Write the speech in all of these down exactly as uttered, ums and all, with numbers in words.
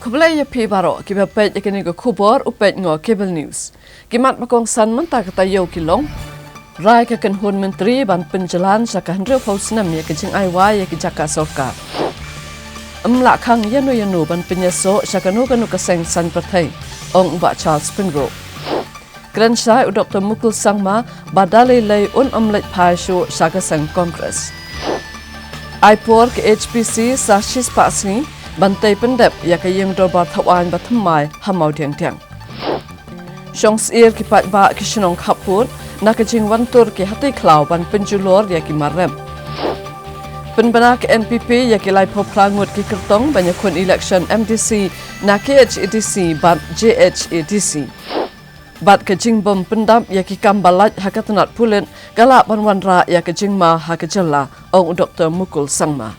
Khublei ïa phi baroh kiba peit ïa kane ka khubor, u peit noh Cable News. Ki mat ba kongsan mynta ka taïew ki long: Rai ka kynhun myntri ban pynjlan sha ka hynriewphew snem ïa ka jingai wai ïa ki jaka sorkar. Ym lah khang ïano ïano ban pynïasoh sha kano kano ka seng saiñ pyrthei, ong u Bah Charles Pyngrope. Kren shai u Doktor Mukul Sangma ba da lei lei un ym leit phai shuh sha ka seng Congress. Ai por ka H P C sa shispah sngi ban tei pyndep ïa ka ïing dorbar thawaiñ ba thymmai ha Mawdiangdiang. Shong syier ki paidbah ki shnong khappud na ka jingwan tur ki hati khlaw ban pynjulor ïa ki mar rem. Pynbna ka N P P ïa ki laiphew phra ngut ki kyrtong ban ïakhun election M D C na K H A D C bad J H A D C. Bad ka jingbym pyndap ïa ki kam ba lait ha ka tnat pulit ka lah ban wanrah ïa ka jingma ha ka jylla, ong u Doktor Mukul Sangma.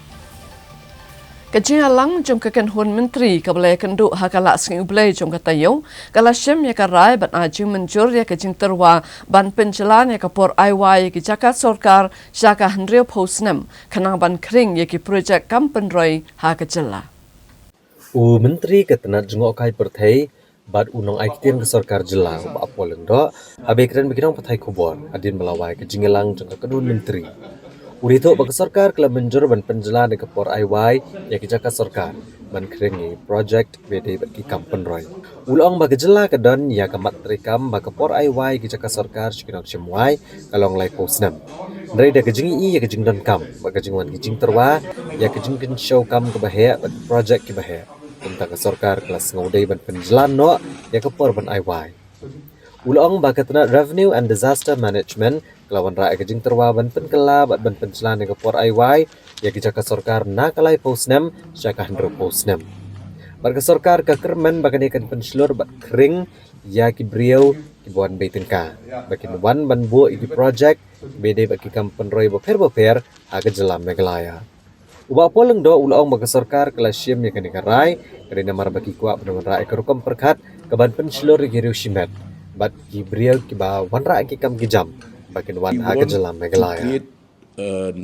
Ka jingïalang jong ka kynhun myntri kaba la ïakynduh ha ka Lahsngi U Blei jong ka taïew ka la shim ïa ka rai ban ai jingmynjur ïa ka jingtyrwa ban pynjlan ïa ka por ai wai ïa ki jaka sorkar sha ka hynriewphew snem, khnang ban khring ïa ki projek kam pynroi ha ka jylla. U Myntri ka tnat jngohkai pyrthei bad u nongai ktien ka sorkar jylla, u Bah Paul Lyngdoh, haba ïakren bad ki nongpathai khubor hadien ba la wai ka jingïalang jong ka kynhun myntri, u la ïathuh ba ka sorkar ka la mynjur ban pynjlan ïa ka por ai wai ïa ki jaka sorkar ban khring ïa ki projek ba ïadei bad ki kam pynroi. U la ong ba ka jylla ka don ïa ka mat treikam ba ka por ai wai ïa ki jaka sorkar sha ki nongshim wai ka long laiphew snem. Hynrei da ka jingïohi ïa ka jingdonkam bad ka jingwan ka jingtyrwa ïa ka jingkynshew kam kaba heh bad ki projek kiba heh, kumta ka sorkar ka la sngew dei ban pynjlan noh ïa ka por ban ai wai. U la ong ba ka tnat Revenue and Disaster Management ka la wanrah ïa ka jingtyrwa ban pynkylla bad ban pynjlan ïa ka por ai wai ïa ki jaka sorkar na ka laiphew snem sha ka hynriewphew snem. Bad ka sorkar ka kyrmen ba kane kan pynshlur bad khring ïa ki briew kiba wan bei tyngka ba kin wan ban buh ïa ki projek ba ïadei bad ki kam pynroi bapher bapher ha ka jylla Meghalaya. U Bah Paul Lyngdoh u la ong ba ka sorkar ka la shim ïa kane ka rai ka dei namar ba ki kwah ban wanrah ïa ka rukom pyrkhat kaban pynshlur ïa ki riew shimet bad ki briew kiba wanrah ïa ki kam ki jam ba kin wan ha ka jylla Meghalaya. We want to create an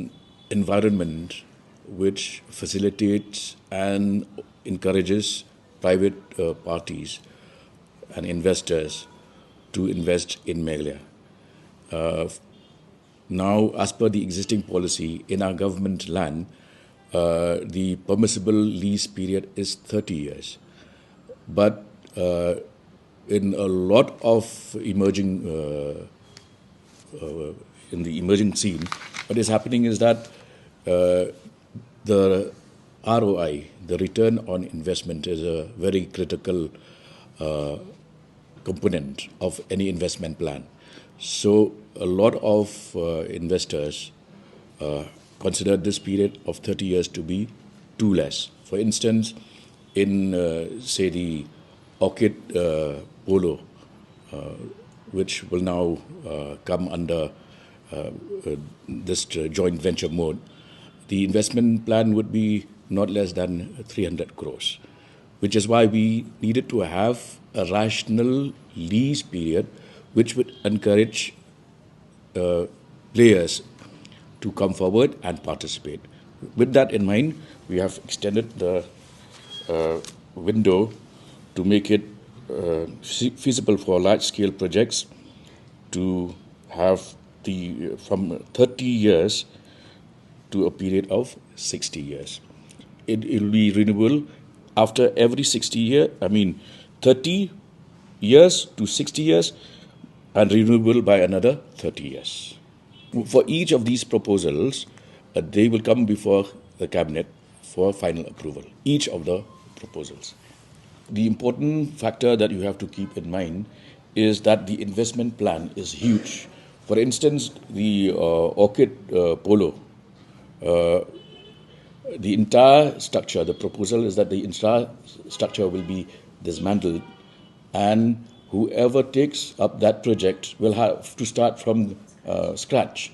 environment which facilitates and encourages private, uh, parties and investors to invest in Meghalaya. Uh, now, as per the existing policy in our government land, uh, the permissible lease period is thirty years. But, uh, in a lot of emerging, uh, uh, in the emerging scene, what is happening is that, uh, the R O I, the return on investment, is a very critical, uh, component of any investment plan. So a lot of, uh, investors, uh, consider this period of thirty years to be too less. For instance, in, uh, say, the Orchid, uh, Polo, uh, which will now, uh, come under, uh, uh, this, uh, joint venture mode, the investment plan would be not less than three hundred crores, which is why we needed to have a rational lease period which would encourage, uh, players to come forward and participate. With that in mind, we have extended the, uh, window to make it, uh, fe-, feasible for large-scale projects to have the, from thirty years to a period of sixty years. It will be renewable after every sixty year, I mean, thirty years to sixty years, and renewable by another thirty years. For each of these proposals, uh, they will come before the cabinet for final approval, each of the proposals. The important factor that you have to keep in mind is that the investment plan is huge. For instance, the, uh, Orchid, uh, Polo, uh, the entire structure, the proposal is that the entire structure will be dismantled, and whoever takes up that project will have to start from, uh, scratch.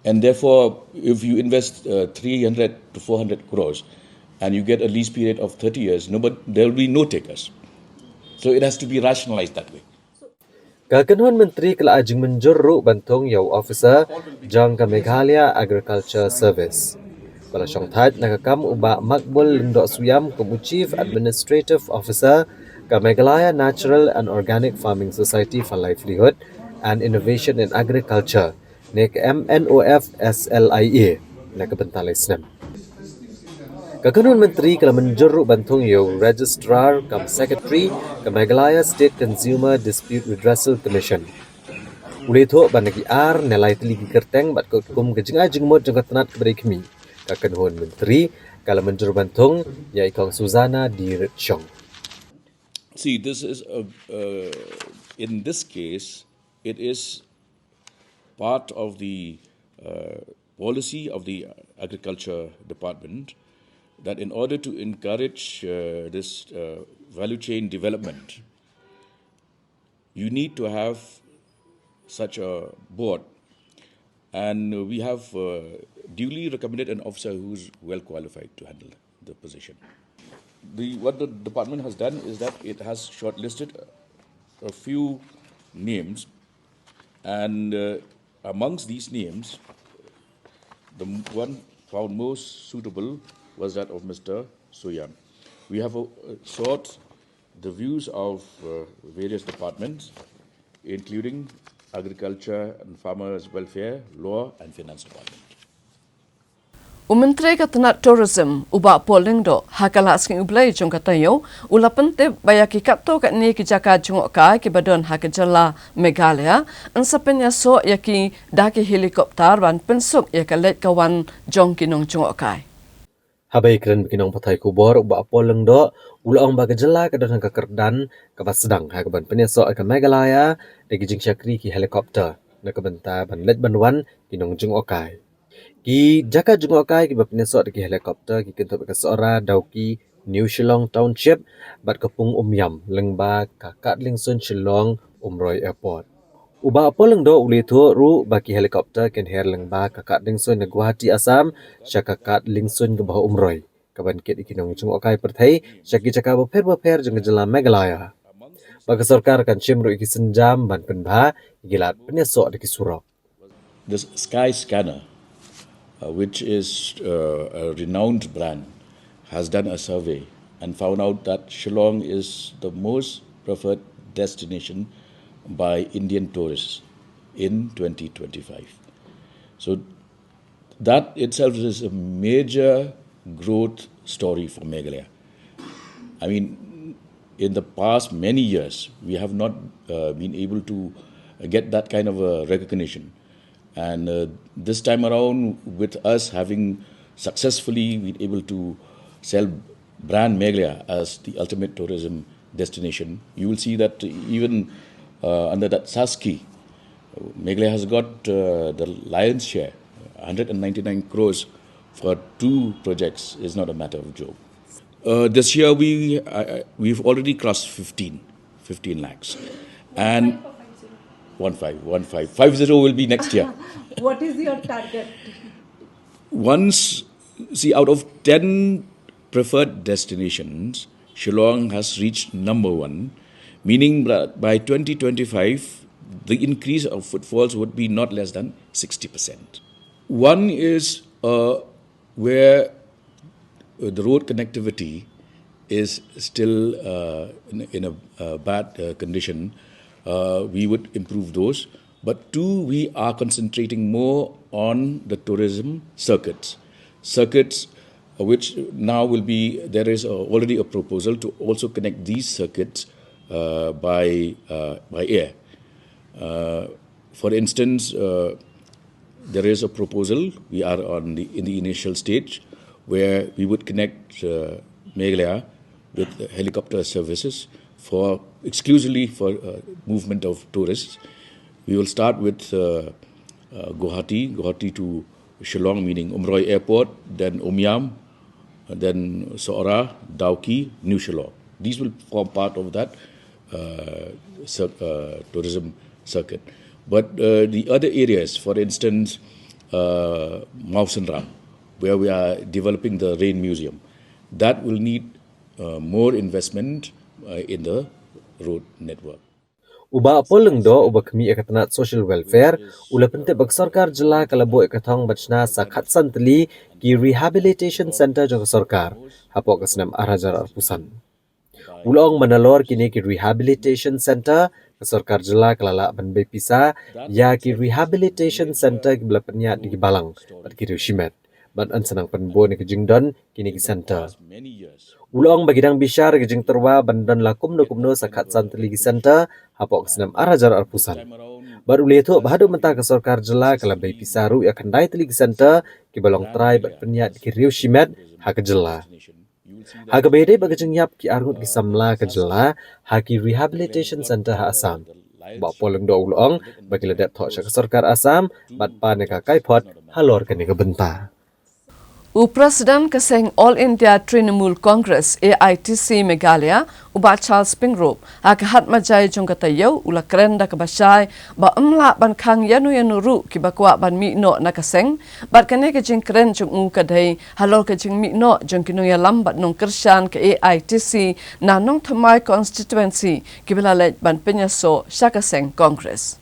And therefore, if you invest, uh, three hundred to four hundred crores and you get a lease period of thirty years, no, but there will be no takers. So it has to be rationalized that way. Ka kynhun myntri ka la ai jingmynjur ruh ban thung ïa u officer jong ka Meghalaya Agriculture Service. Ba la shongthait na ka kam u Bah Makbul Lyngdoh Suiam kum u Chief Administrative Officer ka Meghalaya Natural and Organic Farming Society for Livelihood and Innovation in Agriculture, ne ka M N O F S L I A, na ka bynta lai snem. Ka kynhun myntri ka la mynjur ruh ban thung ïa u Registrar cum Secretary ka Meghalaya State Consumer Dispute Redressal Commission. U la ïathuh ba na ki ar ne lai tylli ki kyrteng bad katkum ka jingai jingmut jong ka tnat kaba dei khmih, ka kynhun myntri ka la mynjur ban thung ïa i Kong Susana D Rutshong. See, this is a, uh, in this case, it is part of the uh, policy of the Agriculture Department that in order to encourage uh, this uh, value chain development, you need to have such a board. And we have uh, duly recommended an officer who's well qualified to handle the position. The, what the department has done is that it has shortlisted a few names, and uh, amongst these names, the m- one found most suitable was that of Mister Suiam. We have uh, sought the views of uh, various departments, including Agriculture and Farmers Welfare, Law and Finance Department. U Myntri ka tnat Tourism, u Bah Paul Lyngdoh, ha ka Lad Sngi U Blei jong ka taïew, u la pyntip ba ïa ki katto katne ki jaka jngohkai kiba don ha ka jylla Meghalaya, yn sa pynïasoh ïa ki da ki helicopter ban pynsuk ïa ka leit ka wan jong ki nongjngohkai. Haba ïakren bad ki nongpathai khubor, u Bah Paul Lyngdoh u la ong ba ka jylla ka don ha ka kyrdan kaba sdang ha kaban pynïasoh ïa ka Meghalaya da ki jingshakri ki helicopter na ka bynta ban leit ban wan ki nongjngohkai. Ki jaka jngohkai kiba pynïasoh da ki helicopter ki kynthup ïa ka Sohra, Dawki, New Shillong Township bad ka Pung Umiam lyngba ka Kad Liengsuin Shillong Umroi Airport. U Bah Paul Lyngdoh u la ïathuh ruh ba ki helicopter kin her lyngba ka Kad Liengsuin na Guwahati, Assam sha ka Kad Liengsuin kaba ha Umroi, kaban kit ïa ki nongjngohkai pyrthei sha ki jaka bapher bapher jong ka jylla Meghalaya. Ba ka sorkar kan shim ruh ïa ki sienjam ban pynbha ïa ki lad pynïasoh da ki surok. This Sky Scanner, uh, which is uh, a renowned brand, has done a survey and found out that Shillong is the most preferred destination by Indian tourists in twenty twenty-five. So that itself is a major growth story for Meghalaya. I mean, in the past many years, we have not uh, been able to get that kind of a recognition. And uh, this time around, with us having successfully been able to sell brand Meghalaya as the ultimate tourism destination, you will see that even uh, under that SASCI, Meghalaya has got uh, the lion's share, one hundred ninety-nine crores for two projects is not a matter of joke. Uh, this year we uh, we've already crossed fifteen, fifteen lakhs, and one five, one five, five zero will be next year. What is your target? Once, see, out of ten preferred destinations, Shillong has reached number one, meaning that by twenty twenty-five, the increase of footfalls would be not less than sixty percent. One is uh, where uh, the road connectivity is still uh, in, in a uh, bad uh, condition. Uh, we would improve those. But two, we are concentrating more on the tourism circuits. Circuits uh, which now will be, there is uh, already a proposal to also connect these circuits uh, by, uh, by air. Uh, for instance, uh, there is a proposal, we are on the, in the initial stage, where we would connect uh, Meghalaya with helicopter services for exclusively for uh, movement of tourists. We will start with uh, uh, Guwahati, Guwahati to Shillong, meaning Umroi Airport, then Umiam, then Sohra, Dawki, New Shillong. These will form part of that uh, cir- uh, tourism circuit. But uh, the other areas, for instance, uh, Mawsynram, where we are developing the Rain Museum, that will need uh, more investment uh, in the road network. U Bah Paul Lyngdoh, uba khmih ïa ka tnat Social Welfare, u la pyntip ba ka sorkar jylla ka la buh ïa ka thong ban shna sa khatsan tylli ki Rehabilitation Centre jong ka sorkar hapoh ka snem ar hajar arphew san. U la ong ba nalor kine ki Rehabilitation Centre, ka sorkar jylla ka la lah ban bei pisa ïa ki Rehabilitation Centre kiba la pynïaid da ki balang bad ki riew shimet, ban yn sa nang pynbun ïa ka jingdon kine ki centre. U la ong ba ki dang bishar ïa ka jingtyrwa ban don la kumno kumno sa khatsan tylli ki centre hapoh ka snem ar hajar arphew san. Bad u la ïathuh ba haduh mynta ka sorkar jylla ka la bei pisa ruh ïa khyndai tylli ki centre kiba long trai bad pynïaid da ki riew shimet ha ka jylla. Ha kaba ïadei bad ka jingïap ki arngut ki samla ka jylla ha ki Rehabilitation Centre ha Assam, u Bah Paul Lyngdoh u la ong ba ki la dep thoh sha ka sorkar Assam bad pan ïa ka kaiphod halor kane ka bynta. U President ka seng All India Trinamool Congress, A I T C, Meghalaya, u Bah Charles Pyngrope, ha ka hat majai jong ka taïew u la kren da kaba shai ba ym lah ban khang ïano ïano ruh kiba kwah ban mih noh na ka seng, bad kane ka jingkren jong u ka dei halor ka jingmih noh jong ki nongïalam bad nongkyrshan ka A I T C na Nongthymmai Constituency kiba la leit ban pynïasoh sha ka seng Congress.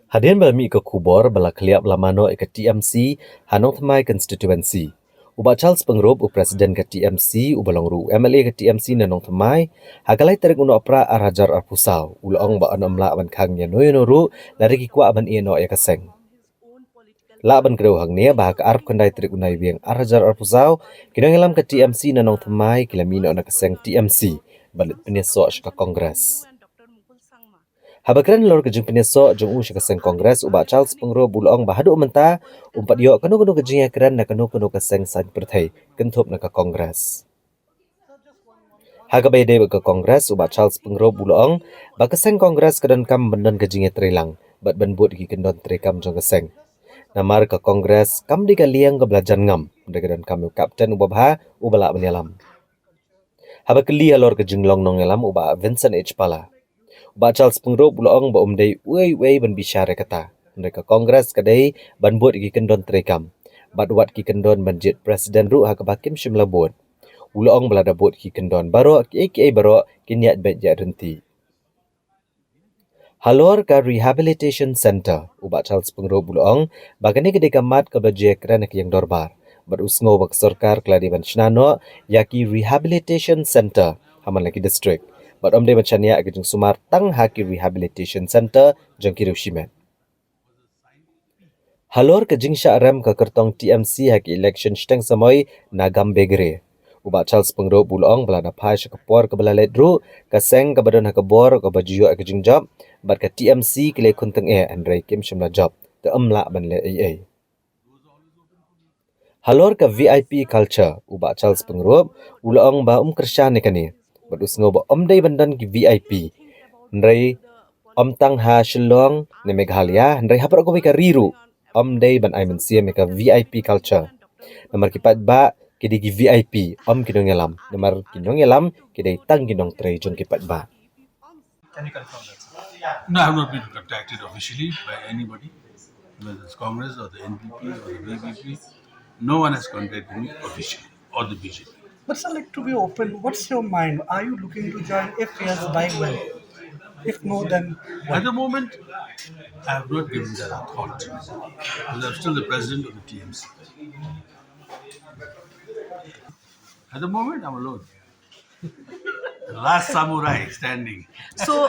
Hadien ba la mih ka khubor ba la khlieh la mano ïa ka T M C ha Nongthymmai Constituency, u Bah Charles Pyngrope, u President ka T M C, uba long ruh u M L A ka T M C na Nongthymmai, ha ka lai tarik u Nohprah ar hajar arphew saw, u la ong ba yn ym lah ban khang ïano ïano ruh lada ki kwah ban ïeh noh ïa ka seng. Lah ban kdew hangne ba ha ka arphew khyndai tarik u Naiwieng ar hajar arphew saw, ki nongïalam ka T M C na Nongthymmai ki la mih noh na ka seng T M C bad leit pynïasoh sha ka Congress. Haba kren halor ka jingpynïasoh jong u sha ka seng Congress, u Bah Charles Pyngrope u la ong ba haduh mynta um pat ïoh kano kano ka jingïakren na kano kano ka seng saiñ pyrthei kynthup na ka Congress. Ha kaba ïadei bad ka Congress, u Bah Charles Pyngrope u la ong ba ka seng Congress ka donkam ban don ka jingïatreilang bad ban bud ïa ki kyndon treikam jong ka seng. Namar ka Congress kam dei ka liang kaba la jan ngam, hynrei ka donkam ïa u captain uba bha uba lah ban ïalam. Haba kylli halor ka jinglong nongïalam u Bah Vincent H Pala, u Bah Charles Pyngrope u la ong ba um dei uei uei ban bishar ïa kata, hynrei ka Congress ka dei ban bud ïa ki kyndon treikam, bad wat ki kyndon ban jied President ruh ha kaba kim shym la bud. U la ong ba lada bud ïa ki kyndon baroh, kiei kiei baroh kin ïaid beit ïaid ryntih. Halor ka Rehabilitation Centre, u Bah Charles Pyngrope u la ong ba kane ka dei ka mat kaba jia kren ha ka ïing dorbar, bad u sngew ba ka sorkar ka la dei ban shna noh ïa ki Rehabilitation Centre ha man la ki district, bad ym dei ban shaniah ïa ka jingsumar tang ha ki Rehabilitation Centre jong ki riew shimet. Halor ka jingshah rem ka kyrtong T M C ha ki election shiteng samoi na Gambegre, u Bah Charles Pyngrope u la ong ba lada phai sha ka por kaba la leit ruh, ka seng kaba don ha ka bor kaba ju ïoh ïa ka jingjop bad ka T M C ki leh khun tyngeh, hynrei kim shym la jop, te ym lah ban leh ei ei. Halor ka V I P culture, u Bah Charles Pyngrope u la ong ba um kyrshan ïa kane, bad u sngew ba ym dei ban don ki V I P, hynrei ym tang ha Shillong ne Meghalaya, hynrei ha baroh kawei ka ri ruh ym dei ban ai mynsiem ïa ka V I P culture. Namar ki paidbah ki dei ki V I P, ym ki nongïalam. Namar ki nongïalam ki dei tang ki nongtrei jong ki paidbah. Can you confirm that, sir? No, I have not been contacted officially by anybody, whether it's Congress or the N P P or the B J P. No one has contacted me officially, or the B J P. But sir, like, to be open, what's your mind? Are you looking to join? If yes, by when? If no, then when? At the moment, I have not given that a thought. Because I'm still the president of the T M C. At the moment, I'm alone. The last samurai standing. So,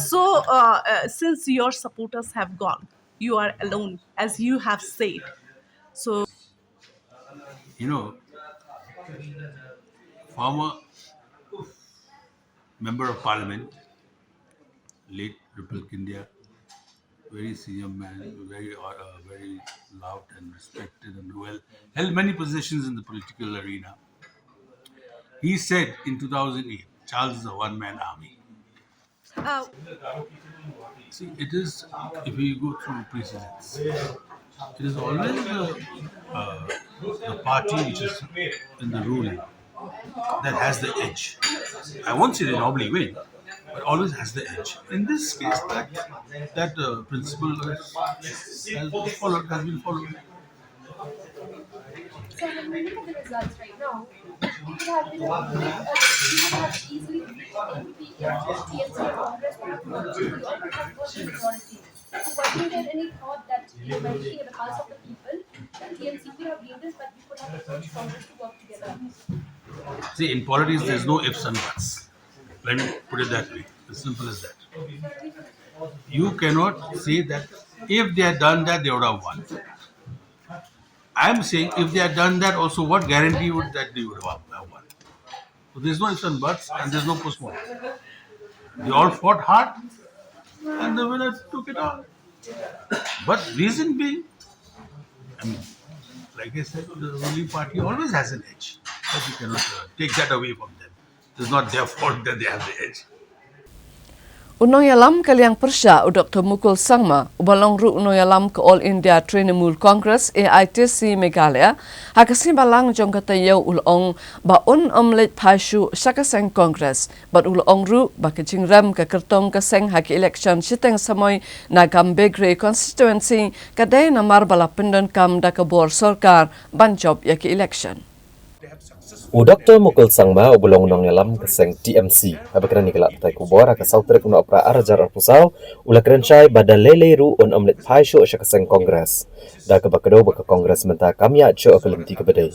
so uh, uh, since your supporters have gone, you are alone, as you have said. So, you know, former member of parliament, late Ripple Kindia, very senior man, very, uh, very loved and respected and well, held many positions in the political arena. He said in two thousand eight, Charles is a one-man army. Uh, See, it is, if we go through precedents, it is always the, uh, the party which is in the ruling that has the edge. I won't say they normally win, but always has the edge. In this case, that, that, uh, principle has, has followed, has been followed. So when we look at the results right now, it would have been a big, uh, we would have easily beaten N P P, T M C and Congress by a Wasn't there any thought that, you know, mentioning the pulse of the people, that T M C could have been this, but we could have approached Congress to work together? See, in politics, there's no ifs and buts. Let me put it that way. As simple as that. You cannot say that if they had done that, they would have won. I'm saying if they had done that also, what guarantee would that they would have won? So there's no ifs and buts and there's no postponement. They all fought hard and the winner took it all. But reason being, I mean, like I said, the ruling party always has an edge. But you cannot uh, take that away from them. It's not their fault that they have the edge. U nongïalam ka liang pyrshah u Doktor Mukul Sangma, uba long ruh u nongïalam ka All India Trinamool Congress, A I T C Meghalaya, ha ka sngi Balang jong ka taïew u la ong ba un ym leit phai shuh sha ka seng Congress, bad u la ong ruh ba ka jingrem ka kyrtong ka seng ha ka election shiteng samoi na Gambegre constituency ka dei namar ba la pyndonkam da ka bor sorkar ban jop ïa ka election. U Doktor Mukul Sangma uba long u nongïalam ka seng T M C, haba kren ïa ki lad pathai khubor ha ka saw tarik u Nohprah ar hajar arphew saw, u la kren shai ba da lei lei ruh un ym leit phai shuh sha ka seng Congress, da kaba kdew ba ka Congress mynta kam ïaid shuh ha ka lynti kaba dei.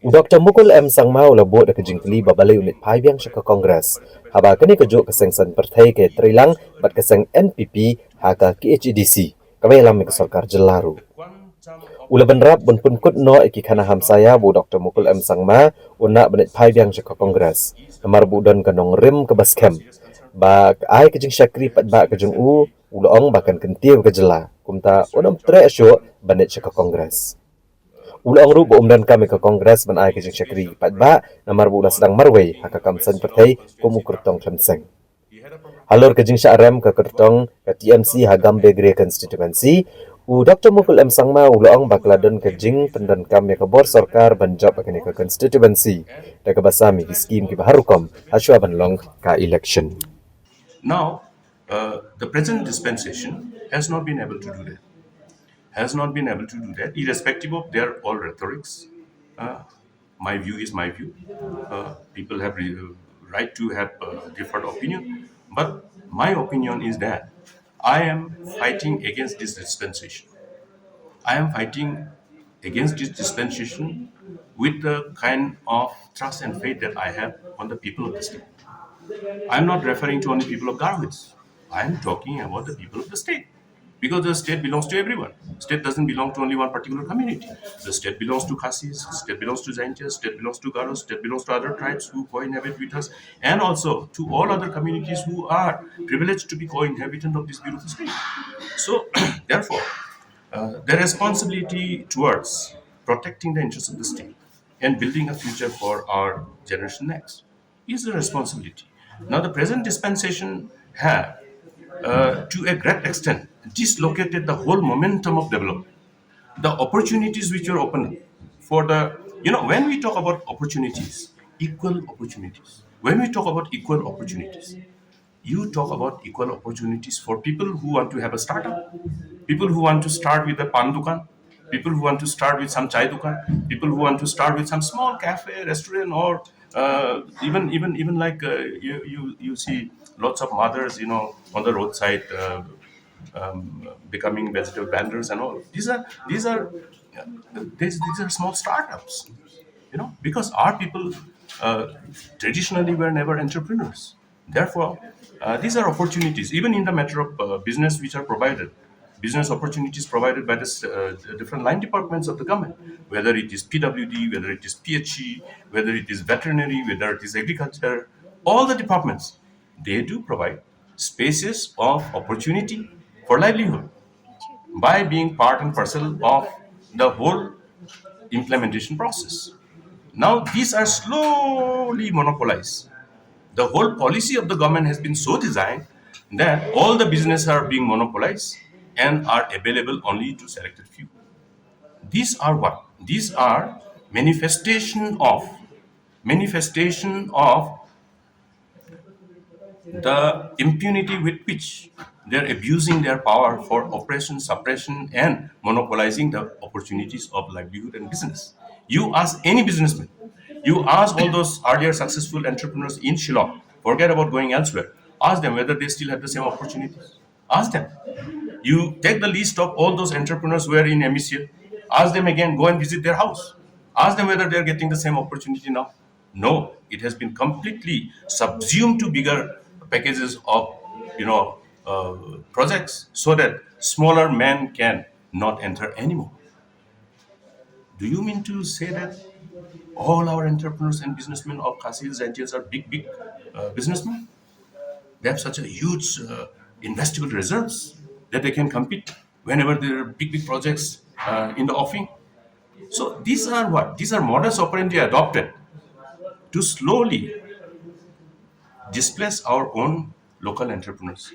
U Doktor Mukul M Sangma u la buh da ka jingkylli ba balei un leit phai biang sha ka Congress, haba kane kajuh ka seng saiñ pyrthei ka ïatreilang bad ka seng N P P ha ka K H A D C, kaba ïalam ïa ka sorkar jylla ruh. U la bynrap ban pynkut noh ïa ki khana hamsaïa ba u Doktor Mukul M Sangma un lah ban leit phai biang sha ka Congress, namar ba u don ka nongrim kaba skhem ba ka ai ka jingshakri paidbah ka jong u, u la ong ba kan kyntiew ïa ka jylla, kumta un ym treh shuh ban leit sha ka Congress. U la ong ruh ba um donkam ïa ka Congress ban ai ka jingshakri paidbah, namar ba u la sdang marwei ha ka kam saiñ pyrthei kum u kyrtong khlem seng. Halor ka jingshah rem ka kyrtong ka T M C ha Gambegre constituency, u Doktor Mukul M Sangma u la ong ba ka la don ka jingpyndonkam ïa ka bor sorkar ban jop ïa kane ka constituency da kaba sam ïa ki skim kiba har rukom ha shuwa ban long ka election. Now, uh, the present dispensation has not been able to do that. Has not been able to do that, irrespective of their all rhetorics. Uh, my view is my view. Uh, people have re- right to have uh, different opinion, but my opinion is that I am fighting against this dispensation. I am fighting against this dispensation with the kind of trust and faith that I have on the people of the state. I am not referring to only people of Garo Hills. I am talking about the people of the state. Because the state belongs to everyone. State doesn't belong to only one particular community. The state belongs to Khasis, state belongs to Jaintia, state belongs to Garo, state belongs to other tribes who cohabit with us, and also to all other communities who are privileged to be co-inhabitant of this beautiful state. So, therefore, uh, the responsibility towards protecting the interests of the state and building a future for our generation next is the responsibility. Now, the present dispensation have, uh, to a great extent, dislocated the whole momentum of development. The opportunities which were open for the, you know, when we talk about opportunities, equal opportunities, when we talk about equal opportunities, you talk about equal opportunities for people who want to have a startup, people who want to start with a pan dukan, people who want to start with some chai dukan, people who want to start with some small cafe, restaurant, or uh, even even even like uh, you, you you see lots of mothers, you know, on the roadside uh, um, becoming vegetable vendors and all. These are these are uh, these, these are small startups, you know, because our people uh, traditionally were never entrepreneurs. Therefore, uh, these are opportunities, even in the matter of uh, business which are provided, business opportunities provided by the uh, different line departments of the government, whether it is P W D, whether it is P H E, whether it is veterinary, whether it is agriculture, all the departments, they do provide spaces of opportunity for livelihood by being part and parcel of the whole implementation process. Now, these are slowly monopolized. The whole policy of the government has been so designed that all the businesses are being monopolized and are available only to selected few. These are what? These are manifestation of manifestation of the impunity with which they're abusing their power for oppression, suppression, and monopolizing the opportunities of livelihood and business. You ask any businessman, you ask all those earlier successful entrepreneurs in Shillong, forget about going elsewhere. Ask them whether they still have the same opportunities. Ask them. You take the list of all those entrepreneurs who are in M E C L. Ask them again, go and visit their house. Ask them whether they are getting the same opportunity now. No, it has been completely subsumed to bigger packages of, you know, uh, projects so that smaller men can not enter anymore. Do you mean to say that all our entrepreneurs and businessmen of Khasi Hills Giants are big, big uh, businessmen? They have such a huge uh, investable reserves that they can compete whenever there are big, big projects uh, in the offing. So these are what? These are modus operandi adopted to slowly displace our own local entrepreneurs,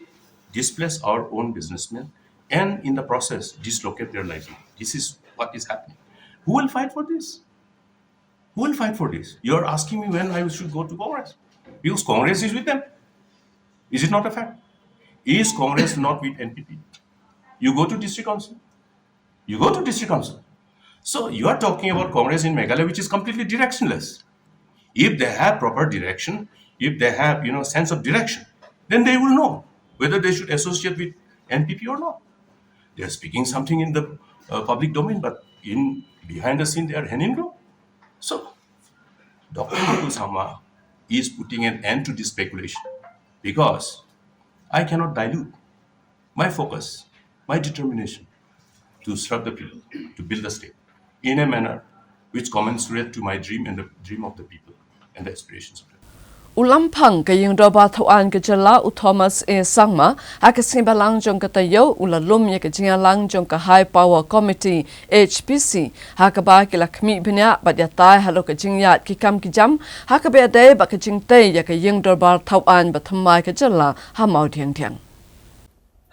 displace our own businessmen, and in the process, dislocate their livelihood. This is what is happening. Who will fight for this? Who will fight for this? You are asking me when I should go to Congress. Because Congress is with them. Is it not a fact? Is Congress not with N P P? You go to district council. You go to district council. So you are talking about Congress in Meghalaya, which is completely directionless. If they have proper direction, if they have, you know, sense of direction, then they will know whether they should associate with N P P or not. They are speaking something in the uh, public domain, but in behind the scene they are hand in glove. So Doctor Muthu Sangma is putting an end to this speculation because I cannot dilute my focus, my determination to serve the people, to build the state in a manner which commensurate to my dream and the dream of the people and the aspirations of the people. U Lamphang ka Ïing Dorbar Thawaiñ ka Jylla u Thomas A Sangma ha ka sngi Balang jong ka taïew u la lum ïa ka jingïalang jong ka High Power Committee H P C ha kaba ki la khmih bniah bad ïatai halor ka jingïaid ki kam ki jam ha kaba ïadei bad ka jingtei ïa ka Ïing Dorbar Thawaiñ ba thymmai ka Jylla ha Mawdiangdiang.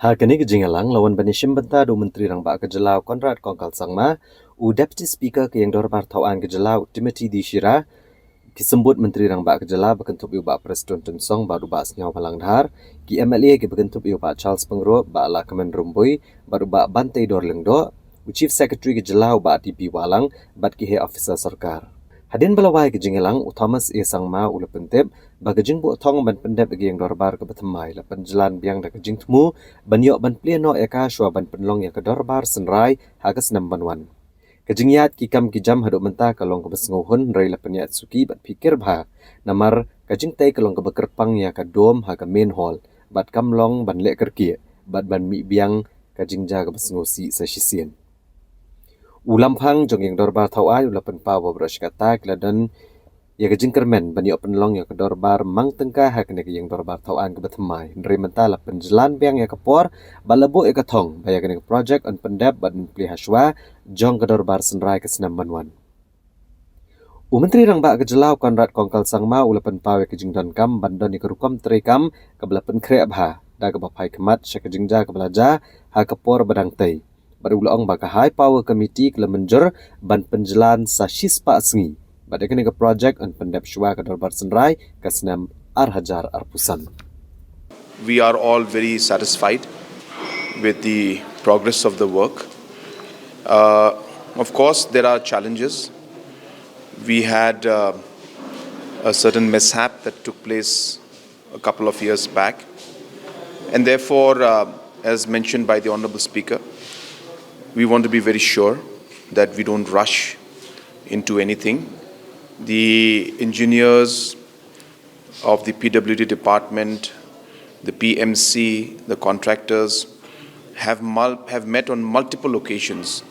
Ha kane ka jingïalang la wan ban ïashim bynta da u Myntri Rangbah ka Jylla u Conrad Kongkal Sangma, u Deputy Speaker ka Ïing Dorbar Thawaiñ ka Jylla u Timothy D Shira, ki symbud Myntri Rangbah ka Jylla ba kynthup ïa u Bah Prestone Tynsong bad u Bah Sniawbhalang Dhar, ki M L A ki ba kynthup ïa u Bah Charles Pyngrope, Bah Lahkmen Rymbui bad u Bah Banteidor Lyngdoh, u Chief Secretary ka Jylla u Bah T P Wahlang bad ki heh officer sorkar. Hadien ba la wai ka jingïalang, u Thomas A Sangma u la pyntip ba ka jingbuh thong ban pyndep ïa ka Ïing Dorbar kaba thymmai la pynjlan biang da ka jingthmu ban ïoh ban plie noh ïa ka shuwa ban pynlong ïa ka Dorbar Synrai ha ka snem ban wan. Ka jingïaid ki kam ki jam haduh mynta ka long kaba sngewhun hynrei la pynïaid suki bad phikir bha, namar ka jingtei ka long kaba kyrpang ïa ka dome ha ka main hall bad kam long ban leh kyrkieh bad ban mih biang ka jingjia kaba sngewsih sa shisien. U Lamphang jong Ïing Dorbar Thawaiñ u la pynpaw ba baroh shi katta ki la don ïa ka jingkyrmen ban ïoh pynlong ïa ka dorbar mang tyngka ha kane ka Ïing Dorbar Thawaiñ kaba thymmai, hynrei mynta la pynjlan biang ïa ka por bad la buh ïa ka thong ba ïa kane ka projek yn pyndep bad yn plie ha shuwa jong ka Dorbar Synrai ka snem ban wan. U Myntri Rangbah ka Jylla u Conrad Kongkal Sangma u la pynpaw ïa ka jingdonkam ban don ïa ka rukom treikam kaba la pynkhreh bha da kaba phai khmat sha ka jingjia kaba la jia ha ka por ba dang tei. Bad u la ong ba ka High Power Committee ka la mynjur ban pynjlan sa shispah sngi bad ïa kane ka projek yn pyndep shuwa ka Dorbar Synrai ka snem ar hajar arphew san. We are all very satisfied with the progress of the work. Uh, of course, there are challenges. We had uh, a certain mishap that took place a couple of years back. And therefore, uh, as mentioned by the Honorable Speaker, we want to be very sure that we don't rush into anything. The engineers of the P W D department, the P M C, the contractors have, mul- have met on multiple occasions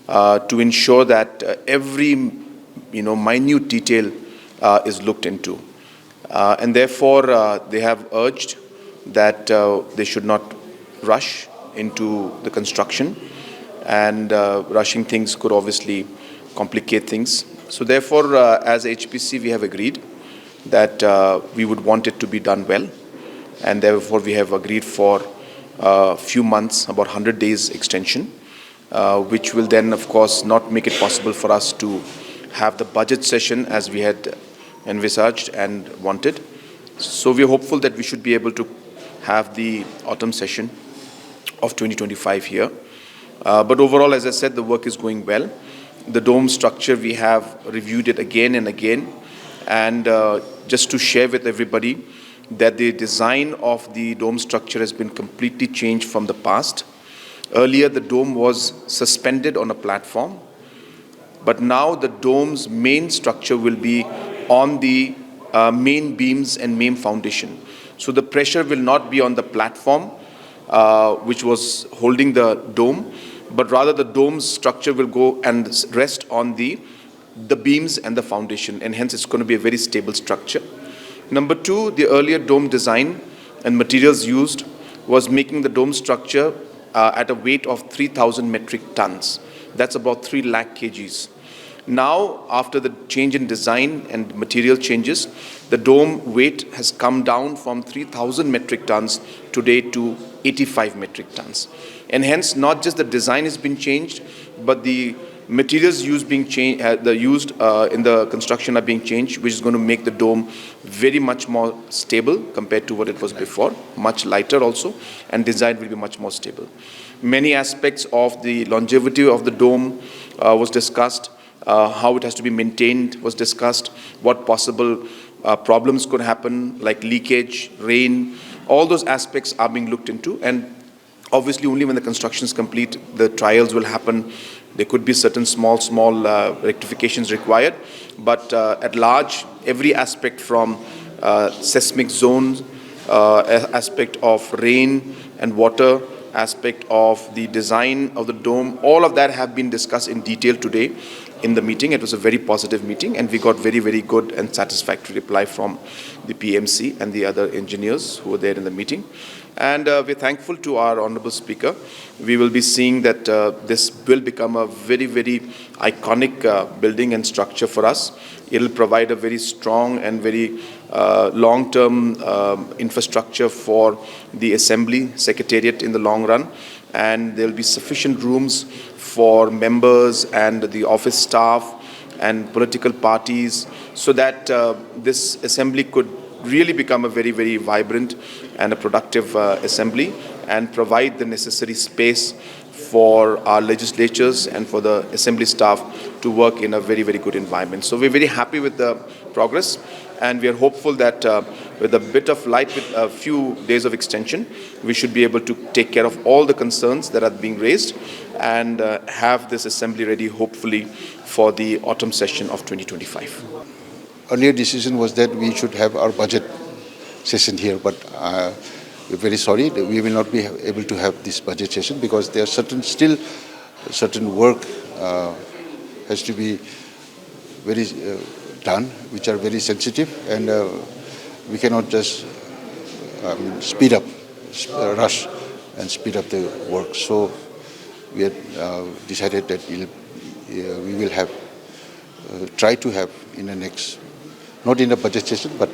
uh, to ensure that uh, every you know minute detail uh, is looked into. Uh, and therefore, uh, they have urged that uh, they should not rush into the construction, and uh, rushing things could obviously complicate things. So, therefore, uh, as H P C, we have agreed that uh, we would want it to be done well, and therefore, we have agreed for a few months, about one hundred days extension, uh, which will then, of course, not make it possible for us to have the budget session as we had envisaged and wanted. So we are hopeful that we should be able to have the autumn session of twenty twenty-five here. Uh, but overall, as I said, the work is going well. The dome structure, we have reviewed it again and again. And uh, just to share with everybody, that the design of the dome structure has been completely changed from the past. Earlier, the dome was suspended on a platform, but now the dome's main structure will be on the uh, main beams and main foundation. So the pressure will not be on the platform, uh, which was holding the dome, but rather the dome's structure will go and s- rest on the the beams and the foundation, and hence it's going to be a very stable structure. Number two, the earlier dome design and materials used was making the dome structure uh, at a weight of three thousand metric tons. That's about three lakh kgs. Now, after the change in design and material changes, the dome weight has come down from three thousand metric tons today to eighty-five metric tons. And hence, not just the design has been changed, but the materials used being changed, uh, the used uh, in the construction are being changed, which is going to make the dome very much more stable compared to what it was before, much lighter also, and design will be much more stable. Many aspects of the longevity of the dome uh, was discussed, uh, how it has to be maintained was discussed, what possible uh, problems could happen, like leakage, rain, all those aspects are being looked into, and obviously, only when the construction is complete, the trials will happen. There could be certain small, small uh, rectifications required, but uh, at large, every aspect from uh, seismic zone, uh, a- aspect of rain and water, aspect of the design of the dome, all of that have been discussed in detail today in the meeting. It was a very positive meeting, and we got very, very good and satisfactory reply from the P M C and the other engineers who were there in the meeting. And uh, we're thankful to our Honorable Speaker. We will be seeing that uh, this will become a very, very iconic uh, building and structure for us. It'll provide a very strong and very uh, long-term um, infrastructure for the Assembly Secretariat in the long run. And there'll be sufficient rooms for members and the office staff and political parties, so that uh, this assembly could really become a very, very vibrant and a productive uh, assembly and provide the necessary space for our legislatures and for the assembly staff to work in a very, very good environment. So we're very happy with the progress, and we are hopeful that uh, with a bit of light, with a few days of extension, we should be able to take care of all the concerns that are being raised and uh, have this assembly ready, hopefully, for the autumn session of twenty twenty-five. Earlier decision was that we should have our budget session here, but uh, we're very sorry that we will not be able to have this budget session because there are certain, still certain work uh, has to be very uh, done, which are very sensitive, and uh, we cannot just um, speed up, s- uh, rush, and speed up the work. So we had uh, decided that we'll, uh, we will have uh, try to have in the next, not in the budget session, but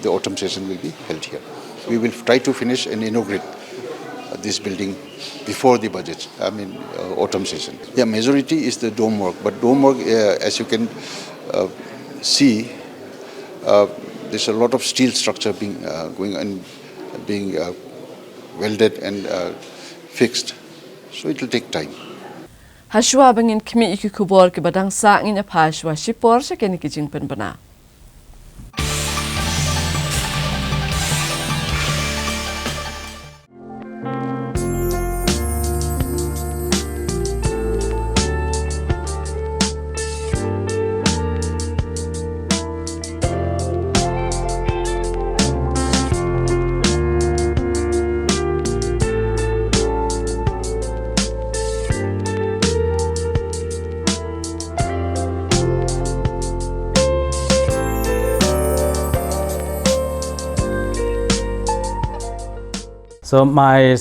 the autumn session will be held here. We will try to finish and inaugurate uh, this building before the budget, I mean, uh, autumn session. Yeah, majority is the dome work, but dome work, uh, as you can uh, see, uh, there's a lot of steel structure being uh, going and being uh, welded and uh, fixed. So it will take time. Hashwa ba ngin khmih ïa ki khubor kiba dang sah, ngin ïa phai shuwa shipor sha kine ki jingpynbna. So my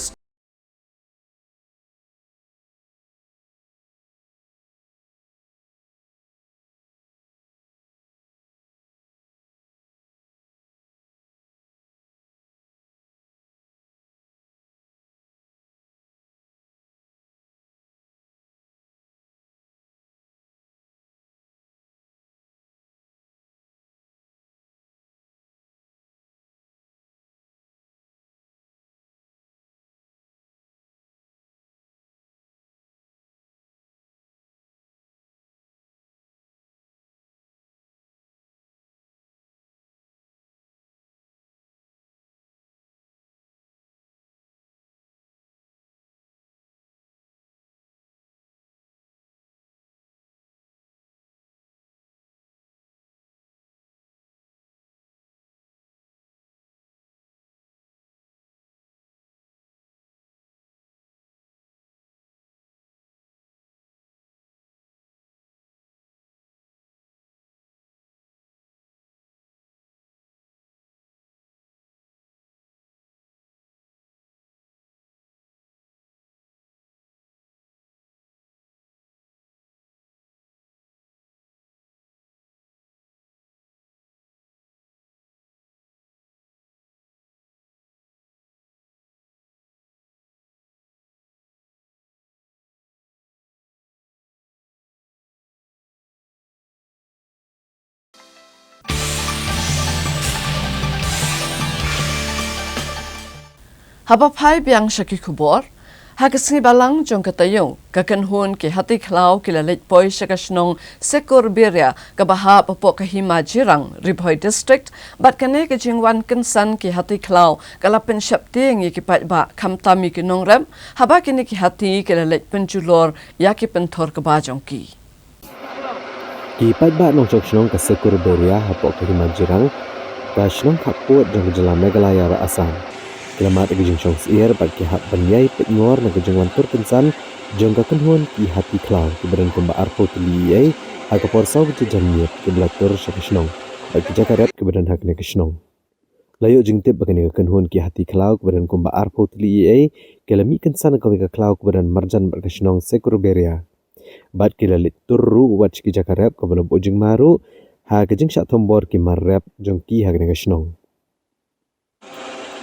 Haba phai biang sha ki khubor, ha ka sngi Balang jong ka taïew, ka kynhun ki hati khlaw ki la leit poi sha ka shnong Sekur Beria kaba hap hapoh ka Hima Jirang, Ri Bhoi District, bad kane ka jingwan kynsan ki hati khlaw ka la pynsheptieng ïa ki paidbah khamtam ïa ki nongrep, haba kine ki hati ki la leit pynjulor ïa ki pynthor kba jong ki. Ki paidbah nongshong shnong ka Sekur Beria hapoh ka Hima Jirang, ka shnong khappud jong ka jylla Meghalaya bad Assam, ki la mad ïa ka jingshong syiar bad ki hap ban ïai peitngor na ka jingwan tur kynsan jong ka kynhun ki hati khlaw kiba don kumba arphew tylli eiei ha ka por saw baje janmiet kiba la tur sha ka shnong bad ki jaka rep kiba don ha kane ka shnong. La ïoh jingtip ba kane ka kynhun ki hati khlaw kiba don kumba arphew tylli eiei ki la mih kynsan ha kawei ka khlaw kaba don marjan bad ka shnong Sekur Beria. Bad ki la leit tur ruh wat sha ki jaka rep kaba la buh jingma ruh ha ka jingshah thombor ki mar rep jong ki ha kane ka shnong.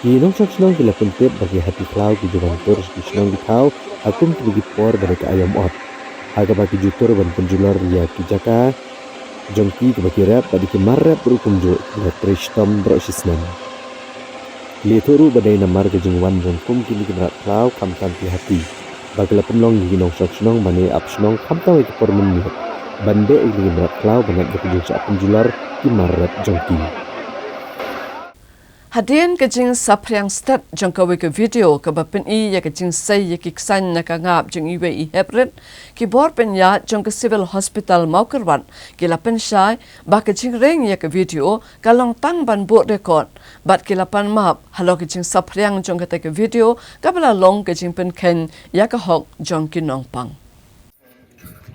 Ki nongshong shnong ki la pyntip ba ki hati khlaw ki ju wan tur sha ki shnong ki thaw ha kum kine ki por ba dei ka aïom ot, ha kaba ki ju tur ban pynjulor ïa ki jaka jong ki kaba ki rep bad ïa ki mar rep ruh kumjuh ki la trei shitom baroh shi snem. Ki la ïathuh ruh ba dei namar ka jingwan jong kum kine ki mrad khlaw khamtam ki hati ba ki la pynlong ïa ki nongshong shnong ban ïa ap shnong khamtam ha ki por mynmiet ban beh ïa kine ki mrad khlaw ban ïap da ka jingshah pynjulor ki mar rep jong ki. Hadien ka jingsaphriang stet jong kawei ka video kaba pyni ïa ka jingsei ïa ki ksain na ka ngap jong iwei i heprit, ki bor pynïaid jong ka Civil Hospital Mawkyrwat ki la pynshai ba ka jingring ïa ka video ka long tang ban buh record, bad ki la pan map halor ka jingsaphriang jong kata ka video kaba la long ka jingpynkheiñ ïa ka hok jong ki nongpang.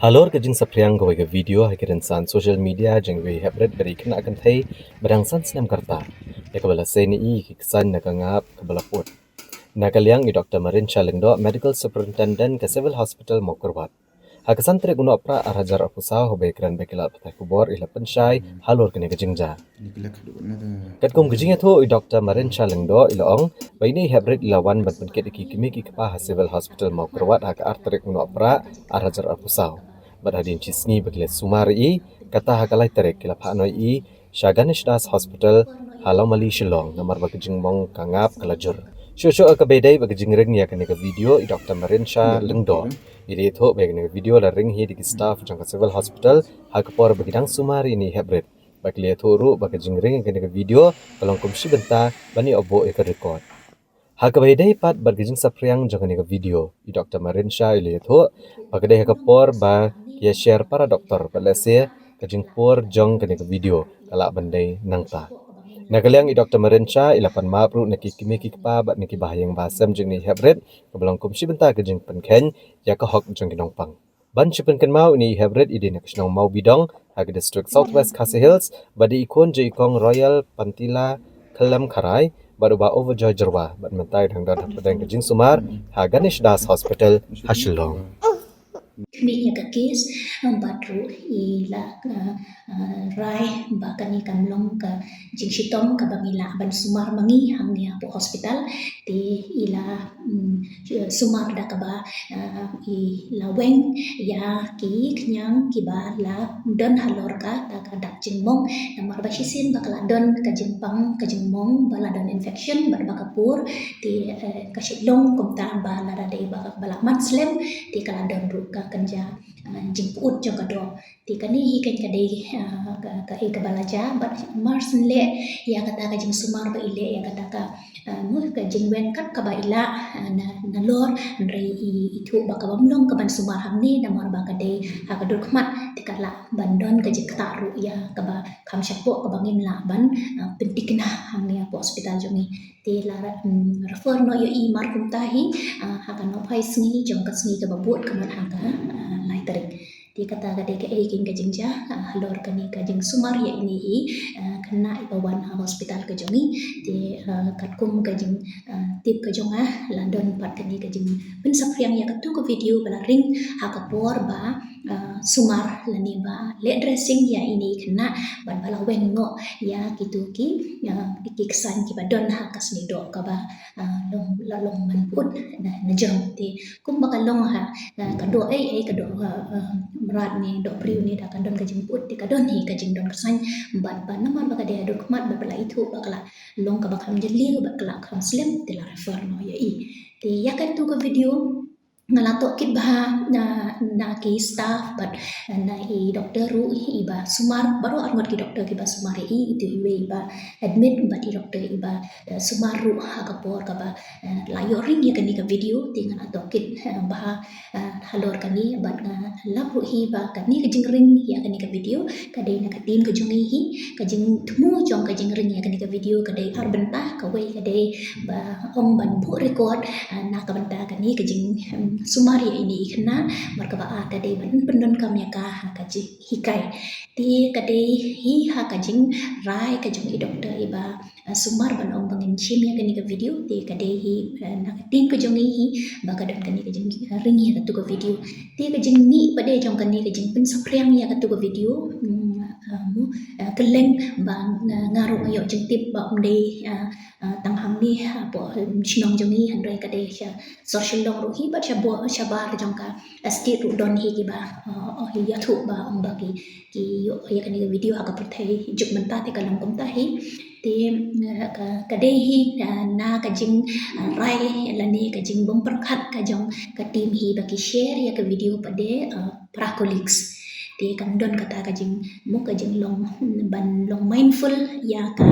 Halor ka jingsaphriang kawei ka video ha ki rynsan social media jong iwei i heprit ba dei i khynnah kynthei ba dang san snem ka rta, ïa kaba la sei na i ïa ki ksain na ka ngap kaba la put. Na ka liang i Doktor Marinsha Lyngdoh, Medical Superintendent ka Civil Hospital Mawkyrwat, ha ka san tarik u Nohprah ar hajar arphew saw, haba ïakren bad ki lad pathai khubor, i la pynshai halor kane ka jingjia. Katkum ka jingïathuh, i Doktor Marinsha Lyngdoh i la ong ba ine i heprit i la wan ban pynkit ïa ki kmie ki kpa ha Civil Hospital Mawkyrwat ha ka ar tarik u Nohprah ar hajar arphew saw. Bad hadien shi sngi ba ki la sumar ïa i, kata ha ka lai tarik ki la phah noh ïa i sha Ganesh Das Hospital ha Lawmali, Shillong, namar ba ka jingmong ka ngap ka la jur. Shuh shuh ha kaba ïadei bad ka jingring ïa kane ka video, i Doktor Marinsha Lyngdoh i la ïathuh ba ïa kane ka video la ring hi da ki staff jong ka Civil Hospital ha ka por ba ki dang sumar ïa ine i heprit. Bad ki la ïathuh ruh ba ka jingring ïa kane ka video ka long kum shi bynta ban ïoh buh ïa ka record. Ha kaba ïadei pat bad ka jingsaphriang jong kane ka video, i Doktor Marinsha i la ïathuh ba ka dei ha ka por ba ki ïa share para doktor, bad lehse ka jingpur jong kane ka video ka lah ban dei nangta. Na ka liang i Doktor Marinsha i la pan map ruh na ki kmie ki kpa bad na ki bahaïing bahasem jong ine i heprit, kaba long kum shi bynta ka jingpynkheiñ ïa ka hok jong ki nongpang. Ban shu pynkynmaw, ine i heprit i dei na ka shnong Mawbidong ha ka district South West Khasi Hills, bad i khun jong i Kong Royal Pantila Khlem Kharai bad u Bah Overjoy Jyrwa, bad mynta i dang don hapdeng ka jingsumar ha Ganesh Das Hospital ha Shillong. Khmih ïa ka case, bad ruh i la, uh, uh, rai ba kane kan long ka jingshitom kaba ngi lah ban sumar ma ngi hangne hapoh hospital. Te i la, mm, sumar da kaba, uh, i la weng ïa ki khñiang kiba la don halor kata ka dak jingmong. Namar ba shisien ba ka la don ka jingpang ka jingmong ba la don infection bad ba ka pur. Te, uh, ka shu long kumta ba lada dei ba, ba la man slem, te ka la don ruh ka kynja, uh, jingpyut jong ka doh. Te kane hi kan ka dei, ah, ka, ka, eh, kaba la jia, bad mar shu leh ïa kata ka jingsumar ba i leh ïa kata ka, ah, mu ka jingweng kat kaba i lah, ah, na, nalor, hynrei i, i thuh ba kaba ym long kaban sumar hangne namar ba ka dei ha ka dur khmat, te ka lah ban don ka jingktah ruh ïa kaba kham shapoh kaba ngim lah ban, ah, pynthikna hangne hapoh hospital jong ngi. Te la, mm, refer noh ïa i mar kumta hi, ah, ha ka nohphai sngi jong ka sngi kaba bud ka mut ha ka, ah, lai tarik. Te kata ka dei kaei kein ka jingjia, ah, halor kane ka jingsumar ïa ine i, ah, khynnah iba wan ha hospital ka jong ngi. Te, ah, katkum ka jing, ah, tip ka jong nga, la don pat kane ka jingpynsaphriang ïa katu ka video ba la ring ha ka por ba, ah, sumar lane ba leh dressing ïa ine i khynnah bad ba la weng noh ïa kitu ki, ah, ki ksain kiba don ha ka snieh doh kaba, ah, long, la long man put na, na jrong. Te kumba ka long ha, ah, ka doh ei ei ka doh, ah, ah, mrad ne doh briew ne da ka don ka jingput te ka don hi ka jingdon kyrsan bad ba namar ba ka dei ha dur khmat bad ba la ithuh ba ka la long kaba kham jylliew bad ka la kham slem te la refer noh ïa i. Te ïa katu ka video nga la tohkit bha na, na ki staff bad na i doktor ruh iba sumar, baroh arngut ki doktor kiba sumar ïa i, itu iwei iba admit bad i doktor iba, eh, sumar ruh ha ka por kaba, eh, la ïoh ring ïa kane ka video. Te nga la tohkit, eh, bha, eh, halor kane bad nga lap ruh hi ba kane ka jingring ïa kane ka video ka dei na ka team ka jong i hi. Ka jingthmu jong ka jingring ïa kane ka video ka dei ar bynta, kawei ka dei ba ong ban buh record, ah, na ka bynta kane ka jing, em, sumar ïa ine i khynnah, bad kaba ar ka dei ban pyndonkam ïa ka ha ka jinghikai. Te ka dei hi ha ka jingrai ka jong i doktor iba, ah, sumar ban ong ba ngin shim ïa kane ka video. Te ka dei hi, ah, na ka team ka jong i hi ba ka don kane ka jingring ïa katu ka video. Te ka jingmih pat de jong kane ka jingpynsaphriang ïa katu ka video, mm, ah, mo, ah, kylleng ba nga, nga ruh nga ïoh jingtip ba ym dei, ah, ah, tang hangne, ah, hapoh, um, shnong jong i, hynrei ka dei sha sor Shillong ruh hi bad shabar, shabar jong ka state ruh don hi kiba, ah, ïathuh ba ong ba ki, ki ïoh ïa kane ka video ha ka pyrthei jong mynta te ka long kumta hi. Te, ah, ka, ka dei hi, ah, na ka jing, ah, rai lane ka jingbym pyrkhat ka jong ka team hi ba ki share ïa ka video pat de, ah, para colleagues. Te kam don kata ka jing, mo, ka jinglong, ban long mindful ïa ka,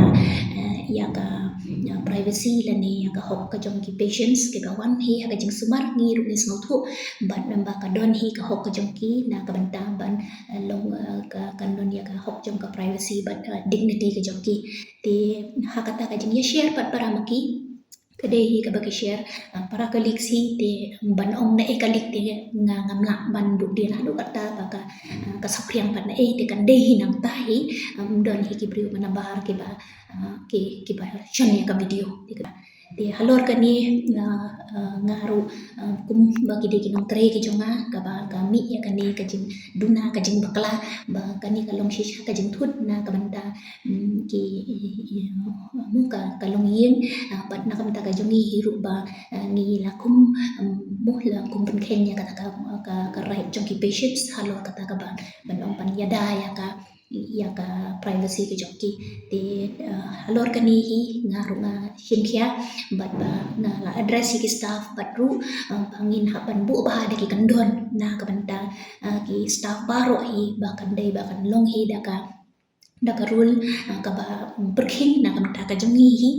eh, ïa ka, ïa privacy lane ïa ka hok ka jong ki patients kiba wan hi ha ka jingsumar. Ngi ruh ngi sngewthuh bad namar ba ka don hi ka hok ka jong ki na ka bynta ban, eh, long, eh, ka, kan don ïa ka hok jong ka privacy bad, eh, dignity ka jong ki. Te ha kata ka jingïashare pat para ma ki, ka dei hi kaba ki share, ah, para colleagues hi. Te ban ong na e colleague te nga, ngam lah ban bud dien haduh katta ba ka, ah, ka saphriang pat na e. Te kan dei hi nangta hi, um, don hi ki briew ba nabar kiba, ah, ki, kiba shon ïa ka video. Te ka, te halor kane, ah, ah, nga ruh, ah, kum ba ki dei ki nongtrei ki jong nga, kaba ka mih ïa kane ka jingduna ka jingbakla ba kane ka long shisha ka jingthut na ka bynta, mm, ki, i, i, mo, ka, ka longïing, ah, bad na ka bynta ka jong ngi hi ruh ba, ah, ngi la kum, mm, mo, la kum pynkheiñ ïa kata ka, ka, ka right jong ki patients halor kata kaba ban ong ban ïada ïa ka, ïa ka privacy ka jong ki. Te, ah, halor kane hi nga ruh nga shim khia bad ba nga la address ïa ki staff bad ruh, ah, ba ngin hap ban buh bha da ki kyndon na ka bynta, ah, ki staff baroh hi ba kan dei ba kan long hi da ka da ka rule, ah, kaba, mm, pyrkhing na ka bynta ka jong ngi hi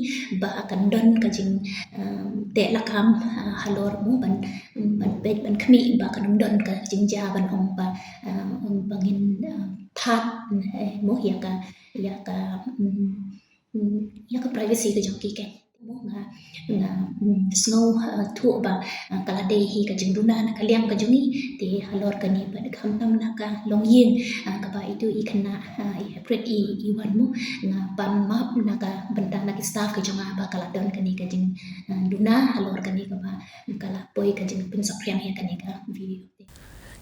ba kan don ka jing, um, teh lakam, ah, halor, mo, ban, mm, ban peit ban khmih ba kan ym don ka jingjia ban ong ba, ah, ba ngin, ah, thad, eh, mo, ïa ka, ïa ka, mm, mm, ïa ka privacy ka jong ki. Mo, nga, nga, mm, sngew, ah, thuh ba, ah, ka la dei hi ka jingduna na ka liang ka jong ngi. Te halor kane pat khamtam na ka longïing, ah, kaba itu i khynnah, ah, i hapdeng i, i wan, mo, nga pan map na ka bynta na ki staff ka jong nga ba ka la don kane ka jing, ah, duna halor kane kaba ka la poi ka jingpynsaphriang ïa kane ka video.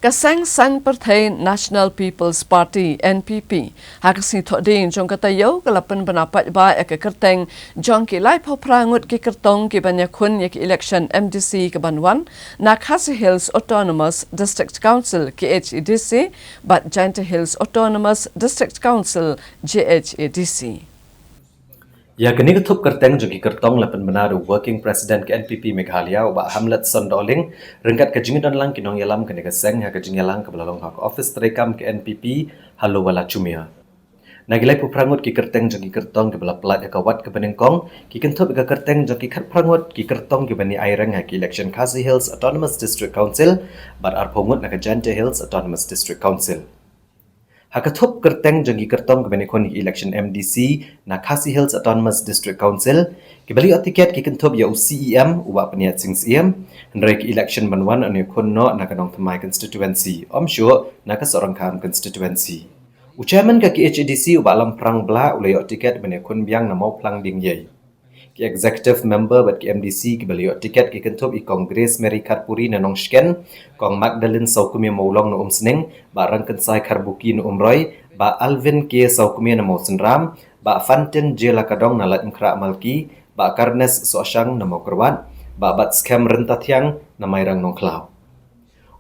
Ka seng saiñ pyrthei National People's Party, N P P, ha ka sngi Thohdieng jong ka taïew ka la pynbna paidbah ïa ka kyrteng jong ki laiphew phra ngut ki kyrtong ki ban ïakhun ïa ka election M D C ka ban wan na Khasi Hills Autonomous District Council, K H A D C, bad Jaintia Hills Autonomous District Council, J H A D C. Ïa kane ka thup kyrteng jong ki kyrtong la pynbna da u Working President ka N P P Meghalaya, u Bah Hamletson Dohling, ryngkat ka jingdon lang ki nongïalam kane ka seng ha ka jingïalang kaba la long ha ka office treikam ka N P P ha Lower Lachumiere. Na ki laiphew phra ngut ki kyrteng jong ki kyrtong kiba la pynlait ha ka wad kaba nyngkong, ki kynthup ïa ka kyrteng jong ki khatphra ngut ki kyrtong kiba ïaireng ha ka election Khasi Hills Autonomous District Council, bad arphew ngut na ka Jaintia Hills Autonomous District Council. Ha ka thup kyrteng jong ki kyrtong kiba ïakhun ïa ka election M D C na Khasi Hills Autonomous District Council, kiba la ïoh tiket ki kynthup ïa u C E M, u Bah Pynïaid Sing Syiem, hynrei ka election ban wan yn ïakhun noh na ka Nongthymmai constituency, ym shuh na ka Sohryngkham constituency. U Chairman ka K H A D C, u Bah Lamphrang Blah, u la ïoh tiket ban ïakhun biang na Mawphlang Diengïei. Ki executive member bad ki M D C kiba la ïoh tiket ki kynthup i Kong Grace Mary Kharpuri na Nongshken, Kong Magdalene Sawkmie Mawlong na Umsning, Bah Rangkynsai Kharbuki na Umroi, Bah Alvin K Sawkmie na Mawsynram, Bah Fantin J Lakadong na Laitumkhrah Malki, Bah Karnes Sohshang na Mawkyrwat, Bah Batskhem Ryntathiang na Mairang Nongkhlaw.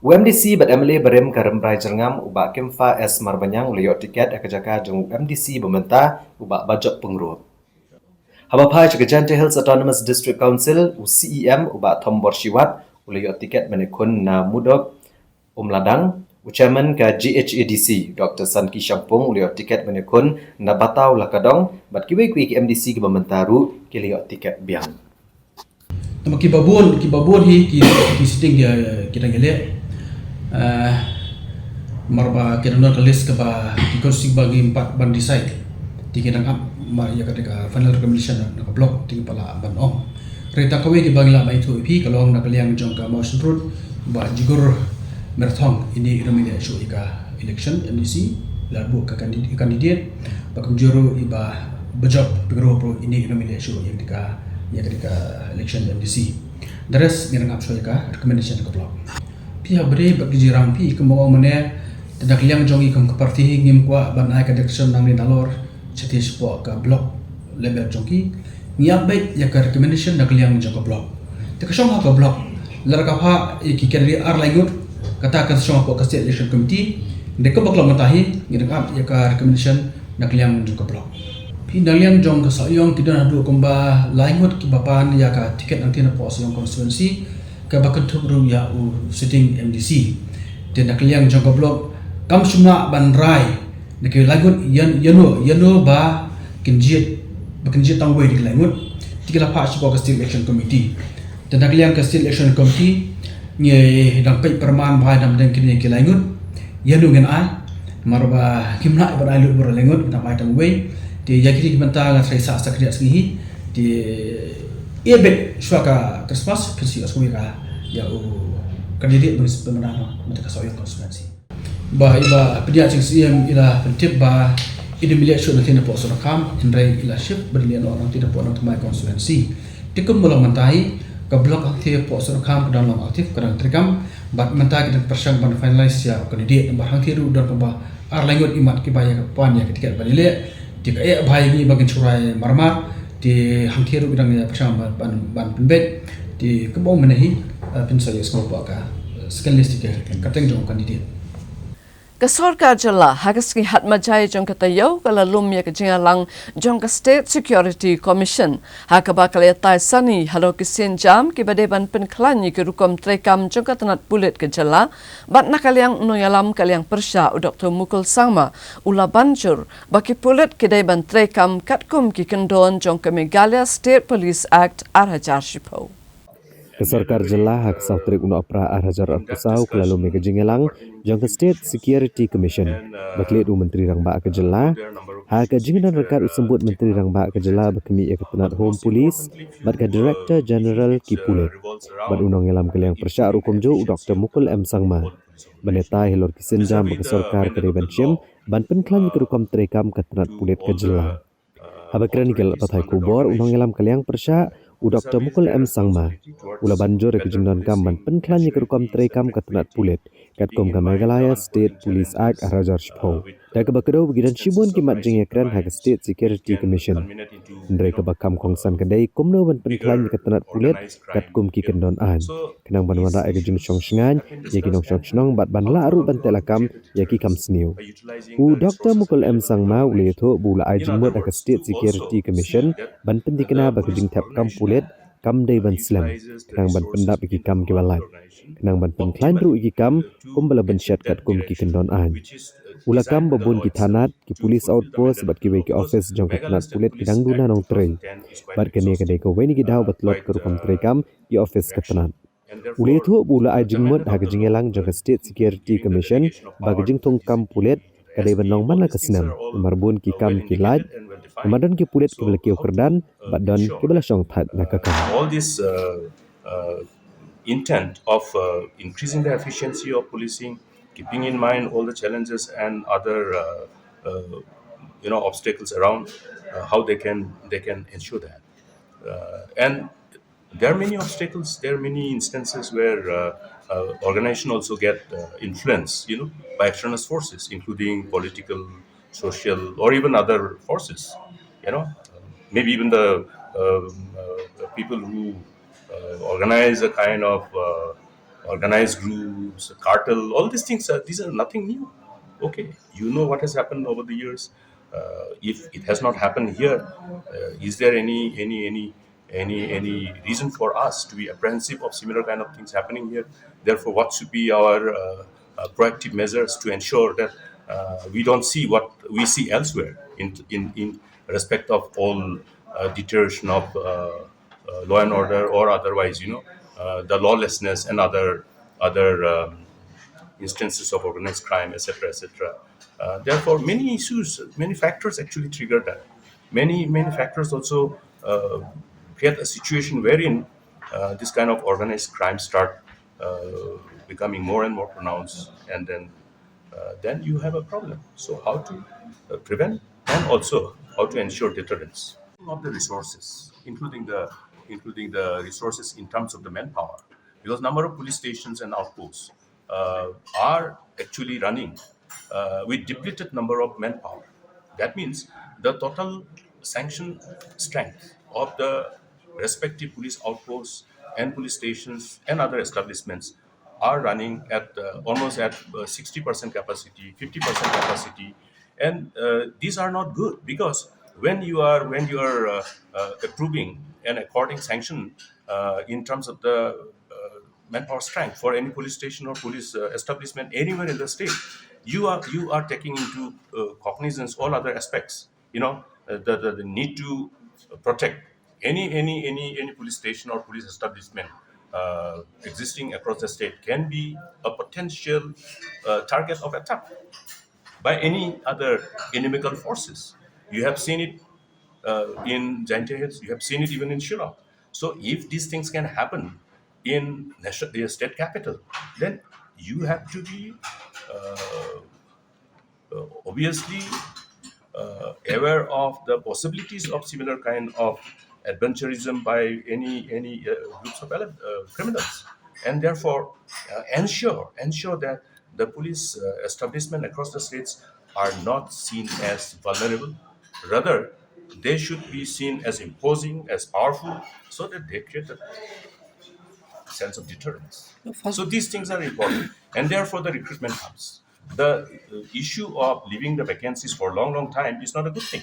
U MDC bad MLA barim ka Rambrai Jyrngam, u Bah Kempha S Marbaniang, u la ïoh tiket ha ka jaka jong u MDC ba mynta, u Bah Bajop Pyngrope. Haba phai sha ka Jaintia Hills Autonomous District Council, u CEM, u Bah Thombor Shiwat, u la ïoh tiket ban ïakhun na Mudok Umladang, u Chairman ka JHADC, Dr Sanki Shangpung, u la ïoh tiket ban ïakhun na Bataw Lakadong, bad kiwei kiwei ki MDC kiba mynta ruh ki la ïoh tiket biang. Tang kiba bun, kiba bun hi ki, ki sitting ki, ki dang ïaleh. Eh, marba ki dang don ka list kaba ki constituency ba ngim pat ban decide. Te ki dang ap mar ïa ka, ka final recommendation na ka block, te ki pat lah ban ong. Hynrei tang kawei kaba ngi lah ban ïathuh ïa phi ka long na ka liang jong ka Mawshynrut, Bah Jigur Myrthong, ine i dang ïaleh shuh ïa ka election MDC, la buh ka candidate, candidate, bad kumjuh ruh i Bah Bajop Pyngrope ruh ine i dang ïaleh shuh ïa ka, ïa ka election MDC. The rest ngi dang ap shuwa ïa ka recommendation ka block. Phi hap ban ïa bad ki jingïarap phi, kumba ong mynne, te na ka liang jong ngi kum ka party hi ngim kwah ban ai ka direction nangne nalor, shatei shapoh ka block level jong ki. Ngi ap beit ïa ka recommendation na ka liang jong ka block. Te ka shong ha ka block, lada ka phah ïa ki candidate ar lai ngut, kata kan shong hapoh ka State Election Committee. Te kumba ka long mynta hi, ngi dang ap ïa ka recommendation na ka liang jong ka block. Phi, na ka liang jong ka Sohiong ki don haduh kumba lai ngut kiba pan ïa ka ticket hangtei napoh Sohiong constituency, kaba kynthup ruh ïa u sitting MDC. Te na ka liang jong ka block, kam shym lah ban rai na ki lai ngut ïa, ïano, ïano ba kin jied, ba kin jied tang uwei na ki lai ngut. Te ki la phah shapoh ka State Election Committee. Te na ka liang ka State Election Committee, ngi dang peit pyrman bha ïa na ka bynta kine ki lai ngut, ïano ngin ai, marba ngim lah ban ai lut bun lai ngut, ngin ai tang uwei. Te ïa kine ki bynta nga tharai sa, sa khyndiat sngi hi, te ïa beit shuwa ka Christmas, phin sa ïohsngew ïa ka, ïa u candidate ba ngin sa pynmynraw na ka Sohiong constituency. Ba i Bah Pynïaid Sing Syiem i la pyntip ba i dang ym ïaleh shuh na ka Nongthymmai, hynrei i la shift ban ïaleh noh na ka Nongthymmai constituency. Te kumba long mynta hi, ka block hangtei hapoh Sohiong ka dang long active, ka dang treikam, bad mynta ki dang pyrshang ban finalize ïa u candidate, bad hangtei ruh don kumba ar lai ngut imat kiba ïa ka pan ïa ka ticket ban ïaleh. Te ka eh bha ïa ngi ba ngin shu rai marmar, te hangtei ruh ki dang ïa pyrshang ban, ban, ban pynbeit. Te kumba ong mynne hi, eh, phin sa ïohsngew hapoh ka, eh, second list ticket, ka kyrteng jong u candidate. Ka sorkar jylla ha ka sngi Hatmajai jong ka taïew ka la lum ïa ka jingïalang jong ka State Security Commission, ha kaba ka la ïatai sani halor ki sienjam kiba dei ban pynkhlaiñ ïa ki rukom treikam jong ka tnat pulit ka jylla. Bad na ka liang u nongïalam ka liang pyrshah u Doktor Mukul Sangma u la ban jur ba ki pulit ki dei ban treikam katkum ki kyndon jong ka Meghalaya State Police Act ar hajar shiphew. Ka sorkar jylla ha ka saw tarik u Nohprah ar hajar arphew saw ka la lum ïa ka jingïalang jong ka State Security Commission, ba klet u Myntri Rangbah ka jylla, ha ka jingdon ryngkat u Symbud Myntri Rangbah ka jylla ba khmih ïa ka tnat Home Police bad ka Director General ki pulit, bad u nongïalam ka liang pyrshah ruh kumjuh u Doktor Mukul M Sangma, ban ïatai halor ki sienjam ba ka sorkar ka dei ban shim ban pynkhlaiñ ïa ka rukom treikam ka tnat pulit ka jylla. Haba kren ïa ki lad pathai khubor, u nongïalam ka liang pyrshah, u Doktor Mukul M Sangma, u la ban jur ïa ka jingdonkam ban pynkhlaiñ ïa ka rukom treikam ka tnat pulit, katkum ka Meghalaya State Police Act ar hajar shiphew. Da kaba kdew ba ki don shibun ki mat jingïakren ha ka State Security Commission, hynrei kaba kham kongsan ka dei kumno ban pynkhlaiñ ïa ka tnat pulit katkum ki kyndon aiñ, khnang ban wanrah ïa ka jingshong shngaiñ ïa ki nongshong shnong bad ban lah ruh ban teh lakam ïa ki kam sniew. U Doktor Mukul M Sangma u la ïathuh ba u la ai jingmut ha ka State Security Commission ban pynthikna ba ka jingthep kam pulit kam dei ban slem, khnang ban pyndap ïa ki kam kiba lait, khnang ban pynkhlaiñ ruh ïa ki kam kumba la bynshet katkum ki kyndon aiñ. U la kam ba bun ki thanat, ki police outpost bad kiwei ki office jong ka tnat pulit ki dang duna nongtrei, bad kane ka dei kawei na ki daw ba tlot ka rukom treikam ïa office ka tnat. U la ïathuh ba u la ai jingmut ha ka jingïalang jong ka State Security Commission ba ka jingthung kam pulit ka dei ban long man la ka snem, namar bun ki kam ki lait, namar don ki pulit kiba la kiew kyrdan bad don kiba la shong thait na ka kam. All this, uh, uh, intent of, uh, increasing the efficiency of policing, keeping in mind all the challenges and other, uh, uh, you know, obstacles around, uh, how they can, they can ensure that. Uh, and there are many obstacles, there are many instances where, uh, uh, organization also get, uh, influenced, you know, by external forces, including political, social, or even other forces, you know, maybe even the, um, uh, the people who, uh, organize a kind of, uh, organized groups, cartel, all these things, uh, these are nothing new. Okay, you know what has happened over the years. Uh, if it has not happened here, uh, is there any any any any any reason for us to be apprehensive of similar kind of things happening here? Therefore, what should be our uh, uh, proactive measures to ensure that uh, we don't see what we see elsewhere in in in respect of all uh, deterioration of uh, uh, law and order or otherwise, you know, uh, the lawlessness and other other um, instances of organized crime, et cetera, et cetera. Uh, therefore, many issues, many factors actually trigger that. Many many factors also uh, create a situation wherein uh, this kind of organized crime start uh, becoming more and more pronounced, and then uh, then you have a problem. So how to uh, prevent and also how to ensure deterrence of the resources, including the including the resources in terms of the manpower, because number of police stations and outposts uh, are actually running uh, with depleted number of manpower. That means the total sanction strength of the respective police outposts and police stations and other establishments are running at uh, almost at uh, sixty percent capacity, fifty percent capacity, and uh, these are not good, because when you are when you are uh, uh, approving and according sanction uh, in terms of the uh, manpower strength for any police station or police uh, establishment anywhere in the state, you are you are taking into uh, cognizance all other aspects. You know, uh, the, the the need to protect any any any any police station or police establishment uh, existing across the state can be a potential uh, target of attack by any other inimical forces. You have seen it uh, in Jaintia Hills. You have seen it even in Shillong. So if these things can happen in national, the state capital, then you have to be uh, uh, obviously uh, aware of the possibilities of similar kind of adventurism by any any uh, groups of ele- uh, criminals, and therefore uh, ensure ensure that the police uh, establishment across the states are not seen as vulnerable. Rather, they should be seen as imposing, as powerful, so that they create a sense of deterrence. So these things are important, and therefore the recruitment comes. The uh, issue of leaving the vacancies for a long, long time is not a good thing,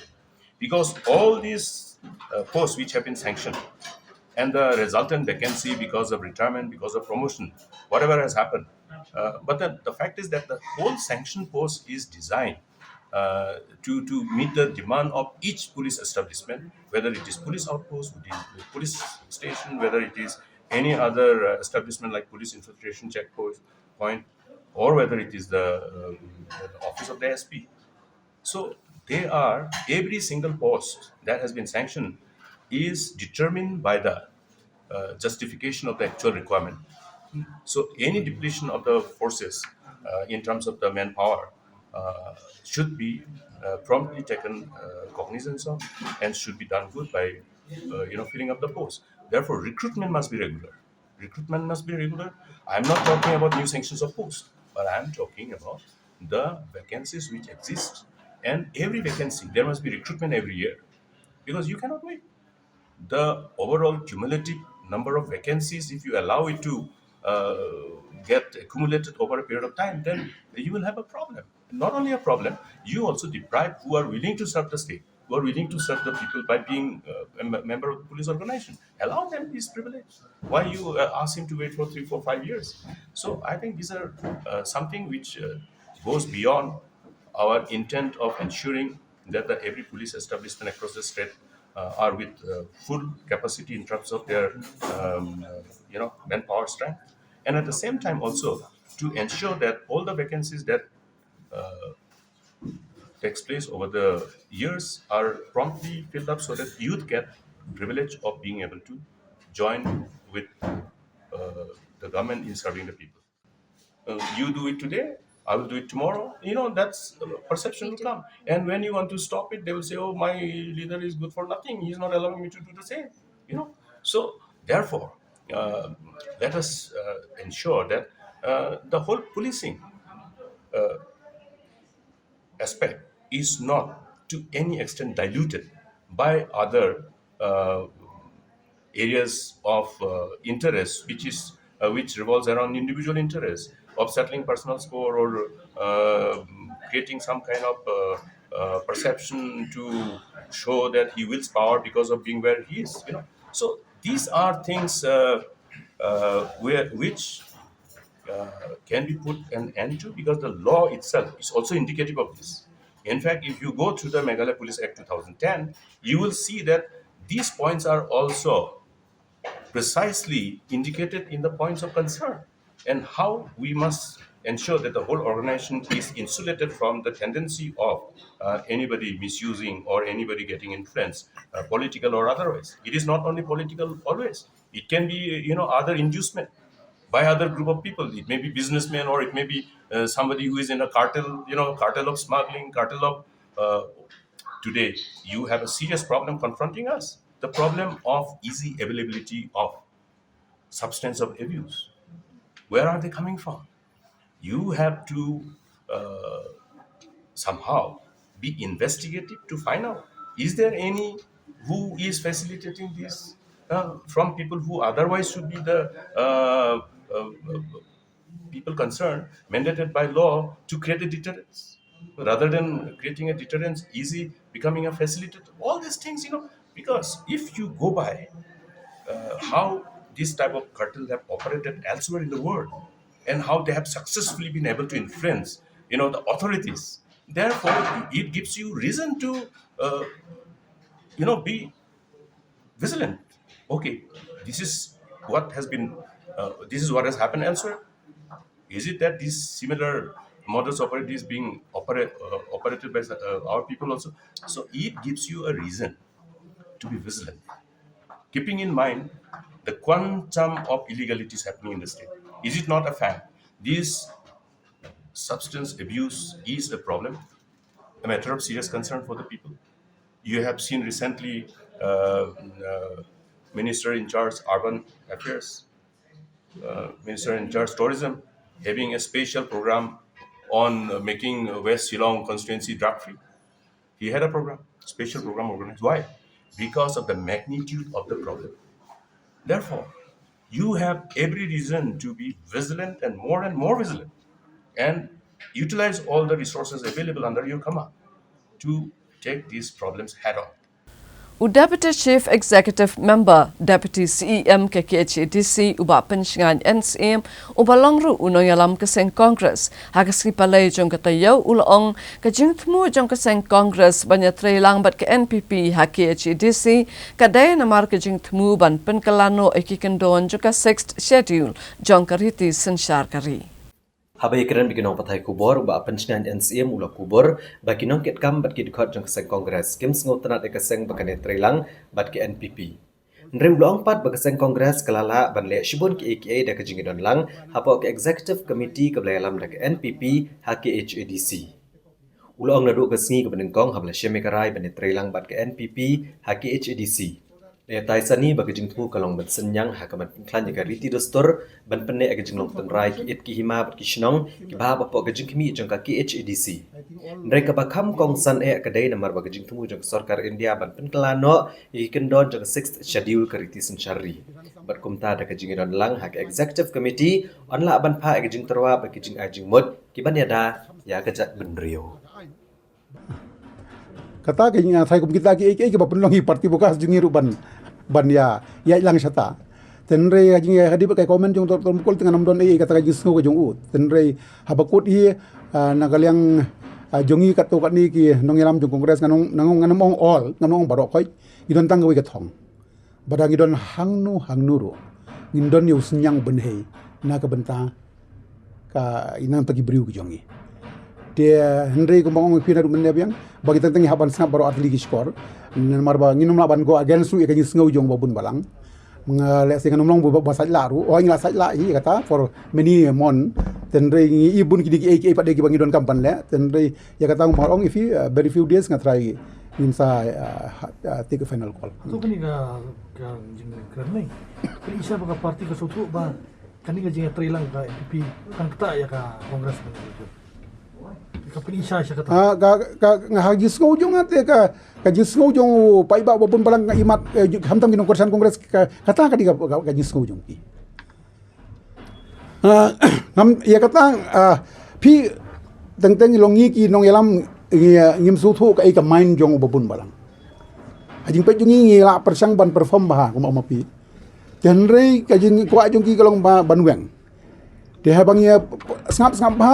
because all these uh, posts which have been sanctioned and the resultant vacancy because of retirement, because of promotion, whatever has happened. Uh, but the, the fact is that the whole sanction post is designed uh, to, to meet the demand of each police establishment, whether it is police outpost, whether it is police station, whether it is any other uh, establishment like police infiltration checkpoint, or whether it is the, um, the office of the S P. So they are, every single post that has been sanctioned is determined by the uh, justification of the actual requirement. So any depletion of the forces uh, in terms of the manpower uh, should be uh, promptly taken uh, cognizance of and should be done good by uh, you know, filling up the post. Therefore, recruitment must be regular. Recruitment must be regular. I'm not talking about new sanctions of posts, but I'm talking about the vacancies which exist. And every vacancy, there must be recruitment every year, because you cannot wait. The overall cumulative number of vacancies, if you allow it to uh, get accumulated over a period of time, then you will have a problem. Not only a problem, you also deprive who are willing to serve the state, who are willing to serve the people by being uh, a me- member of the police organization. Allow them this privilege. Why you uh, ask him to wait for three, four, five years? So I think these are uh, something which uh, goes beyond our intent of ensuring that the, every police establishment across the state uh, are with uh, full capacity in terms of their um, uh, you know, manpower strength, and at the same time also to ensure that all the vacancies that uh, takes place over the years are promptly filled up so that youth get privilege of being able to join with uh, the government in serving the people. Uh, you do it today, I will do it tomorrow. You know, that's uh, perception will come. And when you want to stop it, they will say, "Oh, my leader is good for nothing. He's not allowing me to do the same." You know, so therefore, uh, let us uh, ensure that uh, the whole policing uh, aspect is not to any extent diluted by other uh, areas of uh, interest, which is uh, which revolves around individual interests of settling personal score or uh, creating some kind of uh, uh, perception to show that he wields power because of being where he is. You know, so these are things uh, uh, where which uh, can be put an end to, because the law itself is also indicative of this. In fact, if you go through the Meghalaya Police Act two thousand ten, you will see that these points are also precisely indicated in the points of concern, and how we must ensure that the whole organization is insulated from the tendency of uh, anybody misusing or anybody getting influenced, uh, political or otherwise. It is not only political always. It can be, you know, other inducement by other group of people. It may be businessmen, or it may be uh, somebody who is in a cartel, you know, cartel of smuggling, cartel of uh, today, you have a serious problem confronting us. The problem of easy availability of substance of abuse. Where are they coming from? You have to uh, somehow be investigative to find out, is there any who is facilitating this uh, from people who otherwise should be the uh, uh, uh, people concerned, mandated by law to create a deterrence, rather than creating a deterrence, easy becoming a facilitator. All these things, you know, because if you go by uh, how this type of cartel have operated elsewhere in the world and how they have successfully been able to influence, you know, the authorities, therefore it gives you reason to uh, you know, be vigilant. Okay, this is what has been, uh, this is what has happened elsewhere. Is it that this similar modus operandi is being opera- uh, operated by uh, our people also? So it gives you a reason to be vigilant, keeping in mind the quantum of illegalities happening in the state. Is it not a fact? This substance abuse is a problem, a matter of serious concern for the people. You have seen recently uh, uh, Minister in charge Urban Affairs, uh, Minister in charge Tourism, having a special program on uh, making West Shillong constituency drug free. He had a program, special program organized. Why? Because of the magnitude of the problem. Therefore, you have every reason to be vigilant and more and more vigilant and utilize all the resources available under your command to take these problems head on. U Deputy Chief Executive Member, Deputy C E M ka K H A D C, u Bah Pynshngain N Syiem, uba long ruh u nongïalam ka seng Congress, ha ka sngi Palei jong ka taïew u la ong, ka jingthmu jong ka seng Congress ban ïatreilang bad ka N P P ha K H A D C ka dei namar ka jingthmu ban pynkylla noh ïa ki kyndon jong ka Sixth Schedule jong ka riti synshar ka ri. Haba ïakren bad ki nongpathai khubor, u Bah Pynshngain N Syiem u la kubur ba ki nongkitkam bad ki dkhot jong ka seng Congress kim sngewtynnad ïa ka seng ba kan ïatreilang bad ka N P P. Hynrei u la ong pat ba ka seng Congress ka la lah ban leh shibun kiei kiei da ka jingïadonlang hapoh ka Executive Committee kaba la ïalam da ka N P P ha K H A D C. U la ong naduh ka sngi kaba nyngkong haba la shim ïa ka rai ban ïatreilang bad ka N P P ha K H A D C. La ïatai sani ba ka jingthmu ka long ban synñiang ha ka ban pynkhlaiñ ïa ka riti dustur, ban pynneh ïa ka jinglong tynrai ki it ki hima bad ki shnong kiba hap hapoh ka jingkhmih jong ka K H A D C. Hynrei kaba kham kongsan eh ka dei namar ba ka jingthmu jong ka sorkar India ban pynkylla noh ïa ki kyndon jong ka Sixth Schedule ka riti synshar ri. Bad kumta da ka jingïadonlang ha ka Executive Committee yn lah ban phah ïa ka jingtyrwa bad ki jingai jingmut ki ban ïada ïa ka jaitbynriew. Kata ka jingïatai kum kita kiei kiei kiba pynlong ïa ki party, ba ka jong ngi ruh ban, ban ïa, ïaid lang shata. Te hynrei ka jingïadei bad ka comment jong u Doctor Mukul te ngan ym don ei ei, kata ka jingsngew ka jong u. Te hynrei haba kut hi, ah, na ka liang, ah, jong ngi katto katne ki nongïalam jong Congress, ngan ong, ngan ong, ngan ym ong all, ngan ym ong baroh khoit. Ngi don tang kawei ka thong. Ba da ngi don hangno hangno ruh, ngin don ïa u synñiang bynhei na ka bynta ka, ïa nangta ki briew ki jong ngi. Te hynrei kumba nga ong ïa phi naduh mynne biang, ba ngi teng teng ngi hap ban sngap baroh artylli ki shkor. Namar ba ngin ym lah ban go against ruh ïa ka jingsngew jong uba bun balang. Nga leh shisha ngan ym long ba, ba sait lah ruh, oh ngi la sait lah hi kata for many a month. Te hynrei ngi i bun kine kiei kiei pat de kiba ngi donkam ban leh. Te hynrei ïa kata nga ong ïa phi, uh, very few days nga try ngin sa, uh, ha-, uh, take a final call. Hato kane ka, ka jingkren ne, phi ïohi ba ka party ka sngewthuh ba kane ka jingïatreilang ka N P P kan ktah ïa ka Congress? Ka phi ïohi sha kata? Ah, ka, ka, nga ha jingsngew jong nga te ka, ka jingsngew jong u paidbah ba bun balang nga ïohi, eh, khamtam ki nongkyrshan Congress ka, kata ka dei ka, ka, ka jingsngew jong ki. Ah, ngam, ïa kata, ah, phi teng teng long ngi ki nongïalam, ngi, ah, ngim sngewthuh kaei ka mind jong u babun balang. Ha jingpeit jong ngi ngi lah pyrshang ban perform bha kumba ma phi. Te hynrei ka jingkwah jong ki ka long ba ban weng. Te haba ngi, ah, sngap sngap bha,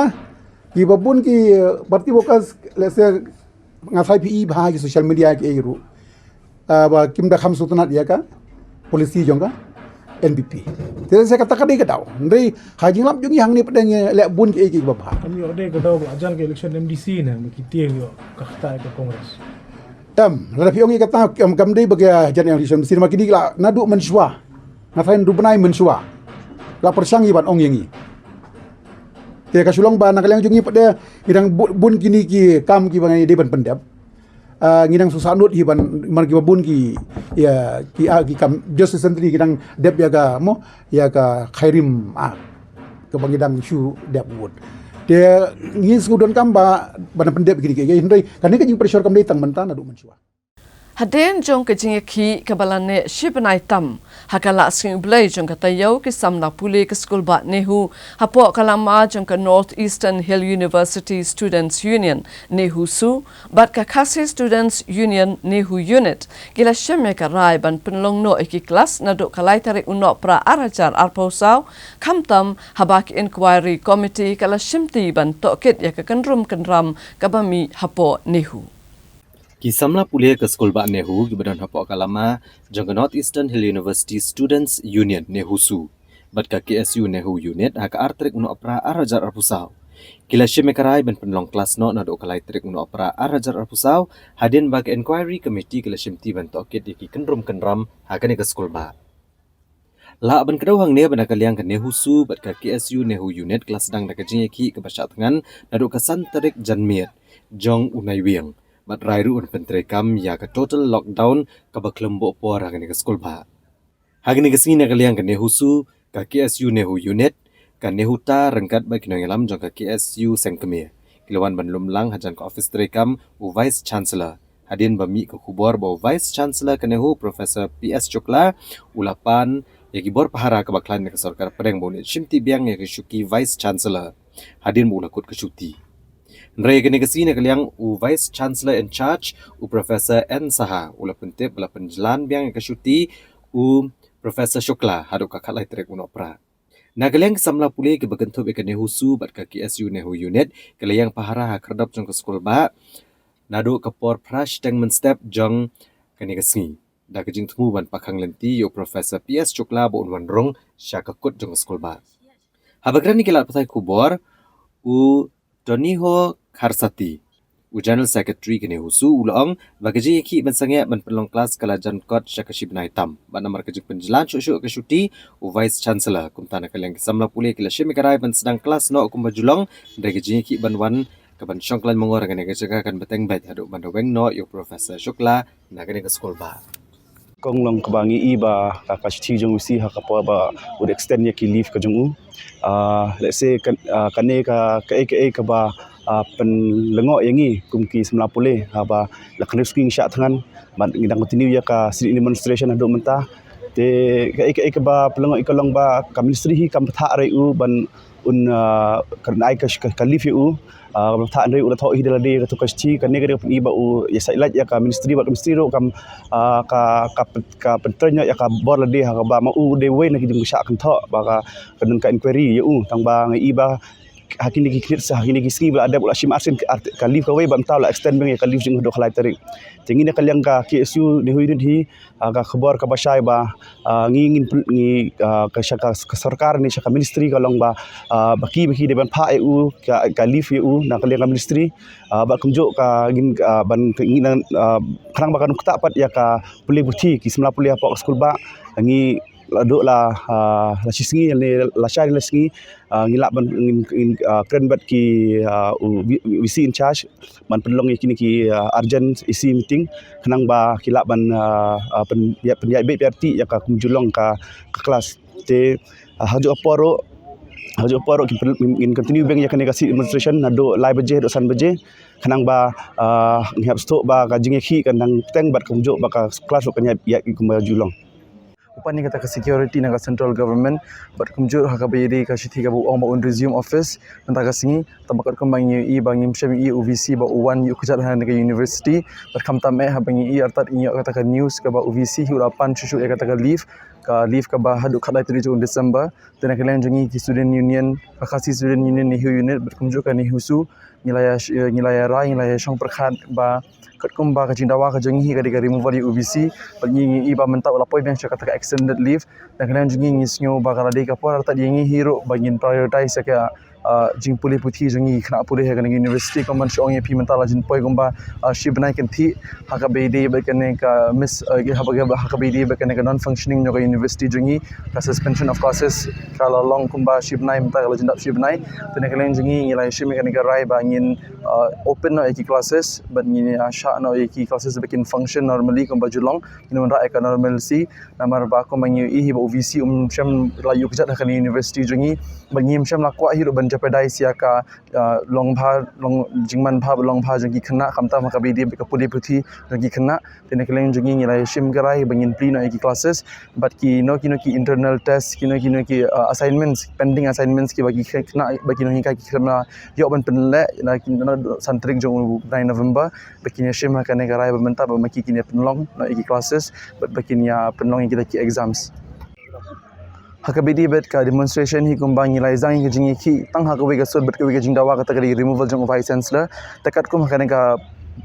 ki babun ki, ah, party workers, let's say, nga tharai phi i bha ki social media ki ei ruh. Ah, ba kim da kham sngewtynnat ïa ka policy jong ka N P P. Te sa kata ka dei ka daw. Hynrei ha jinglap jong ngi hangne pat ngi leh bun ki ei ki ba bha. Kam ïoh dei ka daw ba la jal ka election M D C ne, ba ki tieng ïoh ka kata ka Congress. Em, lada phi ong ïa kata kam, kam dei ba ka jan election M D C, namar ki dei la naduh mynshuwa. Nga tharai naduh bnai mynshuwa la pyrshang ïa ban ong ïa ngi. Te ka shu long ba na ka liang jong ngi pat de ngi dang bu-, bun kine ki kam kiba ngi dei ban pyndep. Ah, ngi dang shu sahnud hi ban, mar kiba bun ki, ïa, ki, ah, ki kam Justice Sentry ki dang dep ïa ka, mo, ïa ka Khyrim, ah, kaba ngi dang shu dep vote. Te ngi shu donkam ba ban pyndep kine ki, hynrei kane ka jingpressure kam dei tang mynta, naduh mynshuwa. Hadien jong ka jingïakhih kaba la neh shi bnai tam ha ka Lah Sngi U Blei jong ka taïew, ki samla pule ka skulbah NEHU hapoh ka lama jong ka North Eastern Hill University Students Union, NEHUSU, bad ka Khasi Students Union, NEHU Unit, ki la shim ïa ka rai ban pynlong noh ïa ki klas naduh ka lai tarik u Nohprah ar hajar arphew saw, khamtam haba ka Inquiry Committee ka la shimti ban tohkit ïa ka kynrum kynram kaba mih hapoh NEHU. Ki samla pule ka skulbah NEHU kiba don hapoh ka lama jong ka North Eastern Hill University Students Union, NEHUSU, bad ka K S U NEHU Unit ha ka ar tarik u Nohprah ar hajar arphew saw, ki la shim ïa ka rai ban pynlong klas noh naduh ka lai tarik u Nohprah ar hajar arphew saw, hadien ba ka Inquiry Committee ka la shimti ban tohkit ïa ki kynrum kynram ha kane ka skulbah. Lah ban kdew hangne ba na ka liang ka NEHUSU bad ka K S U NEHU Unit ka la sdang da ka jingïakhih kaba shah thngan naduh ka san tarik janmiet jong u Naiwieng, bad rai ruh ban pyntreikam ïa ka total lockdown kaba khlem buh por ha kane ka skulbah. Ha kane ka sngi na ka liang ka NEHUSU, ka K S U NEHU Unit, ka NEHUTA ryngkat bad ki nongïalam jong ka K S U Sengkmie ki la wan ban lum lang hajan ka ophis treikam u Vice Chancellor, hadien ba mih ka khubor ba u Vice Chancellor ka NEHU, Professor P S Shukla, u la pan ïa ki bor pahara kaba khlaiñ na ka sorkar pdeng ba un shimti biang ïa ka shuki Vice Chancellor hadien ba u la kut ka shuti. Hynrei ha kane ka sngi na ka liang u Vice Chancellor in charge, u Professor N Saha, u la pyntip ba la pynjlan biang ïa ka shuti u Professor Shukla haduh ka khatlai tarik u Nohprah. Na ka liang ki samla pule kiba kynthup ïa ka NEHUSU bad ka K S U NEHU Unit ki la ïeng pahara ha khyrdop jong ka skulbah naduh ka por phra shiteng mynstep jong kane ka sngi, da ka jingthmu ban pakhang lynti ïa u Professor P S Shukla ba un wan rung sha ka kut jong ka skulbah. Haba kren ïa ki lad pathai khubor, u Toniho Kharsati, u General Secretary ka NEHUSU, u la ong ba ka jingïakhih ban sangeh ban pynlong klas ka la jan kot sha ka shi bnai tam, bad namar ka jingpynjlan shuh shuh ka shuti u Vice Chancellor, kumta na ka liang ki samla pule ki la shim ïa ka rai ban sdang klas noh kumba ju long, hynrei ka jingïakhih ban wan kaban shong khlaiñ mangor ha kane ka jaka kan bteng beit haduh ban da weng noh ïa u Professor Shukla na kane ka skulbah. Kong long kaba ngi i ba ka, ka shithi jong u VC ha ka por ba u da extend ïa ki leave ka jong u. Ah, let's say kan, ah, kane ka, kaei kaei kaba, ah, pynlyngngoh ïa ngi kum ki samla pule, ah, ba la kane ka sngi ngi shah thngan bad ngi dang continue ïa ka sit-in demonstration haduh mynta. Te kaei kaei kaba pynlyngngoh ïa ka long ba ka ministry hi kam bthah rai u ban un, ah, kan ai ka, ka, ka leave ïa u, ah, ka bthah rai u la thoh hi da lade ka tu ka shithi, kane ka dei ka pyni ba u ïa said lait ïa ka ministry, bad ka ministry ruh kam, ah, ka, ka, ka pyntrei noh ïa ka bor lade ha kaba ma u dei uwei na ki jingkyrshan kynthoh ba ka, ka don ka inquiry ïa u, tang ba ngi i ba ha kine ki khyndiat sa, ha kine ki sngi ba la dep u la shim arsien ka, ka leave kawei, bad mynta u la extend biang ïa ka leave jong u haduh khatlai tarik. Te ngi na ka liang ka KSU NEHU Unit hi, ah, ka khubor kaba shai ba, ah, ngi ngin pyn-, ngi, ah, ka sha ka, ka sorkar ne sha ka ministry ka long ba, ah, ba ki, ba ki dei ban phah ïa u ka, ka leave ïa u na ka liang ka ministry, ah, bad kumjuh ka ngin, ah, ban, ngi na, ah, khnang ba kan ktah pat ïa ka pule puthi, ki samla pule hapoh ka skulbah, ngi la duh la, ah, la shi sngi ne la shai la sngi, ah, ngi lah ban ngin, ngin, ah, kren bad ki, ah, u V-, VC in charge ban pynlong ïa kine ki, ah, urgent EC meeting khnang ba ki lah ban, ah, ah, pyn-, ïa, pynïaid beit ïa ka kumjuh long ka, ka klas. Te, ah, ha juh ka por ruh, ha juh ka por ruh kin pyn-, ngin continue biang ïa kane ka sit-in demonstration naduh lai baje haduh san baje khnang ba, ah, ngi hap sngewthuh ba ka jingïakhih kan dang bteng bad kumjuh ba ka klas ruh kan ïaid, ïaid kumba ju long. Kumne kata ka security na ka central government, bad kumjuh ha kaba ïadei ka shithi kaba u ong ba un resume office mynta ka sngi. Tangba katkum ba ngi ïohi ba ngim shym ïohi u VC ba u wan ïuh kjat ha kane ka university. Bad khamtam eh haba ngi ïohi artat ngi ïoh kata ka news kaba u VC hi u la pan shuh shuh ïa kata ka leave, ka leave kaba haduh khatlai tarik jong u December. Te na ka liang jong ngi ki student union, ka Khasi Student Union NEHU unit bad kumjuh ka NEHUSU, ngi la ïa sh-, ngi la ïa rai, ngi la ïa shong pyrkhat ba katkum ba ka jingdawa ka jong ngi hi ka dei ka removal ïa u VC, bad ngi, ngi ïohi ba mynta u la poi biang sha kata ka extended leave. Na ka liang jong ngi ngi sngew ba ka la dei ka por artat ïa ngi hi ruh ba ngin prioritize ïa ka, ah, jingpule puthi jong ngi ki khynnah pule ha kane ka university. Kumban shu ong ïa phi mynta la jin poi kumba, ah, shi bnai kynthih ha kaba ïadei bad kane ka mis, ah, ha kaba, ha kaba ïadei bad kane ka non functioning jong ka university jong ngi, ka suspension of classes ka la long kumba shi bnai, mynta ka la jin dap shi bnai. Te na ka liang jong ngi ngi la ïa shim ïa kane ka rai ba ngin, ah, open noh ïa ki classes bad ngin ïa shah noh ïa ki classes ba kin function normally kumba ju long, ngin wanrah ïa ka normalcy. Namar ba kumba ngi ïohi hi ba u VC um shym la ïuh kjat ha kane ka university jong ngi, bad ngim shym la kwah hi ruh ban jeopardize ïa ka, ah, long bha, long, jingman bha, long bha jong ki khynnah, khamtam ha kaba ïadei bad ka pule puthi jong ki khynnah. Te na ka liang jong ngi ngi la ïa shim ka rai ba ngin plie noh ïa ki classes bad kino kino ki internal test, kino kino ki, ah, assignments, pending assignments kiba ki khynnah, ba ki nonghikai kim la ïoh ban pynleh na ki, na san tarik jong u bnai November. Ba kin ïa shim ha kane ka rai ba mynta ba ma ki kin ïa pynlong noh ïa ki classes bad ba kin ïa pynlong ïa kita ki exams. Ha kaba ïadei bad ka demonstration hi kumba ngi la ïa zang ïa ka jingïakhih tang ha kawei ka sur bad kawei ka jingdawa, kata ka dei removal jong u Vice Chancellor. Te katkum ha kane ka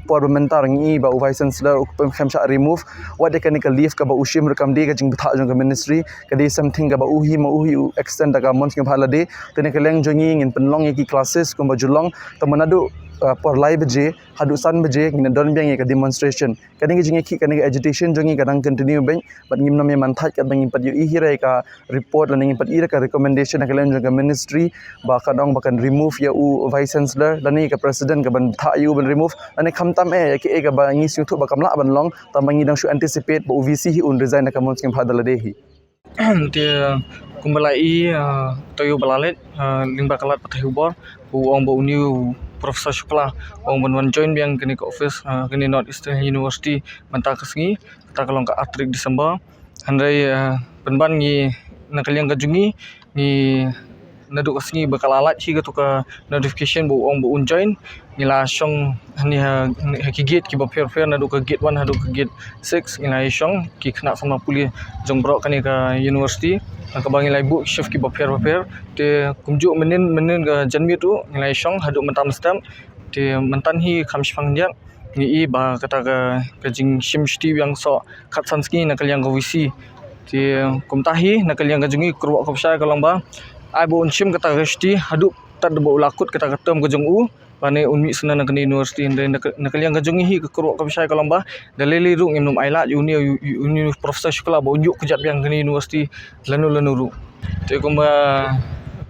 por ba mynta ngi ïohi ba u Vice Chancellor u khlem shah remove, wat ïa kane ka leave kaba u shim ruh kam dei ka jingbthah jong ka ministry, ka dei something kaba u hi ma u hi u extend da ka mon sngewbha lade. Te na ka liang jong ngi ngin pynlong ïa ki classes kumba ju long, tangba naduh, ah, por lai baje haduh san baje ngin don biang ïa ka demonstration. Kane ka jingïakhih, kane ka agitation jong ngi ka dang continue beit, bad ngim nym ïa man thait katba ngim pat ïohi hi ruh ïa ka report lane ngim pat ïohi ruh ïa ka recommendation na ka liang jong ka ministry ba ka ong ba kan remove ïa u Vice Chancellor lane ïa ka president kaban bthah ïa u ban remove, lane khamtam eh ïa kaei kaba ngi sngewthuh ba kam lah ban long, tangba ngi dang shu anticipate ba u VC hi un resign da ka mon sngewbha da lade hi. Te kumba la ïohi, ah, taïew ba la leit, ah, lyngba ka lad pathai khubor, u ong ba une u Professor Shukla u ong ban wan join biang kane ka office, ah, kane North Eastern University mynta ka sngi, kata ka long ka ar tarik December. Hynrei, ah, pynban ngi na ka liang ka jong ngi, ngi naduh ka sngi ba ka la lait hi kato ka notification ba u ong ba un join, ngi la shong hangne ha, ha ki gate kiba pher pher, naduh ka gate one haduh ka gate six, ngi la ïa shong ki khynnah samla pule jong baroh kane ka university, ha kaba ngi la ïa buh ki shift kiba pher bapher. Te kumjuh mynnin mynnin ka janmiet ruh ngi la ïa shong haduh mynta mynstep. Te mynta hi kham shipang khyndiat ngi ïohi ba kata ka, ka jingshim shuti biang soh khatsan sngi na ka liang ka VC. Te kumta hi na ka liang ka jong ngi ka kyrwoh kaba shai ka long ba ai ba un shim kata ka shuti haduh tad ba u la kut kata ka term ka jong u, lane un mih sngewbha na kane ka university. Hynrei na ka, na ka liang ka jong ngi hi ka kyrwoh kaba shai ka long ba da lei lei ruh ngim nym ailad ïa une, ïa une u Professor Shukla ba un ïuh kjat biang kane ka university lano lano ruh. Te kumba,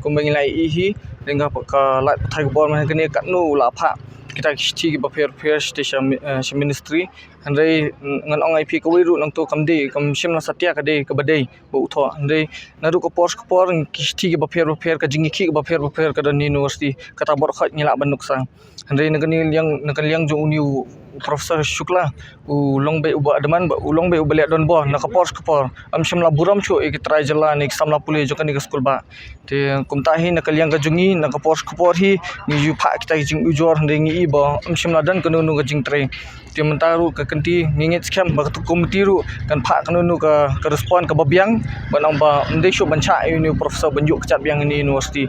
kumba ngi la ïohi hi lyngba ka lad pathai khubor mynta kane, katno u la phah kita ki shithi kiba pher pher sha, eh, sha ministry. Hynrei ngan ong ïa phi kawei ruh nangto kam dei, kam shym la satia ka dei kaba dei ba u thoh. Hynrei naduh ka por sha ka por ki shithi kiba pher bapher, ka jingïakhih kaba pher bapher ka don ha university, kata baroh khoit ngi lah ban nuksa. Hynrei na ka liang, na ka liang jong une u Professor Shukla, u long beit uba adman, u long beit uba leh donbor na ka por sha ka por. Ym shym la burom shuh ïa ki trai jylla ne ki samla pule jong kane ka skul ba. Te kumta hi na ka liang ka jong ngi, na ka por sha ka por hi ngi ju phah kita ki jingujor, hynrei ngi ïohi ba ym shym la don kano kano ka jingtrei. Te mynta ruh ka kynti ngi ngeit skhem ba kata ka komiti ruh kan phah kano kano ka, ka respond kaba biang, ban ong ba ym dei shuh ban shah ïa une u professor ban ïuh kjat biang ha une u university.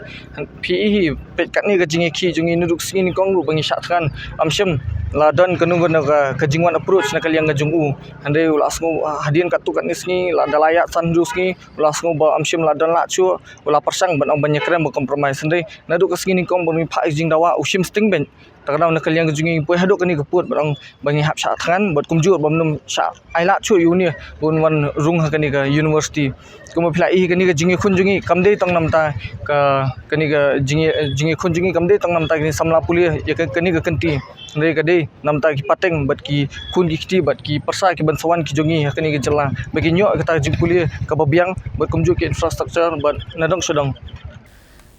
Phi ïohi hi, peit katne ka jingïakhih jong ngi naduh ka sngi nyngkong ruh ba ngi shah thngan, ym shym la don kano kano ka, ka jingwan approach na ka liang ka jong u. Hynrei u la sngew, ah, hadien katto katne sngi, la da la ïaid san hynriew sngi, u la sngew ba ym shym la don lad shuh, u la pyrshang ban ong ban ïakren ban compromise. Hynrei naduh ka sngi nyngkong ba ngi phah ïa ka jingdawa, u shim sting beit. Te ka daw na ka liang ka jong ngi poi haduh kane ka pud ban ong ba ngi hap shah thngan, bad kumjuh ba ym nym shah ailad shuh ïa une ba un wan rung ha kane ka university. Kumba phi la ïohi kane ka jingïakhun jong ngi kam dei tang namar ka, kane ka jingïa-, jingïakhun jong ngi kam dei tang namar kine samla pule ïa ka, kane ka kynti. Hynrei ka dei namar ki pateng bad ki khun ki kti bad ki pyrsa kiban sa wan ki jong ngi ha kane ka jylla ba kin ïoh kata ka jingpule kaba biang bad kumjuh ki infrastructure bad nadong shadong.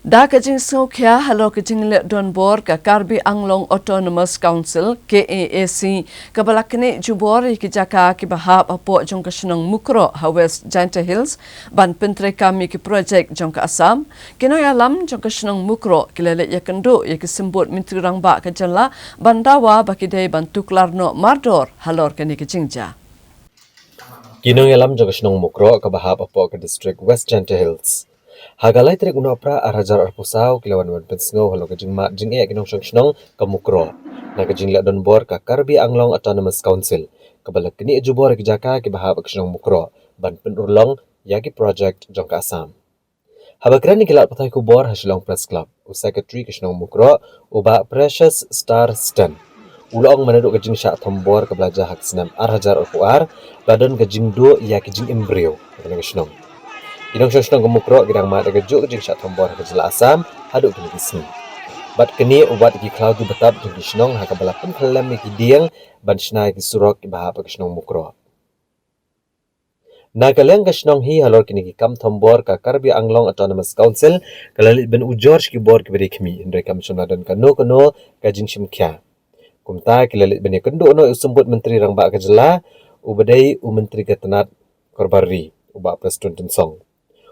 Da ka jingsngewkhia halor ka jingleh donbor ka Karbi Anglong Autonomous Council, K A A C, kaba la knieh jubor ïa ki jaka kiba hap hapoh jong ka shnong Mukroh ha West Jaintia Hills ban pyntreikam ïa ki projek jong ka Assam, ki nongïalam jong ka shnong Mukroh ki la leit ïakynduh ïa ki symbud Myntri Rangbah ka jylla ban dawa ba ki dei ban tuklar noh mardor halor kane ka jingjia. Ki nongïalam jong ka shnong Mukroh kaba hap hapoh ka district West Jaintia Hills, ha ka lai tarik u Nohprah ar hajar arphew saw ki la wan ban pynsngew halor ka jingmad jingeh ki nongshong shnong ka Mukroh na ka jingleh donbor ka Karbi Anglong Autonomous Council, kaba la knieh jubor ïa ki jaka kiba hap ka shnong Mukroh ban pynurlong ïa ki projek jong ka Assam. Haba kren ïa ki lad pathai khubor ha Shillong Press Club, u Secretary ka shnong Mukroh, u Bah Precious Star Sten, u la ong ba naduh ka jingshah thombor kaba la jia ha ka snem ar hajar arphew ar, ba don ka jingduh ïa ki jingim briew ha kane ka shnong. Ki nongshong shnong ka Mukroh ki dang mad ïa kajuh ka jingshah thombor ha ka jylla Assam haduh kine ki sngi. Bad kane u wad ïa ki khlaw ki btap jong ki shnong ha kaba la pynkhlem ïa ki dieng ban shna ïa ki surok kiba hap ha ka shnong Mukroh. Na ka liang ka shnong hi halor kine ki kam thombor ka Karbi Anglong Autonomous Council ka la leit ban ujor sha ki bor kiba dei khmih, hynrei kam shym la don kano kano ka jingshim khia. Kumta ki la leit ban ïakynduh noh ïa u symbud Myntri Rangbah ka jylla, uba dei u Myntri ka tnat Korbar Ri, u Bah Prestone Tynsong,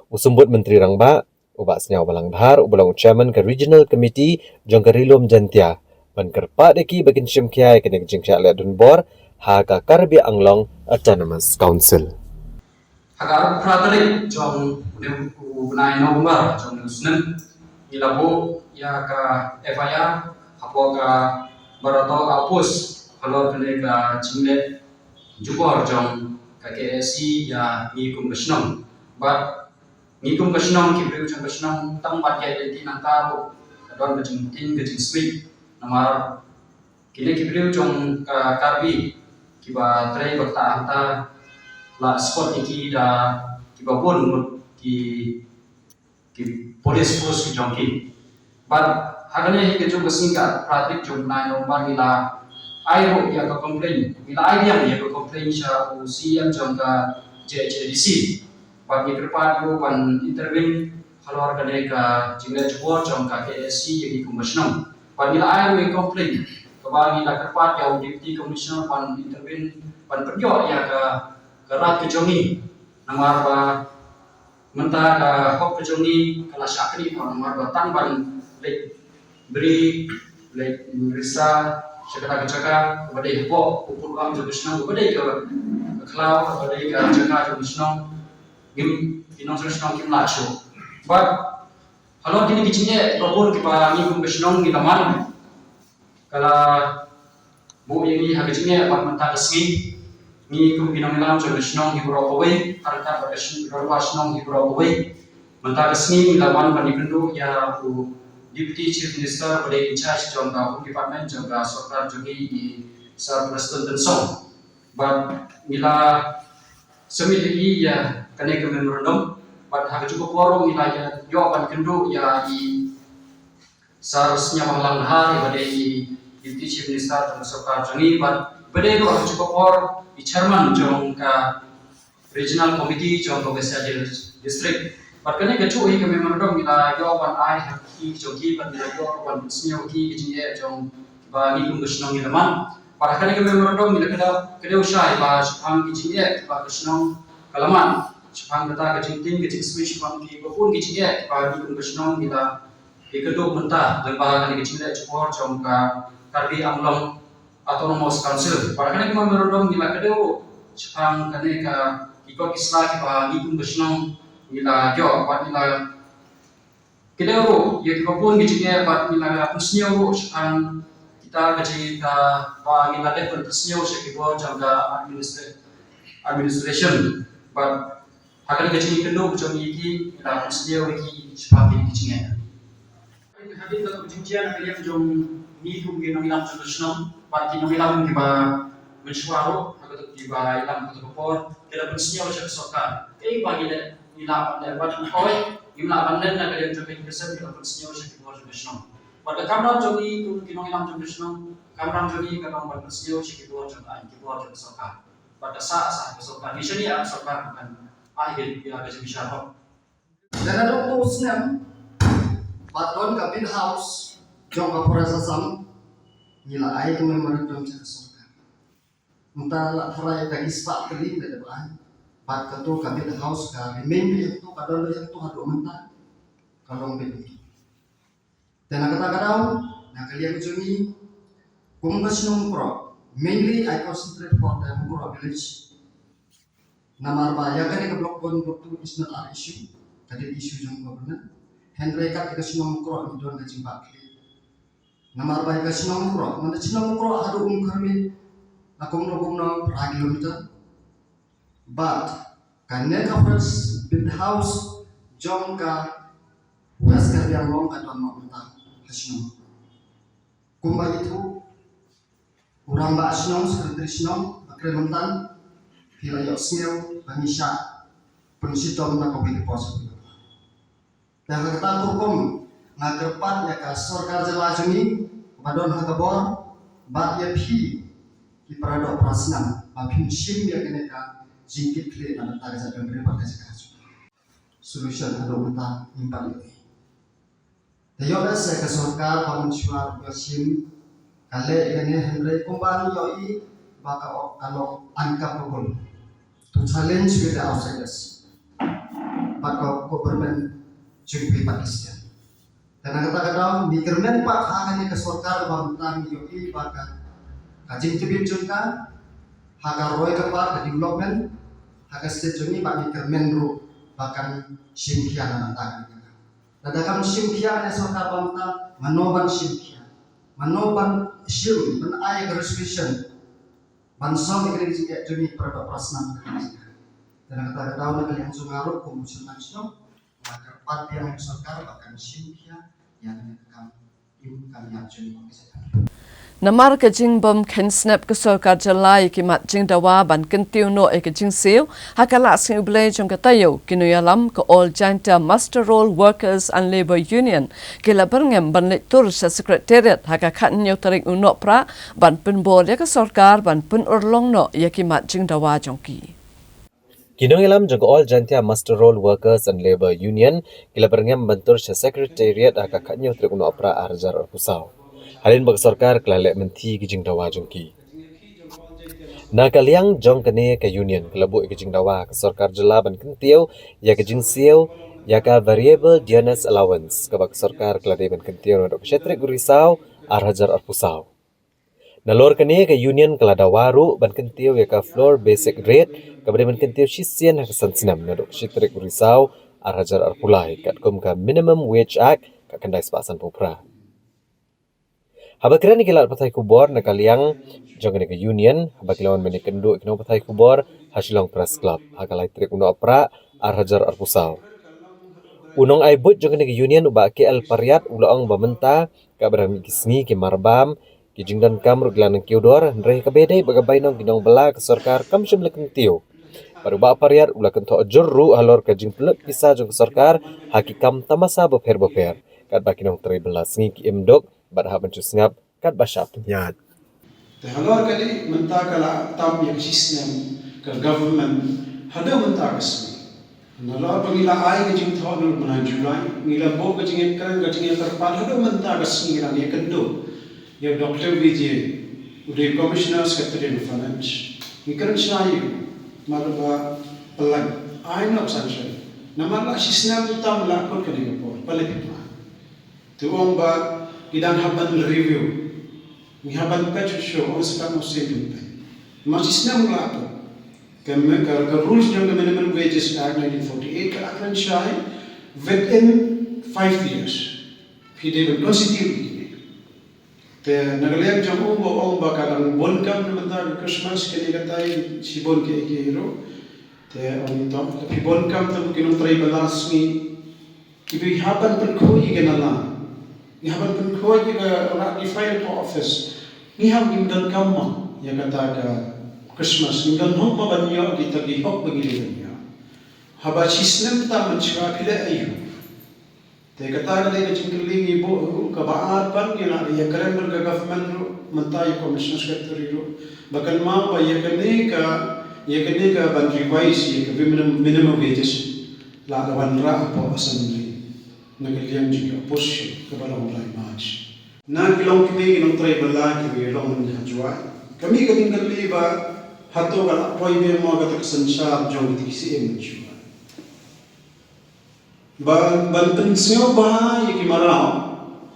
u symbud Myntri Rangbah, u Bah Sniawbhalang Dhar, uba long u Chairman ka Regional Committee jong ka Ri Lum Jaintia, ban kyrpad ïa ki ba kin shim khia ïa kane ka jingshah leh donbor ha ka Karbi Anglong Autonomous Council. Ha ka arphew phra tarik jong une u bnai November jong une u snem, ngi la buh ïa ka F I R hapoh ka Barato Outpost halor kane ka jingleh jubor jong ka K A A C ïa ngi kum ka shnong. Bad ngi kum ka shnong, ki briew jong ka shnong, tang ban ïaid lynti nangta ruh ka don ka jingtieng ka jingsmit. Namar kine ki briew jong ka Karbi kiba trei ba ktah hangta, la escort ïa ki da kiba bun ngut ki, ki police force ki jong ki. Bad ha kane hi kajuh ka sngi, ka arphew phra tarik jong u bnai November, ngi la ai ruh ïa ka complaint, ngi la ai biang ïa ka complaint sha u C E M jong ka J H A D C. Bad ngi kyrpad ïa u ban intervene halor kane ka jingleh jubor jong ka K A A C ïa ngi kum ka shnong. Bad ngi la ai ruh ïa ka complaint kaba ngi la kyrpad ïa u Deputy Commissioner ban intervene, ban pynïoh ïa ka, ka right ka jong ngi. Namar ba mynta ka hok ka jong ngi ka la shah knieh, namar ba tang ban leit bri, leit risa sha kata ka jaka kaba dei hapoh u pud wang jong ka shnong, kaba dei ka, ka khlaw, kaba dei ka jaka jong ka shnong, ngim, ki nongshong shnong kim lah shuh. Bad halor kine ki jingeh kiba bun kiba ngi kum ka shnong ngi la mad, ka la buh ïa ngi ha ka jingeh bad mynta ka sngi ngi kum ki nongïalam jong ka shnong ngi baroh kawei, ha ryngkat bad ka shnong, ka dorbar shnong ngi baroh kawei. Mynta ka sngi ngi la wan ban ïakynduh ïa u Deputy Chief Minister ba dei in charge jong ka Home Department jong ka sorkar jong ngi, i Sir Prestone Tynsong. Bad ngi la submit ïa i ïa kane ka memorandum. Bad ha kajuh ka por ruh ngi la ïa ïoh ban kynduh ïa i Sir Sniawbhalang Dhar, iba dei i Deputy Chief Minister jong ka sorkar jong ngi, bad iba dei ruh ha kajuh ka por i Chairman jong ka Regional Committee jong ka West Jaintia District. Bad kane kajuh hi ka memorandum ngi la ïoh ban ai ha ki jong ki, bad ngi la ïoh ban pynsngew ki, ki jingeh jong kiba ngi kum ka shnong ngi la mad. Bad ha kane ka memorandum ngi la kdew, kdew shai ba shaphang ki jingeh kiba ka shnong ka la mad, shaphang kata ka jingtieng ka jingsmit, shaphang kiba bun ki jingeh kiba ngi kum ka shnong ngi la ïakynduh mynta lyngba kane ka jingleh jubor jong ka Karbi Anglong Autonomous Council. Bad ha kane ka memorandum ngi la kdew ruh shaphang kane ka, ki kot ki sla kiba ngi kum ka shnong ngi la ïoh, bad ngi la kdew ruh ïa kiba bun ki jingeh, bad ngi la pynsngew ruh shaphang kita ka jingeh kaba ngi la dep pynsngew sha ki bor jong ka administra-, administration. Bad ha kane ka jingïakynduh jong ngi ïa ki, ngi la pynsngew ïa ki shaphang kine ki jingeh. Hadien kata ka jingjia na ka liang jong ngi kum ki nongïalam jong ka shnong bad ki nongïalam kiba mynshuwa ruh, ha kata kiba ïalam kata ka por, ki la pynsngew sha ka sorkar kaei ba ngi leh, ngi lah ban leh, bad hooid ngim lah ban len na ka liang jong ka jingkyrshan, ki la pynsngew sha ki bor jong ka shnong. Bad ka kamram jong ngi kum ki nongïalam jong ka shnong, ka kamram jong ngi ka long ban pynsngew sha ki bor jong ka aiñ, ki bor jong ka sorkar. Bad ka sah, sah ka sorkar, ngi shaniah ka sorkar ban ai ïa ka jingbishar hok. Lada dang tu snem, Bad don ka bid house jong ka Forest Assam, ngi la ai ka memorandum sha ka sorkar. Mynta la tharai da ki spah tylli da ba ai. Bad kato ka bid house ka remain bid hangto, ka don bid hangto haduh mynta. Ka long bid hangto. Te na kata ka daw, na ka liang jong ngi, kum ka shnong Mukroh, mainly I concentrate for the Mukroh village. Namar ba ïa kane ka block one, block two is not our issue. Ka dei issue jong government. Hynrei kat ka shnong Mukroh ngi don ka jingbakla. Namar ba ïa ka shnong Mukroh, man ka shnong Mukroh haduh Umkyrmi, na kumno kumno phra kilometer. Bad kane ka Forest Bid House jong ka West Karbi Anglong ka don noh mynta ha shnong. Kumba ïathuh u rangbah shnong, secretary shnong, ba kren mynta, phi la ïohsngew ba ngi shah pynshitom na kawei ka por sha kawei ka por. Te ha kata ka rukom nga kyrpad ïa ka sorkar jylla jong ngi ba don ha ka bor, bad ïa phi ki para doh para snam, ba phin shim ïa kane ka jingkitkhlieh na ka bynta ka jaitbynriew bad ka jaka jong ngi. Solution haduh mynta ngim pat ïohi. Te ïoh lehse ka sorkar ba mynshuwa ruh ka shim, ka leh ïa kane, hynrei kumba ngi ïohi ba ka, ka long uncappable to challenge with the outsiders. Bad ka government jong kiwei pat ki state. Te na kata ka daw ngi kyrmen pat ha kane ka sorkar ba mynta ngi ïohi ba ka, ka jingtbit jong ka ha ka roi ka par, ka development ha ka state jong ngi, ba ngi kyrmen ruh ba kan shim khia na ka bynta kane ka. Lada kam shim khia ïa ka sorkar ba mynta, mano ban shim khia? Mano ban shim, ban ai ka reservation, ban song ïa ka jingeh jong ngi para doh para snam ka jaka. Te na kata ka daw na ka liang jong nga ruh kum u chairman shnong, nga kyrpad biang ïa ka sorkar ba kan shim khia ïa kane ka kam im kam ïap jong ngi ka jaka. Namar ka jingbym kheiñ snep ka sorkar jylla ïa ki mat jingdawa ban kyntiew noh ïa ka jingsiew, ha ka lad sngi U Blei jong ka taïew, ki nongïalam ka All Jaintia Muster Roll Workers and Labour Union ki la byrngem ban leit tur sha Secretariat ha ka khathynñiew tarik u Nohprah ban pynbor ïa ka sorkar ban pynurlong noh ïa ki mat jingdawa jong ki. Ki nongïalam jong ka All Jaintia Muster Roll Workers and Labour Union ki la byrngem ban tur sha Secretariat ha ka khathynñiew tarik u Nohprah ar hajar arphew saw, hadien ba ka sorkar ka la leh mynthi ki jingdawa jong ki. Na ka liang jong kane ka union ka la buh ïa ka jingdawa ha ka sorkar jylla ban kyntiew ïa ka jingsiew ïa ka variable dearness allowance, kaba ka sorkar ka la dei ban kyntiew naduh ka shi tarik u Risaw ar hajar arphew saw. Nalor kane ka union ka la dawa ruh ban kyntiew ïa ka floor basic rate, kaba dei ban kyntiew shisien ha ka san snem naduh ka shi tarik u Risaw ar hajar arphew lai, katkum ka Minimum Wage Act ka khyndai spah sanphew phra. Haba kren ïa ki lad pathai khubor na ka liang jong kane ka union, haba ki la wan ban ïakynduh ïa ki nongpathai khubor ha Shillong Press Club ha ka lai tarik u Nohprah ar hajar arphew saw, u nongai buit jong kane ka union, u Bah K L Pariat, u la ong ba mynta kaba dang mih ki sngi ki marbam, ki jingdonkam ruh ki la nang kiew dor, hynrei kaba ïadei bad ka bainong ki nongbylla, ka sorkar kam shym la kyntiew. Bad u Bah Pariat u la kynthoh jur ruh halor ka jingpynlut pisa jong ka sorkar ha ki kam tamasa bapher bapher, katba ki nongtrei bylla sngi ki im duk bad hap ban shu sngap katba shah pynïaid. Te halor kane mynta ka la tam ïa ka shisnem ka government haduh mynta ka sngi. Nalor ba ngi la ai ka jingthoh naduh mynta July, ngi la buh ka jingïakren, ka jingïakyrpad, haduh mynta ka sngi ngi la ïakynduh ïa u Doctor Vijay, u dei Commissioner Secretary of Finance. Ngi kren shai ïa u, namar ba pynlait ai noh ka sanction. Namar la shisnem tam la kut kane ka por, pynlait pynlait. Te u ong ba ngi dang hap ban review. Ngi hap ban peit shuh shuh, ong sa katno sien kin peit. Namar shisnem la kut. Ka, ka, ka rules jong ka Minimum Wages Act nineteen forty-eight ka la kren shai, within five years phi dei ban constitute ïa kine. Te na ka liang jong u ba ong ba ka dang bun kam na bynta ka Christmas, kane katai shibun kiei kiei ruh. Te ong to, phi bun kam te ki nongtrei bylla sngi. Kiba hap ban pynkhuid ïa ka nalah, ngi hap ban pynkhuid ïa ka, la define ka office. Ngi hap, ngim donkam ma ïa kata ka Christmas, ngim donkam ma ban ïoh kita ki hok ba ngi dei ban ïoh. Haba shisnem tam mynshuwa phi leh aïu? Te kata ka dei ka jingkylli ngi buh ruh, kaba ar pat ngi la ïakren bad ka government ruh, mynta ïa Commissioner Secretary ruh, ba kynmaw ba ïa kane ka, ïa kane ka ban revise ïa ka minimum, minimum wages la, la wanrah hapoh Assembly. Na ka liang jong ka push kaba long lai March. Na ki long kine ki nongtrei bylla kiba long mynta ha Jowai. Ka mih ka jingkylli ba hato ka la poi biang mo kata ka synshar jong ki T C M Jowai. Ba ban pynsngew bha ïa ki mraw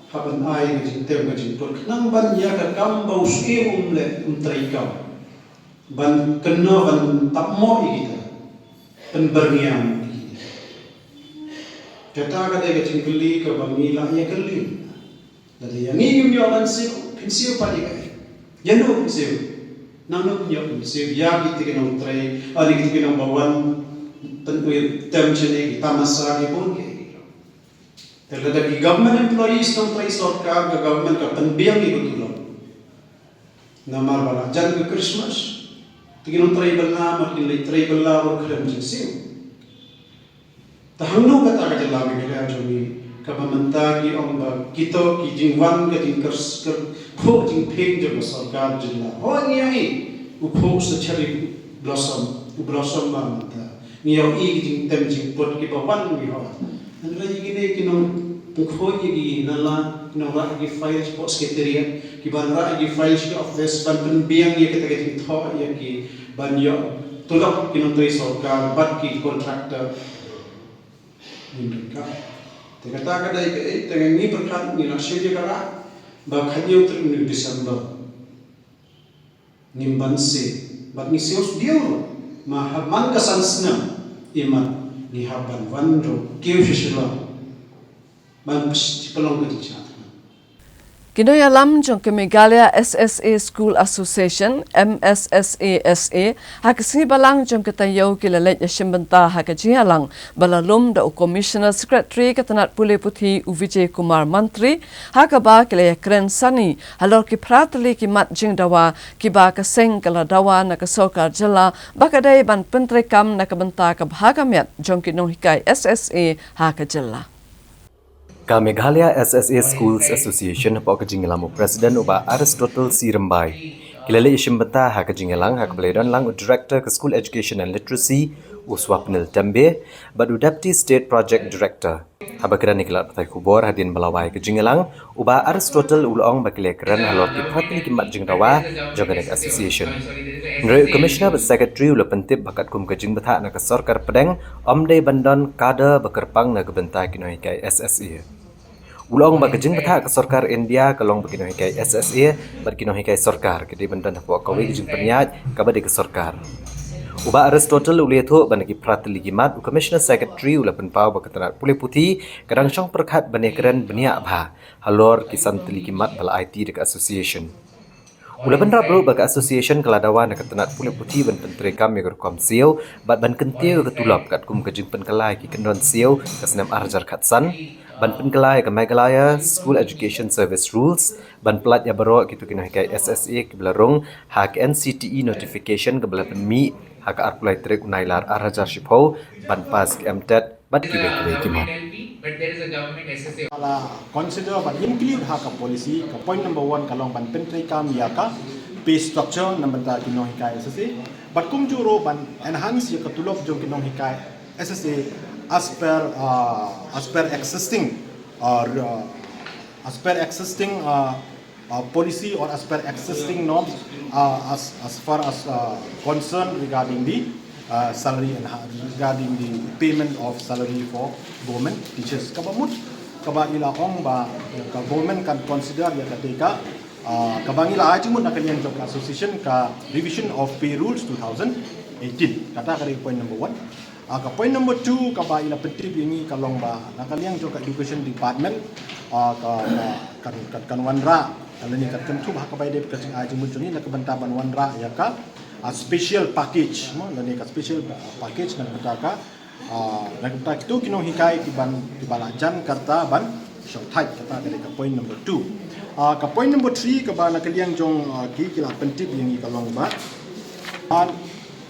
ha ban ai ka jingtem ka jingput khnang ban ïa ka kam ba u Syiem um leh um trei kam. Ban kynnoh ban tap mo ïa kita. Pynbyrngiang ïa kita. Kata ka dei ka jingkylli kaba ngi lah ïa kylli. Lada ïa ngi ngim ïoh ban siew, phin siew pat ïa kaei? Ïa no phin siew? Nangno phin ïoh phin siew ïa kita ki nongtrei, ah, ïa kita ki nongbawan, pynwir tem shane ki tamasa ki bun ki. Te lada ki government employees nongtrei sorkar, ka government ka pynbiang ïa ka tulop. Namar ba la jan ka Christmas, te ki nongtrei bylla, mar kin leit trei bylla, bad khlem jingsiew. Te hangno kata ka jylla Meghalaya jong ngi, kaba mynta ki ong ba kito ki jingwan ka jingkyrkhu jingphieng jong ka sorkar jylla. Hooid ngi ïohi u phuh sa cherry blossom, u blossom ba mynta. Ngi ïohi ki jingtem jingput kiba wan ngi ïohi. Hynrei kine ki nongpynkhuid ïa ki nala, ki nongrah ïa ki file shapoh secretariat, kiba rah ïa ki file sha ki office, ban pynbiang ïa kita ki jingthoh ïa ki, ban ïoh tulop ki nongtrei sorkar bad ki contractor. Ngim ryngkat. Te kata ka dei kaei, te ngi pyrkhat ngi la shim ïa ka rah ba khathynñiew tarik u December. Ngim ban siew, bad ngi siew sdiang ruh, ma ha man ka san snem, imat ngi hap ban wan ruh kiew sha Shillong. Ban pynlong ka jingshah thngan. Ki nongïalam jong ka Meghalaya S S A School Association, M S S A S A, ha ka sngi Balang jong ka taïew ki la leit ïashim bynta ha ka jingïalang ba la lum da u Commissioner Secretary ka tnat pule puthi u Vijay Kumar Mantri, ha kaba ki la ïakren sani halor ki phra tylli ki mat jingdawa kiba ka seng ka la dawa na ka sorkar jylla ba ka dei ban pyntreikam na ka bynta ka bha ka miat jong ki nonghikai S S A ha ka jylla. Ka Meghalaya S S A Schools Association hapoh ka jingïalam u President u Bah Aristotle C Rymbai, ki la leit ïashim bynta ha ka jingïalang ha kaba la ïadon lang u Director ka School Education and Literacy u Swapnil Tembe bad u Deputy State Project Director. Haba kren ïa ki lad pathai khubor hadien ba la wai ka jingïalang, u Bah Aristotle u la ong ba ki la ïakren halor ki phra tylli ki mat jingdawa jong kane ka association. Hynrei u Commissioner bad Secretary u la pyntip ba katkum ka jingbthah na ka sorkar pdeng, ym dei ban don kader ba kyrpang na ka bynta ki nonghikai S S A. U la ong ba ka jingbthah ka sorkar India ka long ba ki nonghikai S S A bad ki nonghikai sorkar ki dei ban don hapoh kawei ka jingpynïaid kaba dei ka sorkar. U Bah Aristotle u la ïathuh ba na ki phra tylli ki mat, u Commissioner Secretary u la pynpaw ba ka tnat pule puthi ka dang shong pyrkhat ban ïakren bniah bha halor ki san tylli ki mat ba la aiti da ka association. U la bynrap ruh ba ka association ka la dawa na ka tnat pule puthi ban pyntreikam ïa ka rukom siew bad ban kyntiew ïa ka tulop katkum ka jingpynkylla ïa ki kyndon siew ka snem ar hajar khatsan, ban pynkylla ïa ka Meghalaya School Education Service Rules, ban pyllait ïa baroh kito ki nonghikai S S A kiba la rung ha ka N C T E notification kaba la pynmih ha ka arphew lai tarik u Nailar ar hajar shiphew, ban pass ka M TET bad kiwei kiwei ki mat. La consider ban include ha ka policy, ka point number one ka long ban pyntreikam ïa ka pay structure na bynta ki nonghikai S S A. Bad kumjuh ruh ban enhance ïa ka tulop jong ki nonghikai S S A as per, uh, as per existing, uh, as per existing, uh, uh, policy or as per existing norms, uh, as, as far as, uh, concern regarding the, uh, salary and ha-, regarding the payment of salary for government teachers. Kaba mut, kaba i la ong ba, uh, ka government kan consider ïa kata ka, uh, kaba ngi la ai jingmut na ka liang jong ka association ka revision of pay rules two thousand eighteen. Kata ka dei point number one. Ah, ka point number two kaba i la pyntip ïa ngi ka long ba na ka liang jong ka education department, ah, ka, ka, kan, kan, kan wanrah, ka lane kan kynthup ha kaba ïadei ka jingai jingmut jong ngi na ka bynta ban wanrah ïa ka, ah, special package, mo, lane ka special, ah, package na ka bynta ka, ah, na ka bynta kito ki nonghikai kiban, kiba la jan ka rta ban shongthait, kata ka dei ka point number two. Ah, ka point number three kaba na ka liang jong, ah, ki, ki la pyntip ïa ngi ka long ba, ah,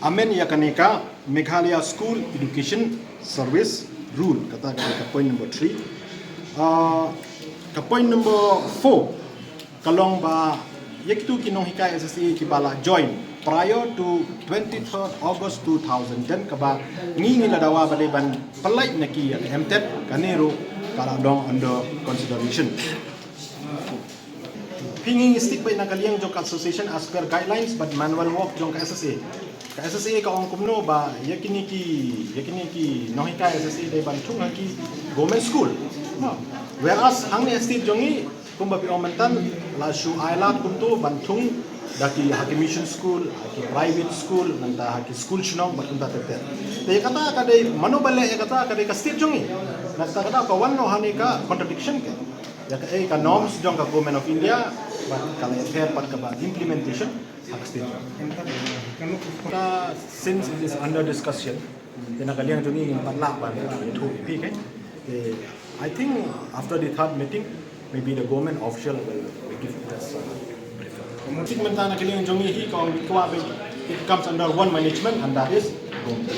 amend ïa kane ka Meghalaya School Education Service Rule, kata ka, ka point number three. Ah, ka point number four ka long ba ïa kito ki nonghikai S S A kiba la join prior to twenty-third August two thousand ten, kaba ngi ngi la dawa ba dei ban pyllait na ki ïa ka M TET, kane ruh Ka la dang under consideration. Pynhing stick beit na ka liang jong ka association as per guidelines bad manual work jong ka S S A. Ka S S A ka ong kumno ba ïa kine ki, ïa kine ki nonghikai S S A dei ban thung ha ki government school. Whereas hangne state jong ngi kumba phi ong mynta la shu ai lad kumto ban thung da ki ha ki mission school, ha ki private school, nangta ha ki school shnong bad kumta ter ter. Te ïa kata ka dei mano ba leh ïa kata ka dei ka state jong ngi. Nangta kata ka wan noh hangne ka contradiction ka. Ïa ka, eh, ka norms jong ka Government of India bad ka la ïapher bad kaba implementation ha ka state. Ka, since it is under discussion, te na ka liang jong ngi ngim pat lah ban ïathuh ïa phi, okay? Te, I think after the third meeting, maybe the government official will, will give us, uh, briefing. Mynta na ka liang jong ngi hi ka ong kwah ba it comes under one management, and that is government.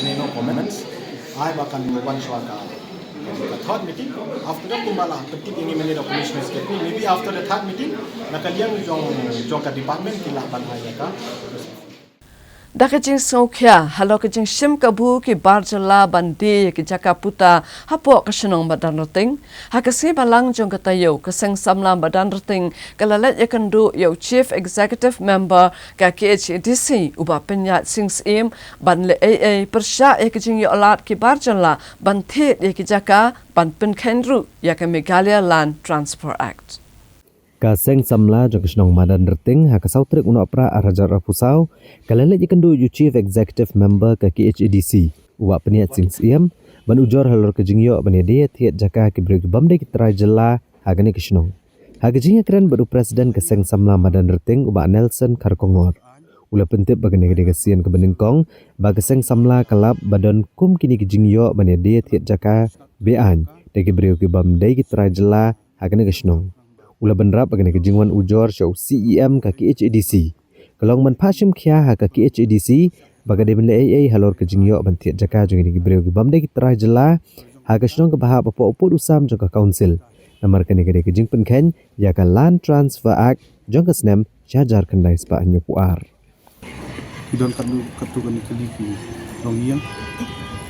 Any no comments? Ai ba kan wan shuwa ka, ka third meeting. After that kumba la pynthut ïa ngi mynne da commissioner secretary. Maybe after the third meeting, na ka liang jong, jong ka department ki lah ban ai ïa ka. Da ka jingsngewkhia halor ka jingshim kabu ki bar jylla ban die ïa ki jaka puta hapoh ka shnong Madanrting, ha ka sngi Balang jong ka taïew, ka Seng Samla Madanrting ka la leit ïakynduh ïa u Chief Executive Member ka K H A D C, u Bah Pynïaid Sing Syiem, ban leh ei ei pyrshah ïa ka jingïoh lad ki bar jylla ban thied ïa ki jaka, ban pynkheiñ ruh ïa ka Meghalaya Land Transfer Act. Ka Seng Samla jong ka shnong Madanrting, ha ka saw tarik u Nohprah arhajar arphew saw, ka la leit ïakynduh ïa u Chief Executive Member ka K H A D C, u Bah Pynïaid Sing Syiem, ban ujor halor ka jingïoh ban ïadie thied jaka ki briew ki bym dei ki trai jylla ha kane ka shnong. Ha ka jingïakren bad u President ka Seng Samla Madanrting, u Bah Nelson Kharkongor, u la pyntip ba kane ka dei ka sien kaba nyngkong ba ka Seng Samla ka lap ba don kum kine ki jingïoh ban ïadie thied jaka be-aiñ da ki briew ki bym dei ki trai jylla ha kane ka shnong. U la bynrap ba kane ka jingwan ujor sha u C E M ka K H A D C ka long ban phah shim khia ha ka K H A D C ba ka dei ban leh ei ei halor ka jingïoh ban thied jaka jong kine ki briew ki bym dei ki trai jylla ha ka shnong kaba hap hapoh u pud u sam jong ka council. Namar kane ka dei ka jingpynkheiñ ïa ka Land Transfer Act jong ka snem shihajar khyndai spah hynñiewphew ar. Ki don katto katne tylli ki longïing.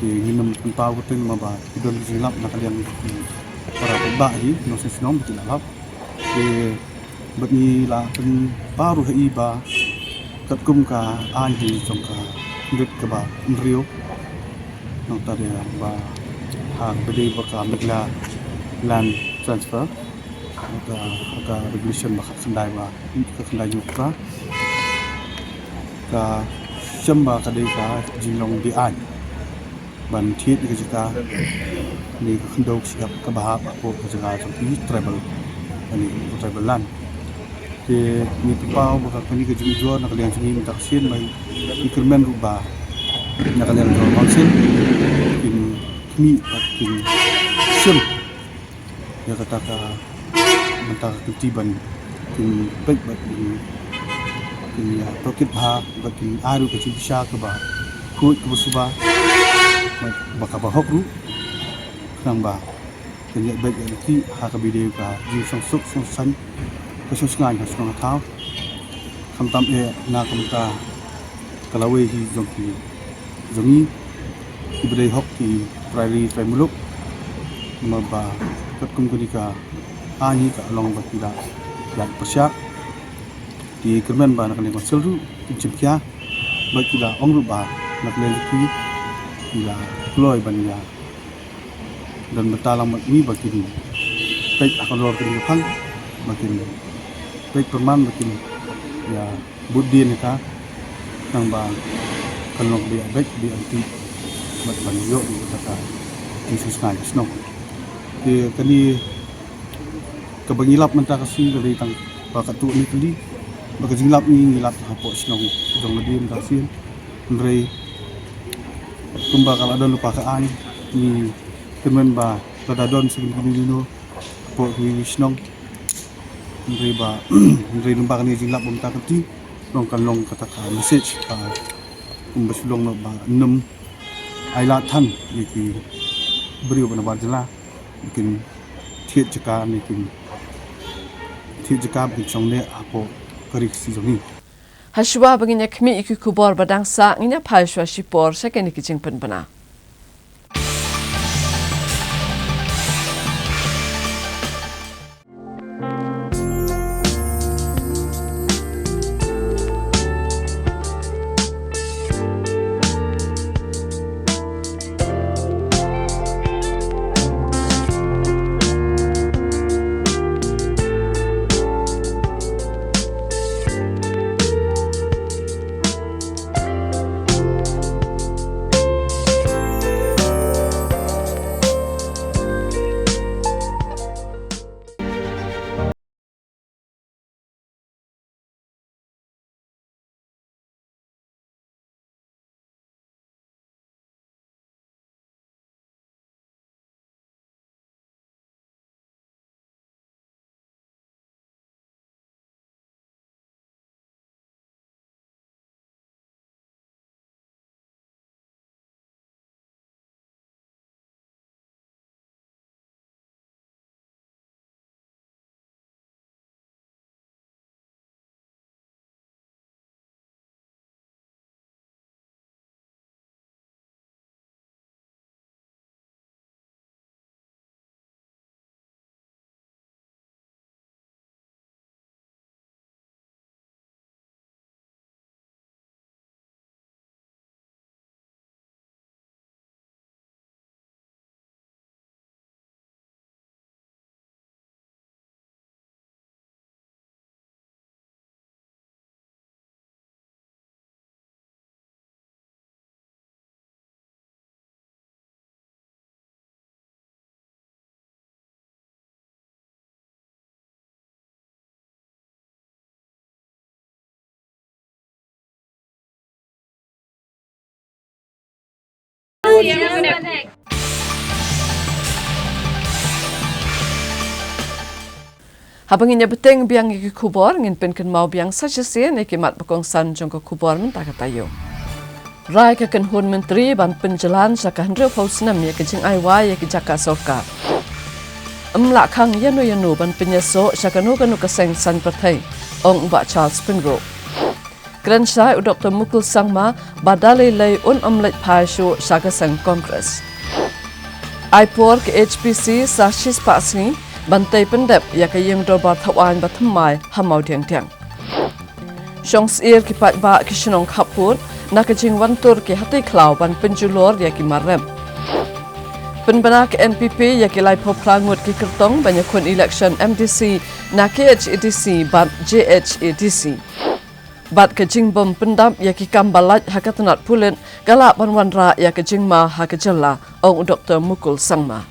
Te ngin ym pynpaw kyrteng namar ba ki don ki jinglap na ka liang ki para paidbah hi nongshong shnong ba ki la lap. Te bad ngi la pynpaw ruh ha i ba katkum ka aiñ hi jong ka khyndiat kaba hynriew, nangta de ba ha kaba dei ba ka Meghalaya Land Transfer, ka, ka regulation ba khatkhyndai ba khatkhyndai hynñiewphew phra, ka shem ba ka dei ka jinglong be-aiñ ban thied ïa ka jaka ne ka khyndew ka shyiap kaba hap hapoh ka jaka jong ki tribal, ne ka tribal land. Te ngi pynpaw ba ka kane ka jingujor na ka liang jong ngi mynta ka sien ba ngi kyrmen ruh ba na ka liang jong ka council kin khmih bad kin shim ïa kata ka, mynta ka kynti ban kin peit bad kin, kin ïa tohkit bha bad kin ai ruh ka jingpisa kaba khuid kaba suba bad ba kaba hok ruh, khnang ba kin ïa beit ïa lynti ha kaba dei ka jingshongsuk shongsaiñ, ka shongsngaiñ ha shnong ha thaw. Khamtam eh na ka bynta ka lawei hi jong ki, jong ngi kiba dei hok ki trai ri trai muluk. Namar ba katkum kane ka aiñ hi ka long ba ki la ïa pyrshah. Ki kyrmen ba na kane ka council ruh kin shim khia bad ki la ong ruh ba na kane ki, ki la kloi ban ïa don bynta lang bad ngi ba kin peit ha ka lor kane ka phang, ba kin peit pyrman, ba kin ïa bud dien ïa ka, khnang ba kan long ba ïa beit ba ïa lynti bad ban ïoh ïa kata ka jingsngewsih ka shnong. Te kane kaba ngi lap mynta ka sngi ka dei tang ba katto katne tylli, ba ka jinglap ngi, ngi lap hapoh shnong jong lade mynta ka sien. Hynrei kumba ka la don lypa ka aiñ, ngi kyrmen ba lada don sa kino kino hapoh kiwei kiwei shnong, hynrei ba, hynrei lyngba kane ka jinglap ba mynta ka sngi, long kan long kata ka message ba kumba shu long noh ba ym ai lad than ïa ki briew ba na bar jylla ba kin thied jaka, ne kin thied jaka ba kin shong leh hapoh ka ri Khasi jong ngi. Hashwa ba ngin ïa khmih ïa ki khubor ba dang sah, ngin ïa phai shuwa shipor sha kine ki jingpynbna. Haba ngin ïa bteng biang ïa ki khubor, ngin pynkynmaw biang sa shisien ïa ki mat ba kongsan jong ka khubor mynta ka taïew. Rai ka kynhun myntri ban pynjlan sha ka hynriewphew snem ïa ka jingai wai ïa ki jaka sorkar. Ym lah khang ïano ïano ban pynïasoh sha kano kano ka seng saiñ pyrthei, ong u Bah Charles Pyngrope. Kren shai u Doktor Mukul Sangma ba da lei lei un ym leit phai shuh sha ka seng Congress. Ai por ka H P C sa shispah sngi ban tei pyndep ïa ka ïing dorbar thaw aiñ ba thymmai ha Mawdiangdiang. Shong syier ki paidbah ki shnong khappud na ka jingwan tur ki hati khlaw ban pynjulor ïa ki mar rem. Pynbna ka N P P ïa ki laiphew phra ngut ki kyrtong ban ïakhun election M D C na K H A D C bad J H A D C. Bad ka jingbym pyndap ïa ki kam ba lait ha ka tnat pulit ka lah ban wanrah ïa ka jingma ha ka jylla, ong u Doktor Mukul Sangma.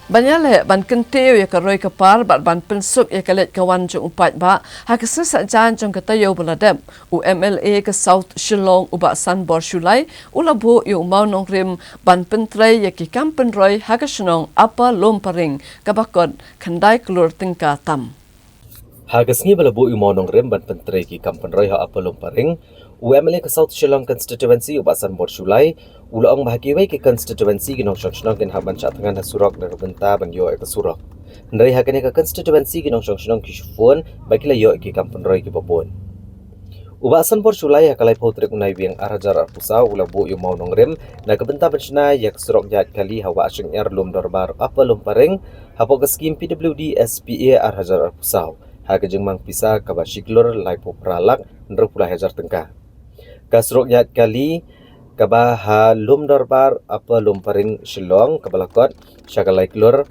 Ban ïaleh ban kyntiew ïa ka roi ka par bad ban pynsuk ïa ka leit ka wan jong u paidbah ha ka sngi Saitjaiñ jong ka taïew ba la dep, u M L A ka South Shillong u Bah Sanbor Shullai u la buh ïa u mawnongrim ban pyntrei ïa ki kam pynroi ha ka shnong Upper Lumparing kaba kot khyndai klur tyngka tam. Ha ka sngi ba la buh ïa u mawnongrim ban pyntrei ki kam pynroi ha Upper Lumparing, u M L A ka South Shillong Constituency u Bah Sanbor Shullai u la ong ba ha kiwei ki constituency ki nongshong shnong kin hap ban shah thngan ha surok na ka bynta ban ïoh ïa ka surok. Hynrei ha kane ka constituency ki nongshong shnong ki shu phone ba ki la ïoh ïa ki kam pynroi kiba bun. U Bah Sanbor Shullai ha ka laiphew tarik u Naiwieng ar hajar arphew saw u la buh ïa u mawnongrim na ka bynta ban shna ïa ka surok ïaid kali ha Wahsyngiar Lumdorbar Upper Lumparing hapoh ka skim P W D S P A ar hajar arphew saw ha ka jingmang pisa kaba shi klur laiphew phra lak hynriewphew lai hajar tyngka. Ka surok ïaid kali kaba ha Lumdorbar Upper Lumparing Shillong kaba la kot sha ka lai klur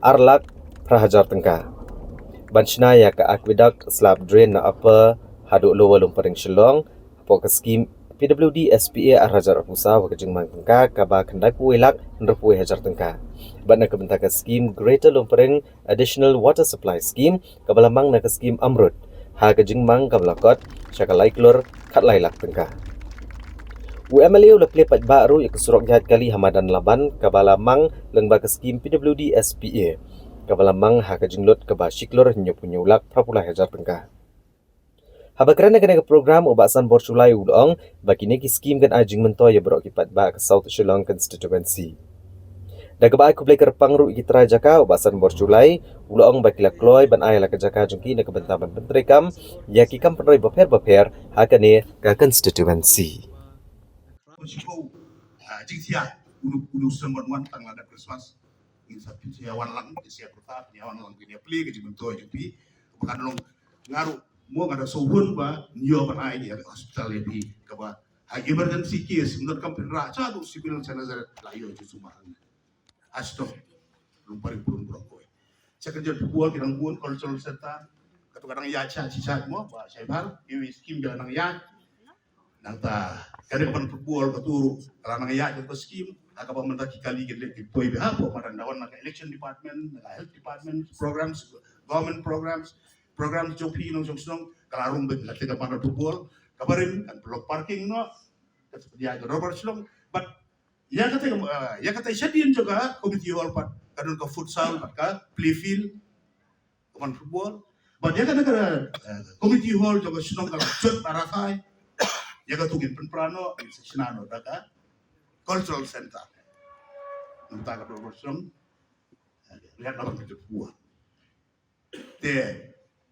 ar lak phra hajar tyngka. Ban shna ïa ka aqueduct slab drain na Upper haduh Lower Lumparing Shillong hapoh ka skim P W D S P A ar hajar arphew saw ha ka jingmang tyngka kaba khyndaiphew wei lak hynriewphew wei hajar tyngka. Bad na ka bynta ka skim Greater Lumparing Additional Water Supply Scheme kaba la mang na ka skim AMRUT ha ka jingmang kaba la kot sha ka lai klur khatlai lak tyngka. U M L A u la plie paidbah ruh ïa ka surok ïaid kali ha madan Laban kaba la mang lyngba ka skim P W D S P A kaba la mang ha ka jinglut kaba shi klur hynñiewphew hynñiew lak phraphew lai hajar tyngka. Haba kren ha kane ka program u Bah Sanbor Shullai u la ong ba kine ki skim kan ai jingmyntoi ïa baroh ki paidbah ka South Shillong Constituency. Da kaba ai khublei kyrpang ruh ïa ki trai jaka u Bah Sanbor Shullai u la ong ba ki la kloi ban ai la ka jaka jong ki na ka bynta ban pyntreikam ïa ki kam pynroi bapher bapher ha kane ka constituency. Jingsia unu unu snem ban wan tang lada Christmas. Ngin sa pynshai wan lang, pynshai kurta, pynshai wan lang, pynshai plie ka jingmyntoi jong phi. Ba kan long nga ruh mo nga da shu hun ba ngi ïoh ban ai ïa ka hospital ïa phi kaba ha emergency case, ngi donkam pynrah sha u civil Saint Nazareth la ïoh jingsuba. Astok. Lumparing purun purun koi. Sha ka jot football ki dang bun, cultural center. Katu ka dang ïaid sha sha mo ba shai bhar, ki skim ki dang ïaid. Nangta ka dei ban football katu ruh ka la nang ïaid ka skim. Ha kaba mynta ki kali ki leh ki poi bha hapoh madan, da wan na ka election department, na ka health department, programs, government programs, programs jong phi nongshong shnong ka la rung beit, la tei ka madan football. Kaba rim kan block parking noh. Ka ïaid ka dorbar shnong. But ïa kata, ïa kata shadien jong ka community hall pat ka don ka futsal pat ka play field. Ka ban football. Bad ïa kata ka, eh, community hall jong ka shnong ka la jot na Rakhai. Ïa katu ngin pynpra noh, ngin sa shna noh da ka cultural center. Nangta ka dor shnong. Ïa ka ban ka jot football. Te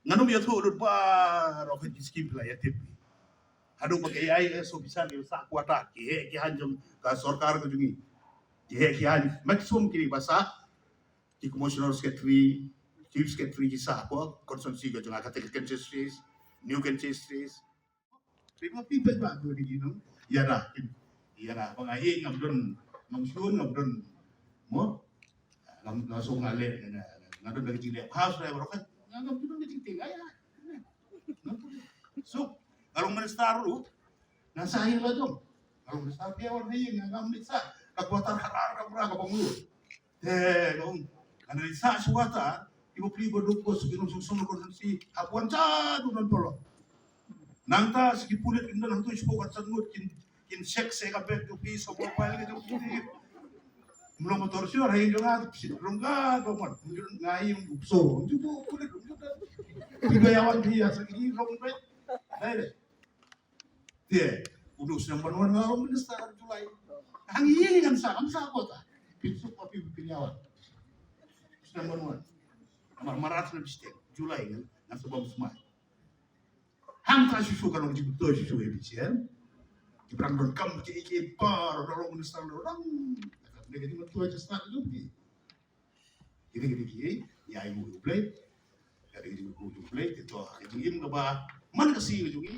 ngan ym ïathuh lut baroh ki skim phi la ïa tip. Haduh ba ka A I S officer ki sah quarter, ki heh ki haiñ jong ka sorkar ka jong ngi. Ki heh ki haiñ maximum ki ba sah. Ki commissioner secretary, chief secretary ki sah hapoh constituency ka jong nga, kata ka Kynshais East, New Kynshais East. Phi ba phi peit ba tu ni, you know. Ïa da. Ïa da ba nga ïeit ngam don nongshun, ngam don mo. Ngam, ngam shu nga leh, nga, nga don da ka jingleh bha shuwa baroh kan. Ngam, ngam don da ka jingtieng, ïa. So nga long minister ruh, nga sah ïing la jong. Nga long minister phi wan ha ïing, ngam leit sah ka quarter, ka ar, ka bra, ka bungalow. Te long, ngan leit sah shuwa ta, ki bapli ba duk bos ki nongshong shnong na constituency, hap wan sha duk nan polo. Nangta sa ki pulit kin don hangtu shiphew khatsan ngut kin, In check se ka bank jong phi, so profile ka jong phi. Mlong motor sure ha ïing jong nga, phi rong ka do mon. Nga ïing so. Ju bo kulit ju da. Phi ba ïawan phi ïa sa ki rong bank. Dai de. Te, u du snem ban wan nga minister July. Hang ïing ngan sa, ngan sa kota. Phi suk pa phi phi ïawan. Snem ban wan. Mar marat snem state. July ngan, ngan sa bam smai. Hangta shuh shuh ka long jingmyntoi shuh shuh A B C M. Ki brang donkam ki ki par ka long minister ka long. Ka dei ka jingmyntoi ka start jong ki. Kine kine ki ïa ïa u Blei. Ka dei ka jingmyntoi u Blei te to ka jingim kaba man ka si ka jong i.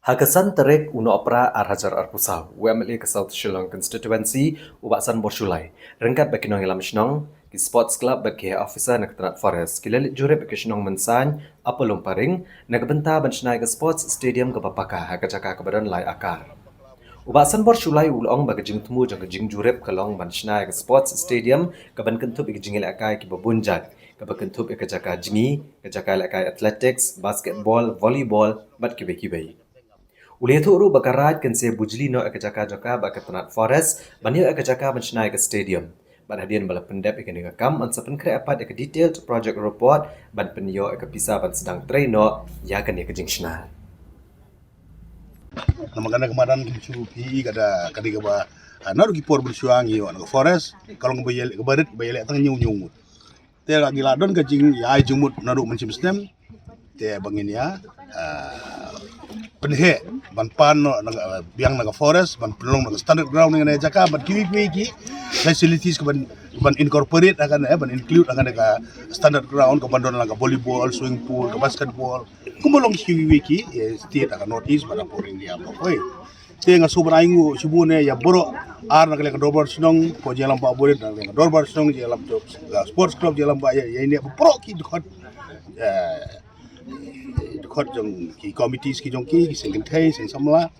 Ha ka san tarik u Nohprah ar hajar arphew saw, u M L A ka South Shillong Constituency, u Bah Sanbor Shullai, ryngkat bad ki nongïalam shnong, ki sports club bad ki head officer na ka tnat forest, ki la leit jurip ha ka shnong Mynsaiñ, Upper Lumparing, na ka bynta ban shna ïa ka sports stadium kaba paka ha ka jaka kaba don lai akar. U Bah Sanbor Shullai u la ong ba ka jingthmu jong ka jingjurip ka long ban shna ïa ka sports stadium kaban kynthup ïa ka jingïalehkai kiba bun jait, kaba kynthup ïa ka jaka jngi, ka jaka lehkai athletics, basketball, volleyball bad kiwei kiwei. U la ïathuh ruh ba ka Raid kan sa bujli noh ïa ka jaka jaka bad ka tnat forest ban ïoh ïa ka jaka ban shna ïa ka stadium. Bad hadien ba la pyndep ïa kane ka kam, yn sa pynkhreh pat ïa ka detailed project report ban pynïoh ïa ka pisa ban sdang trei noh ïa kane ka jingshna. Namar kane ka madan ki shu phi ka da kane kaba, ah, naduh ki por mynshuwa ngi ïoh na ka forest ka long ba ïaleh, kaba rit ba ïaleh tang ñiew ñiew ngut. Te ngi la don ka jingïai jingmut naduh mynshem snem. Te ba ngin ïa, ah, pynheh ban pan noh na ka, ah, biang na ka forest, ban pynlong na ka standard ground na ka jaka, ban kiwei kiwei ki facilities ka ban, ban incorporate ha kane, eh, ban include ha kane ka standard ground, ka ban don la ka volleyball, swimming pool, ka basketball. Kumba long kiwei kiwei ki, eh, state ha ka North East bad ha ka por India ba poi. Te nga sngewbha ban ai nguh shibun ïa baroh ar na ka liang ka dorbar shnong, ko jingïalam ba burit na ka liang ka dorbar shnong, jingïalam jong ka sports club, jingïalam ba ïa, ïa ine baroh ki dkhot, eh, dkhot jong ki committees ki jong ki, ki seng kynthei, seng samla.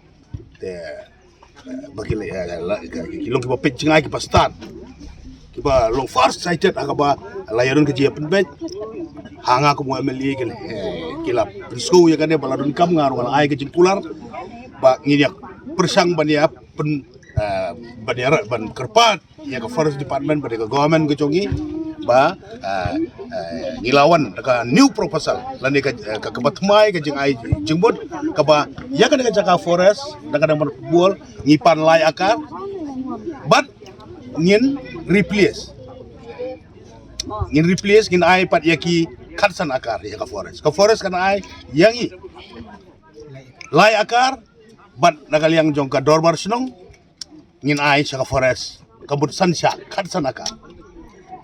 Te, eh, ba ki la, eh, la, ki, ki long kiba peit jngai kiba stad. Kiba long far sighted ha kaba la ïa don ka jingpynbeit. Ha nga kum u M L A ki, eh, ki la pynsngew ïa kane ba la donkam, nga ruh nga la ai ka jingkular ba ngin ïa pyrshang ban ïa pyn, eh, ban ïa ra-, ban kyrpad ïa ka forest department bad ïa ka government ka jong ngi ba, eh, eh, ngi la wan da ka new proposal lane ka, eh, ka, kaba thymmai ka jingai jingmut kaba ïa kane ka jaka forest da ka dang ban football ngi pan lai akar bad ngin replace. Ngin replace, ngin ai pat ïa ki khatsan akar ïa ka forest. Ka forest kan ai ïa ngi lai akar bad na ka liang jong ka dorbar shnong ngin ai sha ka forest ka mut san shah, khatsan akar.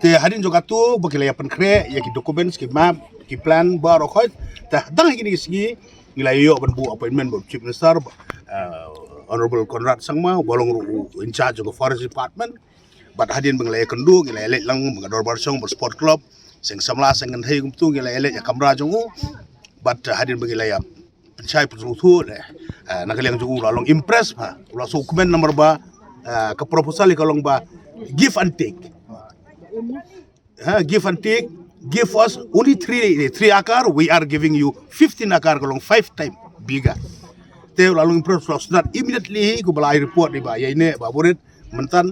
Te hadien jong katu ba ki la ïa pynkhreh ïa ki documents, ki map, ki plan baroh khoit. Te dang ha kine ki sngi ngi la ïoh ban buh appointment bad Chief Minister, uh, Honorable Conrad Sangma, ba long ruh u in charge jong ka Forest Department. Bad hadien ba ngi la ïakynduh, ngi la ïaleit lang bad ka dorbar shnong, bad sport club, seng samla, seng kynthei kumtu, ngi la ïaleit ïa kamra jong u. Bad, uh, hadien ba ngi la ïa pynshai pynsngewthuh, eh, uh, na ka liang jong u la long impress, ha, u la sngewkmen namar ba, uh, ka proposal ka long ba give and take. Ha, give and take, give us only three, three acre, we are giving you fifteen acre, ka long five time bigger. Te u la long impress, u la sngewtynnat immediately, kumba la ai report ïa i Bah, ïa ine, Bah Burit, mynta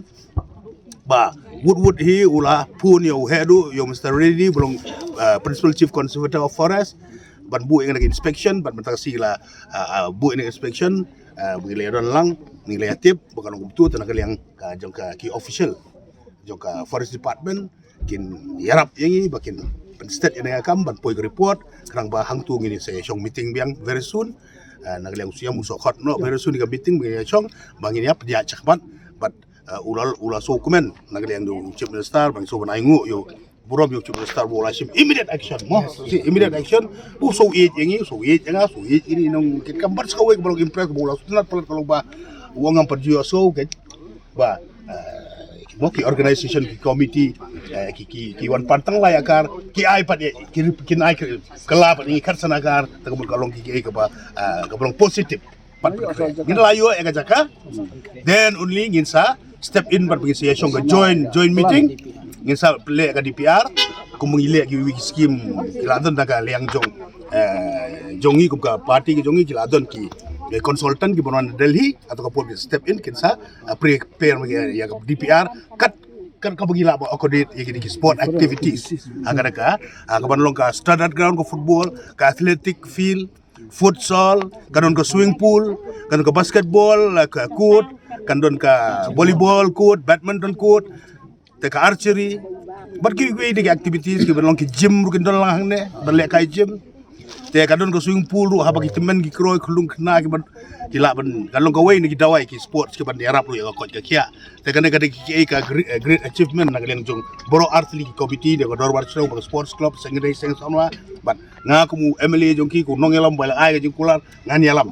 ba wut wut hi u la phone ïa u head u, ïa u Mister Reddy, ba long, uh, Principal Chief Conservator of Forest, ban buh ïa kane ka inspection, ban mynta ka sngi la, uh, uh, buh ïa kane ka inspection, uh, ba ngi la ïa don lang, ngi la ïa tip ba ka long kumtu, te na ka liang ka jong ka ki official jong ka Forest Department kin ïarap ïa ngi ba kin pynsted ïa kane ka kam ban poi ka report, khnang ba hangtu ngin sa ïa shong meeting biang very soon. Uh, na ka liang u Siem u sa khot noh very soon ka meeting ba ngin ïa shong, ba ngin ïa pynïaid shakhmat bad, uh, u la, u la sngewkmen na ka liang jong u Chief Minister, ba ngin sngewbha ban ai nguh ïa u burom ïa u Chief Minister ba u la shim immediate action mo. Shi immediate action, u sngewïeit ïa ngi, u sngewïeit ïa nga, u sngewïeit ïa ngi nongkitkam bad sa kawei kaba long impress ba u la sngewtynnat palat ka long ba u ong ngam pat ju ïohsngew, kaba, eh, mo ki organization, ki committee, eh, ki, ki, ki wan pan tang lai akar, ki ai pat ïa, ki, kin ai kylla pat ïa ngi khatsan akar, te ka mut ka long ki, ki, kaba, eh, kaba long positive. Pat ngin la ïoh ïa ka jaka, then only ngin sa step in, pat ngin sa ïa shong ka joint, joint meeting, ngin sa pynleh ka D P R, kum ngi leh kiwei ki scheme ki la don na ka liang jong, eh, jong ngi kum ka party ka jong ngi ki la don ki, Ki consultant kiba wan na Delhi, hato ka port step in kin sa, ah, prepare ma ki, ïa ka D P R, kat, kat kaba ki lah ban accommodate ïa ki, ki sport activities. Ha kata ka, ah, kaban long ka standard ground ka football, ka athletic field, futsal, ka don ka swimming pool, ka don ka basketball, ah, ka court, ka don ka volleyball court, badminton court, te ka archery, bad kiwei kiwei de ki activities, kiban long ki gym ruh kin don lang hangne, ban lehkai gym. Te ka don ka swimming pool ruh, haba ki tymmen ki kroi, ki lung khynnah, kiban, ki lah ban, ka long kawei na ki dawai ki sports, kiban ïarap ruh ïa ka koit ka khiah. Te kane ka dei ki, ki, ka great, eh, great achievement na ka liang jong baroh artylli ki committee, da ka dorbar shnong, bad sports club, seng Ri, seng Samla, bad nga kum u M L A jong ki, u nongïalam ba la ai ka jingkular, ngan ïalam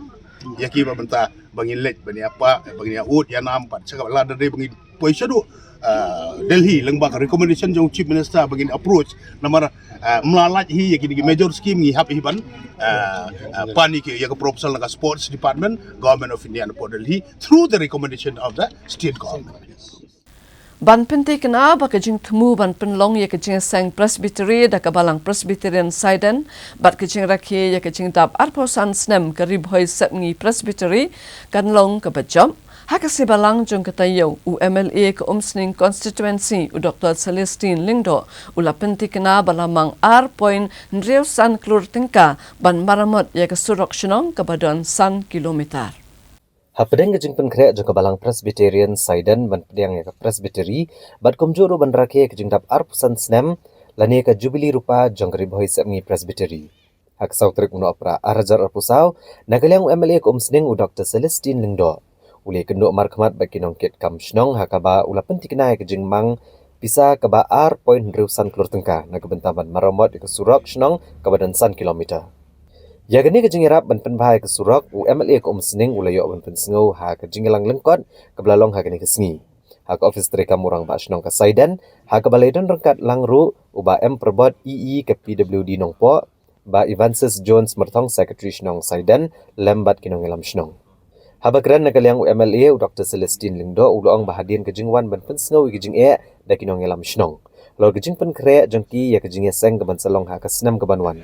ïa ki bad mynta ba ngin leit ban ïa pah, ba ngin ïa ud ïa nam, bad sa ka la da dei ba ngin poi shaduh, ah, Delhi lyngba ka recommendation jong Chief Minister ba ngin approach, namar, ah, ym lah lait hi ïa ki, ki major scheme ngi hap hi ban, ah, ah, pan ïa ki, ïa ka proposal na ka Sports Department, Government of India, na pdeng Delhi, through the recommendation of the state government. Ban pynthikna ba ka jingthmu ban pynlong ïa ka jingïaseng Presbytery da ka Balang Presbyterian Saiden, bad ka jingrakhe ïa ka jingdap arphew san snem ka Ri Bhoi Sepngi Presbytery, kan long kaba jop. Ha ka sngi Balang jong ka taïew, u M L A ka Umsning Constituency, u Doktor Celestine Lyngdoh, u la pynthikna ba la mang ar point hynriew san klur tyngka ban maramot ïa ka surok shnong kaba don san kilometer. Hapdeng ka jingpynkhreh jong ka Balang Presbyterian Saiden ban pdiang ïa ka Presbytery, bad kumjuh ruh ban rakhe ïa ka jingdap arphew san snem, lane ka Jubilee Rupa jong ka Ri Bhoi Sepngi Presbytery. Ha ka saw tarik u Nohprah ar hajar arphew saw, na ka liang u M L A ka Umsning u Doktor Celestine Lyngdoh, u la ïakynduh markhmat bad ki nongkitkam shnong ha kaba u la pynthikna ïa ka jingmang pisa kaba ar point hynriew san klur tyngka, na ka bynta ban maramot ïa ka surok shnong kaba don san kilometer. Ïa kane ka jingïarap ban pynbha ïa ka surok, u M L A ka Umsning u la ïoh ban pynsngew ha ka jingïalang lyngkot kaba la long ha kane ka sngi ha ka ophis treikam u Rangbah Shnong ka Saiden, ha kaba la ïadon ryngkat lang ruh u Bah M Prabot, E E ka P W D Nongpoh, Bah Evansis Jones Myrthong, Secretary Shnong Saiden, lem bad ki nongïalam shnong. Haba kren na ka liang u M L A, u Doktor Celestine Lyngdoh, u la ong ba hadien ka jingwan ban pynsngew ïa ka jingeh da ki nongïalam shnong, halor ka jingpynkhreh jong ki ïa ka jingïaseng kaban sa long ha ka snem kaban wan.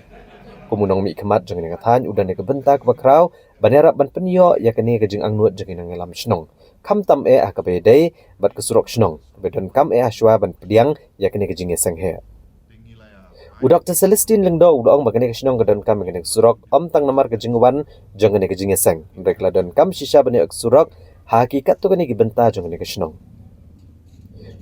Kum u nongmihkhmat jong kane ka thaiñ, u don ïa ka bynta kaba khraw ban ïarap ban pynïoh ïa kane ka jingangnud jong ki nongïalam shnong, khamtam eh ha kaba ïadei bad ka surok shnong, kaba donkam eh hashwa ban pdiang ïa kane ka jingïaseng heh. U Doktor Celestine Lyngdoh u la ong ba kane ka shnong ka donkam ïa kane ka surok, ym tang namar ka jingwan jong kane ka jingïaseng, hynrei ka la donkam shisha ban ïoh ïa ka surok ha ki katto katne ki bynta jong kane ka shnong.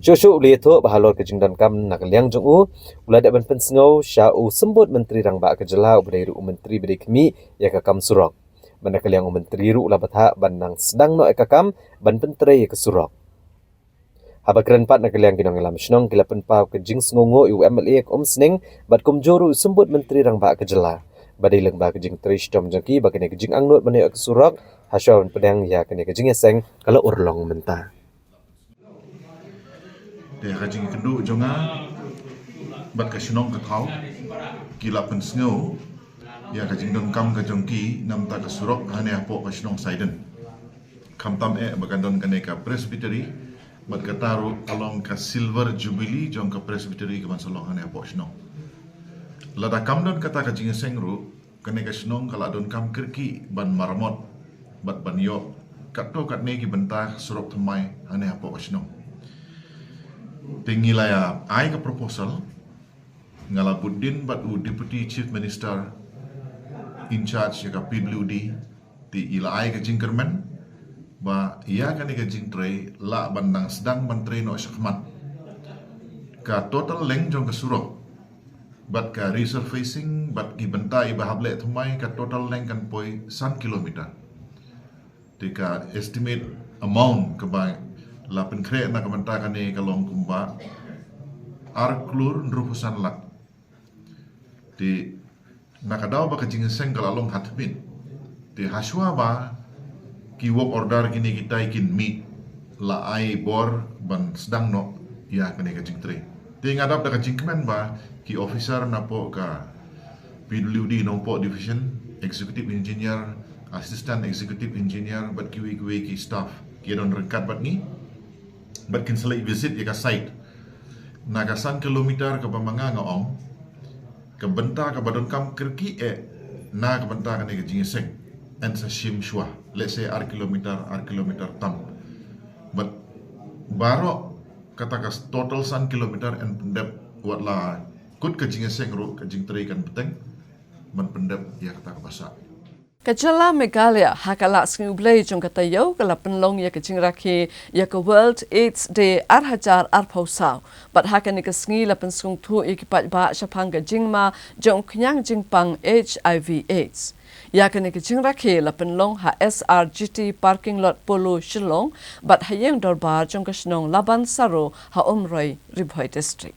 Shuh shuh u la ïathuh ba halor ka jingdonkam na ka liang jong u, u la dep ban pynsngew sha u Symbud Myntri Rangbah ka jylla, uba dei ruh u myntri ba dei khmih ïa ka kam surok. Bad na ka liang u myntri ruh u la bthah ban nang sdang noh ïa ka kam ban pyntrei ïa ka surok. Haba kren pat na ka liang ki nongïalam shnong, ki la pynpaw ka jingsngewnguh ïa u M L A ka Umsning bad kumjuh ruh u Symbud Myntri Rangbah ka jylla, ba dei lyngba ka jingtrei shitom jong ki ba kane ka jingangnud ban ïoh ïa ka surok hashwa ban pdiang ïa kane ka jingïaseng ka la urlong mynta. Te ha ka jingïakynduh jong nga bad ka shnong ka thaw, ki la pynsngew ïa ka jingdonkam ka jong ki na bynta ka surok hangne hapoh ka shnong Saiden. Khamtam eh ba ka don kane ka Presbytery, bad kata ruh ka long ka Silver Jubilee jong ka Presbytery kaban sa long hangne hapoh shnong. Lada kam don kata ka jingïaseng ruh, kane ka shnong ka la donkam kyrkieh ban maramot bad ban ïoh katto katne ki bynta surok thymmai hangne hapoh ka shnong. Te ngi la ïa ai ka proposal, nga la bud dien bad u Deputy Chief Minister in charge ïa ka P W D, te i la ai ka jingkyrmen ba ïa kane ka jingtrei lah ban nang sdang ban trei noh shakhmat. Ka total length jong ka surok bad ka resurfacing bad ki bynta iba hap leh thymmai, ka total length kan poi san kilometer. Te ka estimate amount kaba la pynkhreh na ka bynta kane ka long kumba ar klur hynriewphew san lak. Te na ka daw ba ka jingïaseng ka la long ha tbit, te hashwa ba ki work order kine kitai kin mih, la ai bor ban sdang noh ïa kane ka jingtrei. Te nga dap da ka jingkmen ba ki officer napoh ka P W D Nongpoh Division, Executive Engineer, Assistant Executive Engineer bad kiwei kiwei ki staff ki don ryngkat bad ngi, bad kin sa leit visit ïa ka site. Na ka san kilometer kaba ma nga nga ong, ka bynta kaba donkam kyrkieh eh na ka bynta kane ka jingïaseng. Yn sa shim shuwa, let's say ar kilometer, ar kilometer tam. Bad baroh kata ka total san kilometer yn pyndep, wat la kut ka jingïaseng ruh, ka jingtrei kan bteng ban pyndep ïa kata kaba sah. Ka jylla Meghalaya ha ka lad Sngi U Blei jong ka taïew ka la pynlong ïa ka jingrakhe ïa ka World AIDS Day ar hajar arphew saw. Bad ha kane ka sngi la pynsngewthuh ïa ki paidbah shaphang ka jingma jong u khñiang jingpang HIV AIDS. Ïa kane ka jingrakhe la pynlong ha SRGT Parking Lot Polo Shillong bad ha ïing dorbar jong ka shnong Laban Saro ha Umroi, Ri Bhoi District.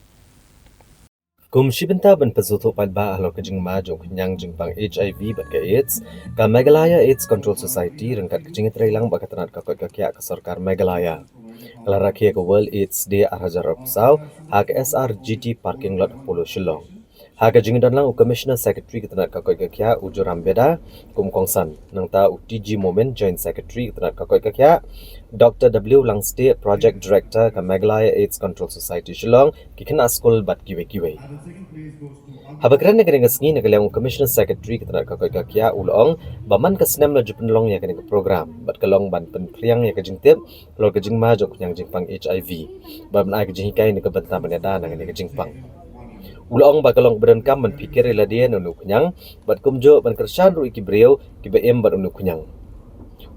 Kum shi bynta ban pynsngewthuh paidbah halor ka jingma jong u khñiang jingpang HIV bad ka AIDS, ka Meghalaya AIDS Control Society ryngkat ka jingïatreilang bad ka tnat ka koit ka khiah ka sorkar Meghalaya, ka la rakhe ïa ka World AIDS Day ar hajar arphew saw ha ka SRGT Parking Lot Polo Shillong. Ha ka jingdon lang u Commissioner Secretary ka tnat ka koit ka khiah u Joram Beda kum u kongsan, nangta u T G Momin, Joint Secretary ka tnat ka koit ka khiah, Doctor W Langstieh, Project Director ka Meghalaya AIDS Control Society Shillong, ki khynnah skul bad kiwei kiwei. Haba kren ha kane ka sngi na ka liang u Commissioner Secretary ka tnat ka koit ka khiah u la ong ba man ka snem la ju pynlong ïa kane ka program bad ka long ban pynphriang ïa ka jingtip halor ka jingma jong u khñiang jingpang HIV bad ban ai ka jinghikai na ka bynta ban ïada na kane ka jingpang. U la ong ba ka long kaba donkam ban phikir ïa lade na une u khñiang bad kumjuh ban kyrshan ruh ïa ki briew kiba im bad une u khñiang.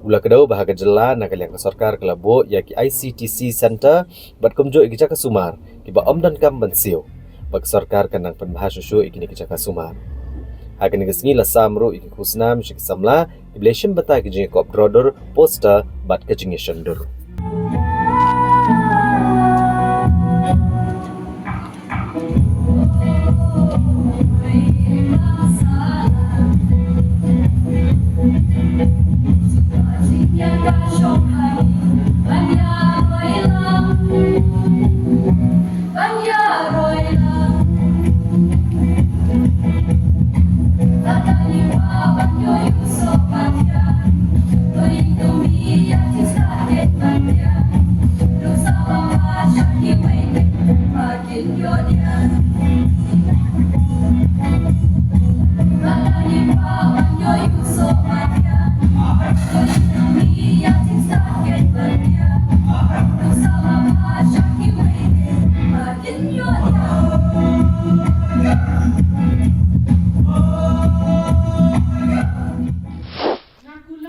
U la kdew ba ha ka jylla na ka liang ka sorkar ka la buh ïa ki ICTC Centre bad kumjuh ïa ki jaka sumar kiba ym donkam ban siew, bad ka sorkar kan nang pynbha shuh shuh ïa kine ki jaka sumar. Ha kane ka sngi la sam ruh ïa ki khusnam sha ki samla kiba la shim bynta ki jingïakop draw dur, poster bad ka jingïashon dur.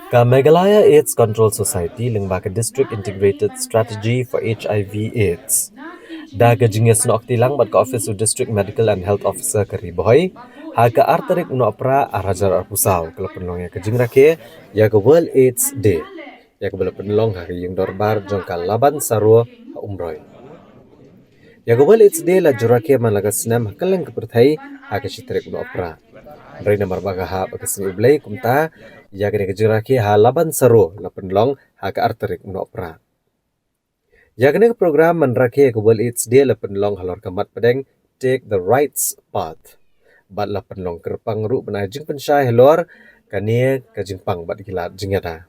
Ka Meghalaya AIDS Control Society lyngba ka District Integrated Strategy for HIV AIDS, da ka jingïasnoh kti lang bad ka ophis u District Medical and Health Officer ka Ri Bhoi, ha ka ar tarik u Nohprah ar hajar arphew saw ka la pynlong ïa ka jingrakhe ïa ka World AIDS Day, ïa kaba la pynlong ha ka ïing dorbar jong ka Laban Saro ha Umroi. Ïa ka World AIDS Day la ju rakhe man la ka snem ha kylleng ka pyrthei ha ka shi tarik u Nohprah. Hynrei namar ba ka hap ha ka Sngi U Blei, kumta ïa kane ka jingrakhe ha Laban Saro la pynlong ha ka ar tarik u Nohprah. Ïa kane ka program ban rakhe ïa ka World AIDS Day la pynlong halor ka mat pdeng Take the Right Path bad la pynlong kyrpang ruh ban ai jingpynshai halor kane ka jingpang bad ki lad jingïada.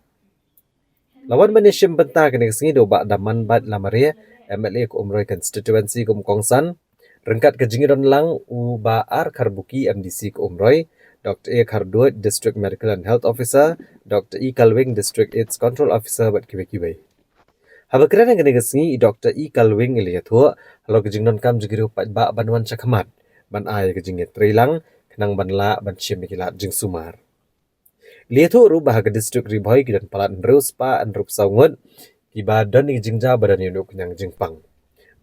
La wan ban ïashim bynta kane ka sngi da u Bah Damanbait Lamare, MLA ka Umroi Constituency kum u kongsan, ryngkat ka jingdon lang u Bah R Kharbuki, MDC ka Umroi, Doctor A Kharduid, District Medical and Health Officer, Doctor E Kalwing, District AIDS Control Officer bad kiwei kiwei. Haba kren ha kane ka sngi, i Doctor E Kalwing i la ïathuh halor ka jingdonkam jong ki riew paidbah ban wan shakhmat ban ai ka jingïatreilang khnang ban lah ban shim ïa ki lad jingsumar. I la ïathuh ruh ba ha ka district Ri Bhoi ki don palat hynriew spah hynriewphew saw ngut kiba don ïa ka jingja ba don ïa une u khñiang jingpang,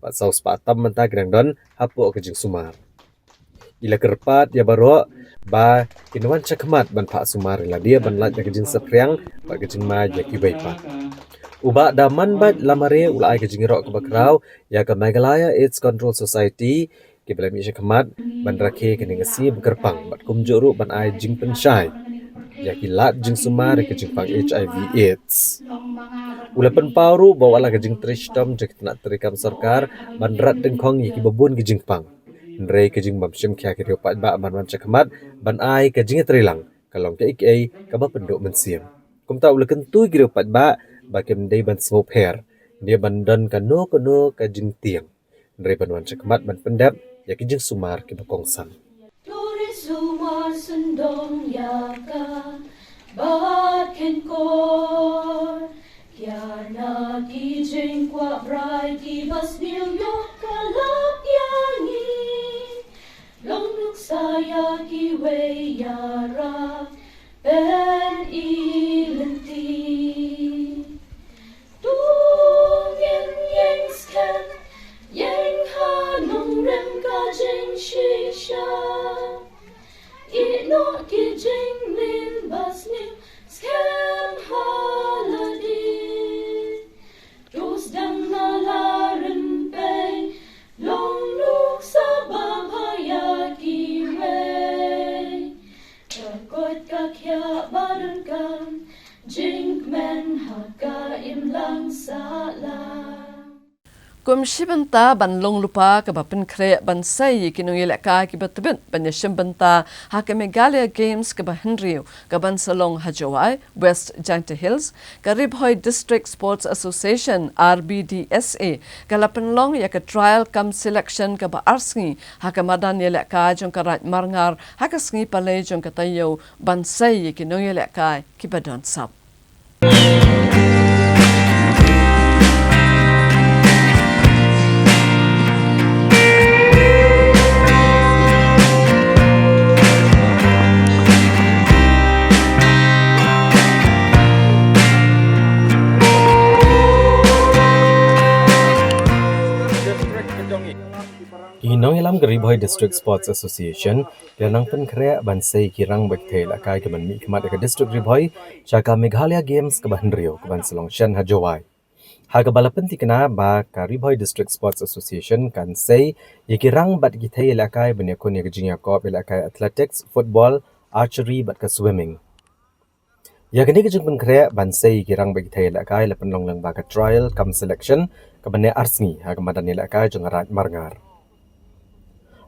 bad saw spah tam mynta ki dang don hapoh ka jingsumar. I la kyrpad ïa baroh ba kin wan shakhmat ban phah sumar ïa lade ban lait ïa ka jingsaphriang bad ka jingma ïa kiwei pat. U Bah Damanbait Lamare u la ai ka jingïaroh kaba khraw ïa ka Meghalaya AIDS Control Society, kiba la mih shakhmat ban rakhe kane ka sngi ba kyrpang bad kumjuh ruh ban ai jingpynshai ïa ki lad jingsumar ïa ka jingpang HIV AIDS. U la pynpaw ruh ba wat la ka jingtrei shitom jong ki tnat treikam sorkar ban rat dyngkhong ïa kiba bun ki jingpang, hynrei ka jingbym shim khia ki riew paidbah ban wan shakhmat ban ai ka jingïatreilang ka long kaei kaei kaba pynduh mynsiem. Kumta u la kyntu ïa ki riew paidbah ba kim dei ban sngewpher ne ban don kano kano ka jingtieng, hynrei ban wan shakhmat ban pyndep ïa ki jingsumar kiba kongsan. Kor, ïa na ki jingkwah brai ki bas New York ka lap ïa ngi. Long nuksa ïa kiwei ïa ra pen i lynti. Tu ngin ïeng skhem, ïeng ha nongrim ka jingshisha. Ïeh noh ki jingmlien ba sniew skhem ha lade. Tus dang na la rin pei, long nuksa ba bha ïa kiwei. Ka koit ka khiah ba donkam, jingkmen ha ka imlang sahlang. Kum shi bynta ban long lypa kaba pynkhreh ban sei ïa ki nongïalehkai kiba tbit ban ïashim bynta ha ka Meghalaya Games kaba hynriew kaban sa long ha Jowai, West Jaintia Hills, ka Ri Bhoi District Sports Association, R B D S A, ka la pynlong ïa ka trial cum selection kaba ar sngi ha ka madan ïalehkai jong ka Raid Marngar ha ka sngi Palei jong ka taïew ban sei ïa ki nongïalehkai kiba don sap. Ki nongïalam ka Ri Bhoi District Sports Association ki la nang pynkhreh ban sei ki rang bad ki thei ïalehkai kaban mihkhmat ïa ka District Ri Bhoi sha ka Meghalaya Games kaba hynriew kaban sa long shen ha Jowai. Ha kaba la pynthikna ba ka Ri Bhoi District Sports Association kan sei ïa ki rang bad ki thei ïalehkai ban ïakhun ïa ka jingïakop ïalehkai athletics, football, archery bad ka swimming. Ïa kane ka jingpynkhreh ban sei ki rang bad ki thei ïalehkai la pynlong lyngba ka trial cum selection kaban ïa ar sngi ha ka madan ïalehkai jong ka Raid Marngar.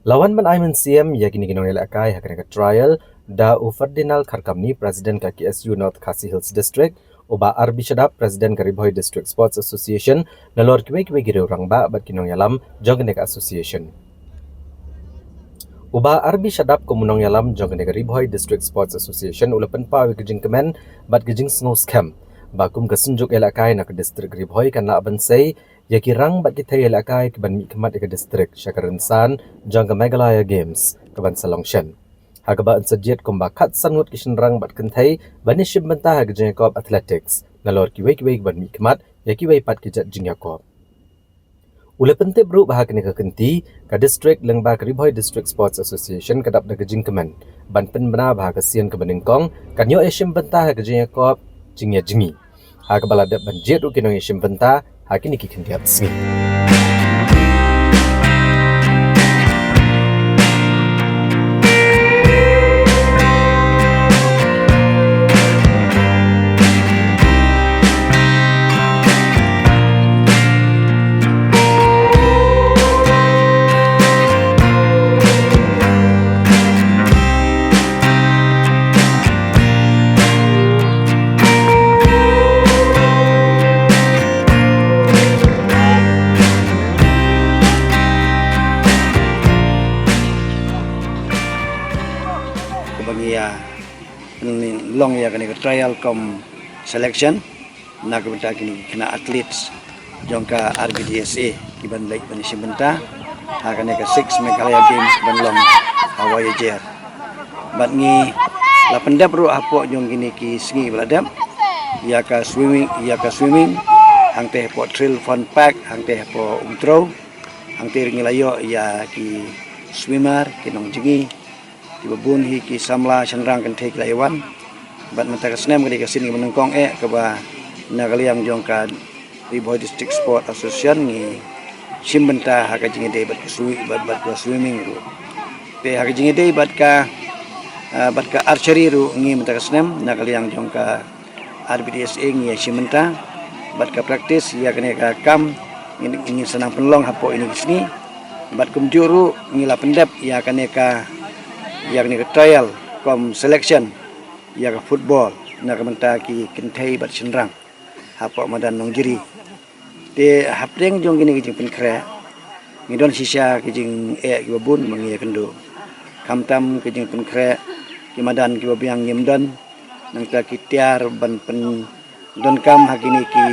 La wan ban ai mynsiem ïa kine ki nongïalehkai ha kane ka trial da u Ferdinand Kharkamni, President ka K S U North Khasi Hills District, u Bah R B Shadap, President ka Ri Bhoi District Sports Association, nalor kiwei kiwei ki riew rangbah bad ki nongïalam jong kane ka association. U Bah R B Shadap kum u nongïalam jong kane ka Ri Bhoi District Sports Association u la pynpaw ïa ka jingkmen bad ka jingsngewskhem ba kum ka synjuk ïalehkai na ka district Ri Bhoi kan lah ban sei ïa ki rang bad ki thei ïalehkai kiban mihkhmat ïa ka district sha ka rynsan jong ka Meghalaya Games kaban sa long shen. Ha kaba yn sa jied kumba khatsan ngut ki shynrang bad kynthei ban ïashim bynta ha ka jingïakop athletics nalor kiwei kiwei kiban mihkhmat ïa kiwei pat ki jait jingïakop. U la pyntip ruh ba ha kane ka kynti ka district lyngba ka Ri Bhoi District Sports Association ka dap da ka jingkmen ban pynbna ba ha ka sien kaba nyngkong kan ïoh ïashim bynta ha ka jingïakop jingïajngi, ha kaba la dep ban jied ruh ki nongïashim bynta ha kine ki khyndiat sngi. Kaba ngi ïa, ngi long ïa kane ka trial cum selection na ka bynta kine ki khynnah athletes jong ka R B D S A kiban leit ban ïashim bynta ha kane ka six Meghalaya Games ban long ha Wahiajer. Bad ngi la pyndep ruh hapoh jong kine ki sngi ba la dep ïa ka swimming, ïa ka swimming hangtei hapoh Thrill Fun Park, hangtei hapoh Umtrew, hangtei ruh ngi la ïoh ïa ki swimmer, ki nongjngi, kiba bun hi ki samla shynrang kynthei ki la ïa wan. Bad mynta ka snem ka dei ka sien kaba nyngkong eh kaba na ka liang jong ka Ri Bhoi District Sport Association ngi shim bynta ha ka jingïadei bad ka swi-, bad, bad ka swimming ruh. Te ha ka jingïadei bad ka, ah, bad ka archery ruh ngi mynta ka snem na ka liang jong ka R B D S A ngi ïa shim bynta bad ka practice ïa kane ka kam ngi, ngi sa nang pynlong hapoh ine ki sngi. Bad kumjuh ruh ngi la pyndep ïa kane ka, ïa kane ka trial cum selection ïa ka football na ka bynta ki kynthei bad shynrang hapoh madan Nongjri. Te hapdeng jong kine ki jingpynkhreh ngi don shisha ki jingeh kiba bun ba ngi ïakynduh. Khamtam ki jingpynkhreh ki madan kiba biang ngim don. nangta ki tiar ban pyndonkam ha kine ki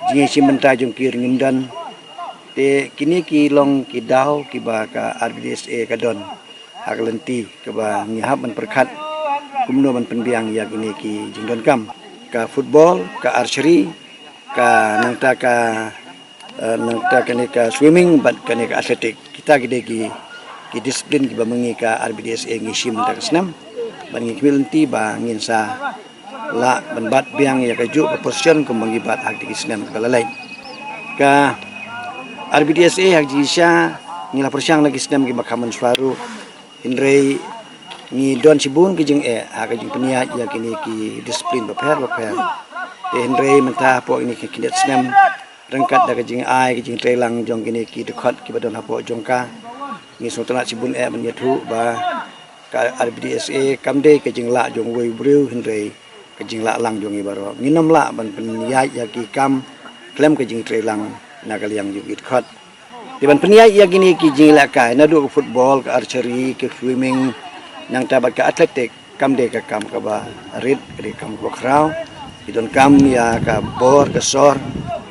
jingïashim bynta jong ki ruh ngim don. Te kine ki long ki daw kiba ka R B D S A ka don ha ka lynti kaba ngi hap ban pyrkhat kumno ban pynbiang ïa kine ki jingdonkam, ka football, ka archery, ka nangta ka, eh, nangta kane ka swimming bad kane ka athletic. Kita ki dei ki, ki discipline kiba ma ngi ka R B D S A ngi shim mynta ka snem. Bad ngi khmih lynti ba ngin sa lah ban bat biang ïa kajuh ka position kumba ngi bat ha kine ki snem kiba la leit. Ka R B D S A ha ka jingshisha ngi la pyrshang la ki snem kiba kham mynshuwa ruh. Hynrei ngi don shibun ki jingeh ha ka jingpynïaid ïa kine ki discipline bapher bapher. Te hynrei mynta hapoh kine ki khyndiat snem, ryngkat da ka jingai ka jingtreilang jong kine ki dkhot kiba don hapoh jong ka, ngi sngewtynnat shibun eh ban ïathuh ba ka R B D S A kam dei ka jinglah jong uwei u briew, hynrei ka jinglah lang jong ngi baroh. Ngin ym lah ban pynïaid ïa ki kam khlem ka jingtreilang na ka liang jong ki dkhot. Te ban pynïaid ïa kine ki jingïalehkai naduh ka football, ka archery, ka swimming, nangta bad ka athletic, kam dei ka kam kaba rit, ka dei ka kam kaba khraw. Ki donkam ïa ka bor ka sor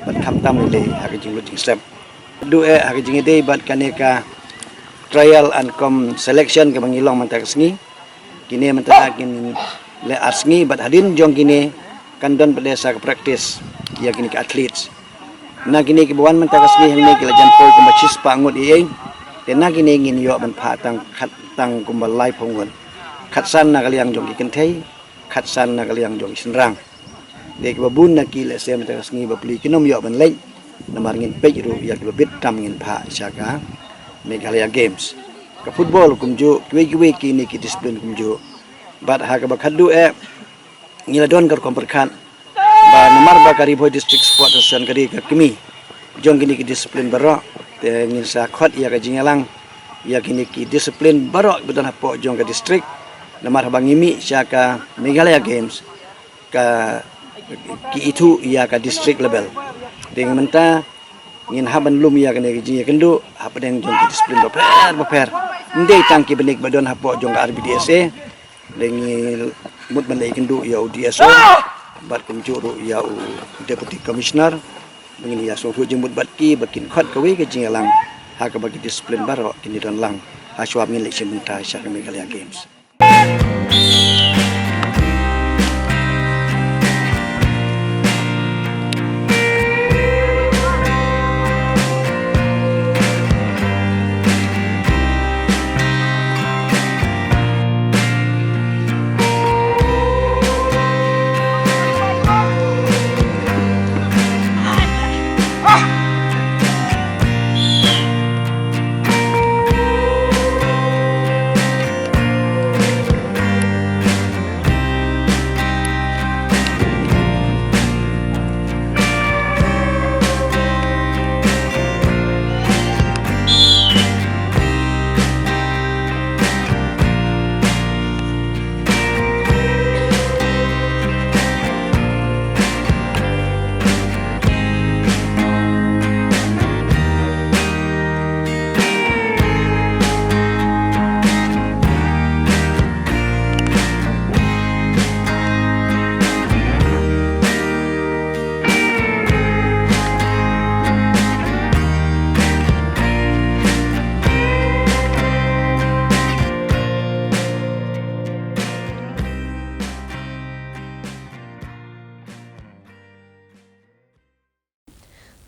ban khamtam lei lei ha ka jinglut jingsep. Duh eh ha ka jingïadei bad kane ka trial and com selection kaba ngi long mynta ka sngi. Kine mynta kin leh ar sngi bad hadien jong kine kan don pat de sa ka practice ïa kine ki athletes. Na kine kiba wan mynta ka sngi hangne ki la jan poi kumba shispah ngut ïa ïeng. Te na kine ngin ïoh ban phah tang khat tang kumba laiphew ngut. Khatsan na ka liang jong ki kynthei, khatsan na ka liang jong ki shynrang. Te kiba bun na ki lehse mynta ka sngi bapli kin ym ïoh ban leit. Namar ngin peit ruh ïa kiba bit tam ngin phah sha ka Meghalaya Games. Ka football kumjuh, kiwei kiwei kine ki discipline kumjuh. Bad ha kaba khatduh eh ngi la don ka rukom pyrkhat ba namar ba ka Ri Bhoi District Sport Association ka dei ka kmie jong kine ki discipline baroh, te ngin sa khot ïa ka jingïalang ïa kine ki discipline baroh ba don hapoh jong ka district. Namar haba ngi mih sha ka Meghalaya Games ka ki ithuh ïa ka district level. Te mynta ngin hap ban lum ïa kane ka jingïakynduh hapdeng jong ki discipline bapher bapher. Ym dei tang ki bynta ba don hapoh jong ka R B D S A. Dei ngi mut ban ïakynduh ïa u D S O bad kumjuh ruh ïa u Deputy Commissioner. Ba ngin ïa sngewthuh jingmut bad ki ba kin khot kawei ka jingïalang ha kaba ki discipline baroh kin don lang. Ha shuwa ngin leit shim bynta sha ka Meghalaya Games.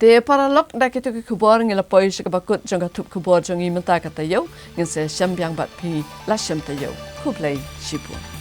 Te paralok, da kito ki khubor ngi la poi sha kaba kut jong ka thup khubor jong ngi mynta ka taïew. Ngin sa ïashem biang bad phi la shem taïew. Khublei shibun.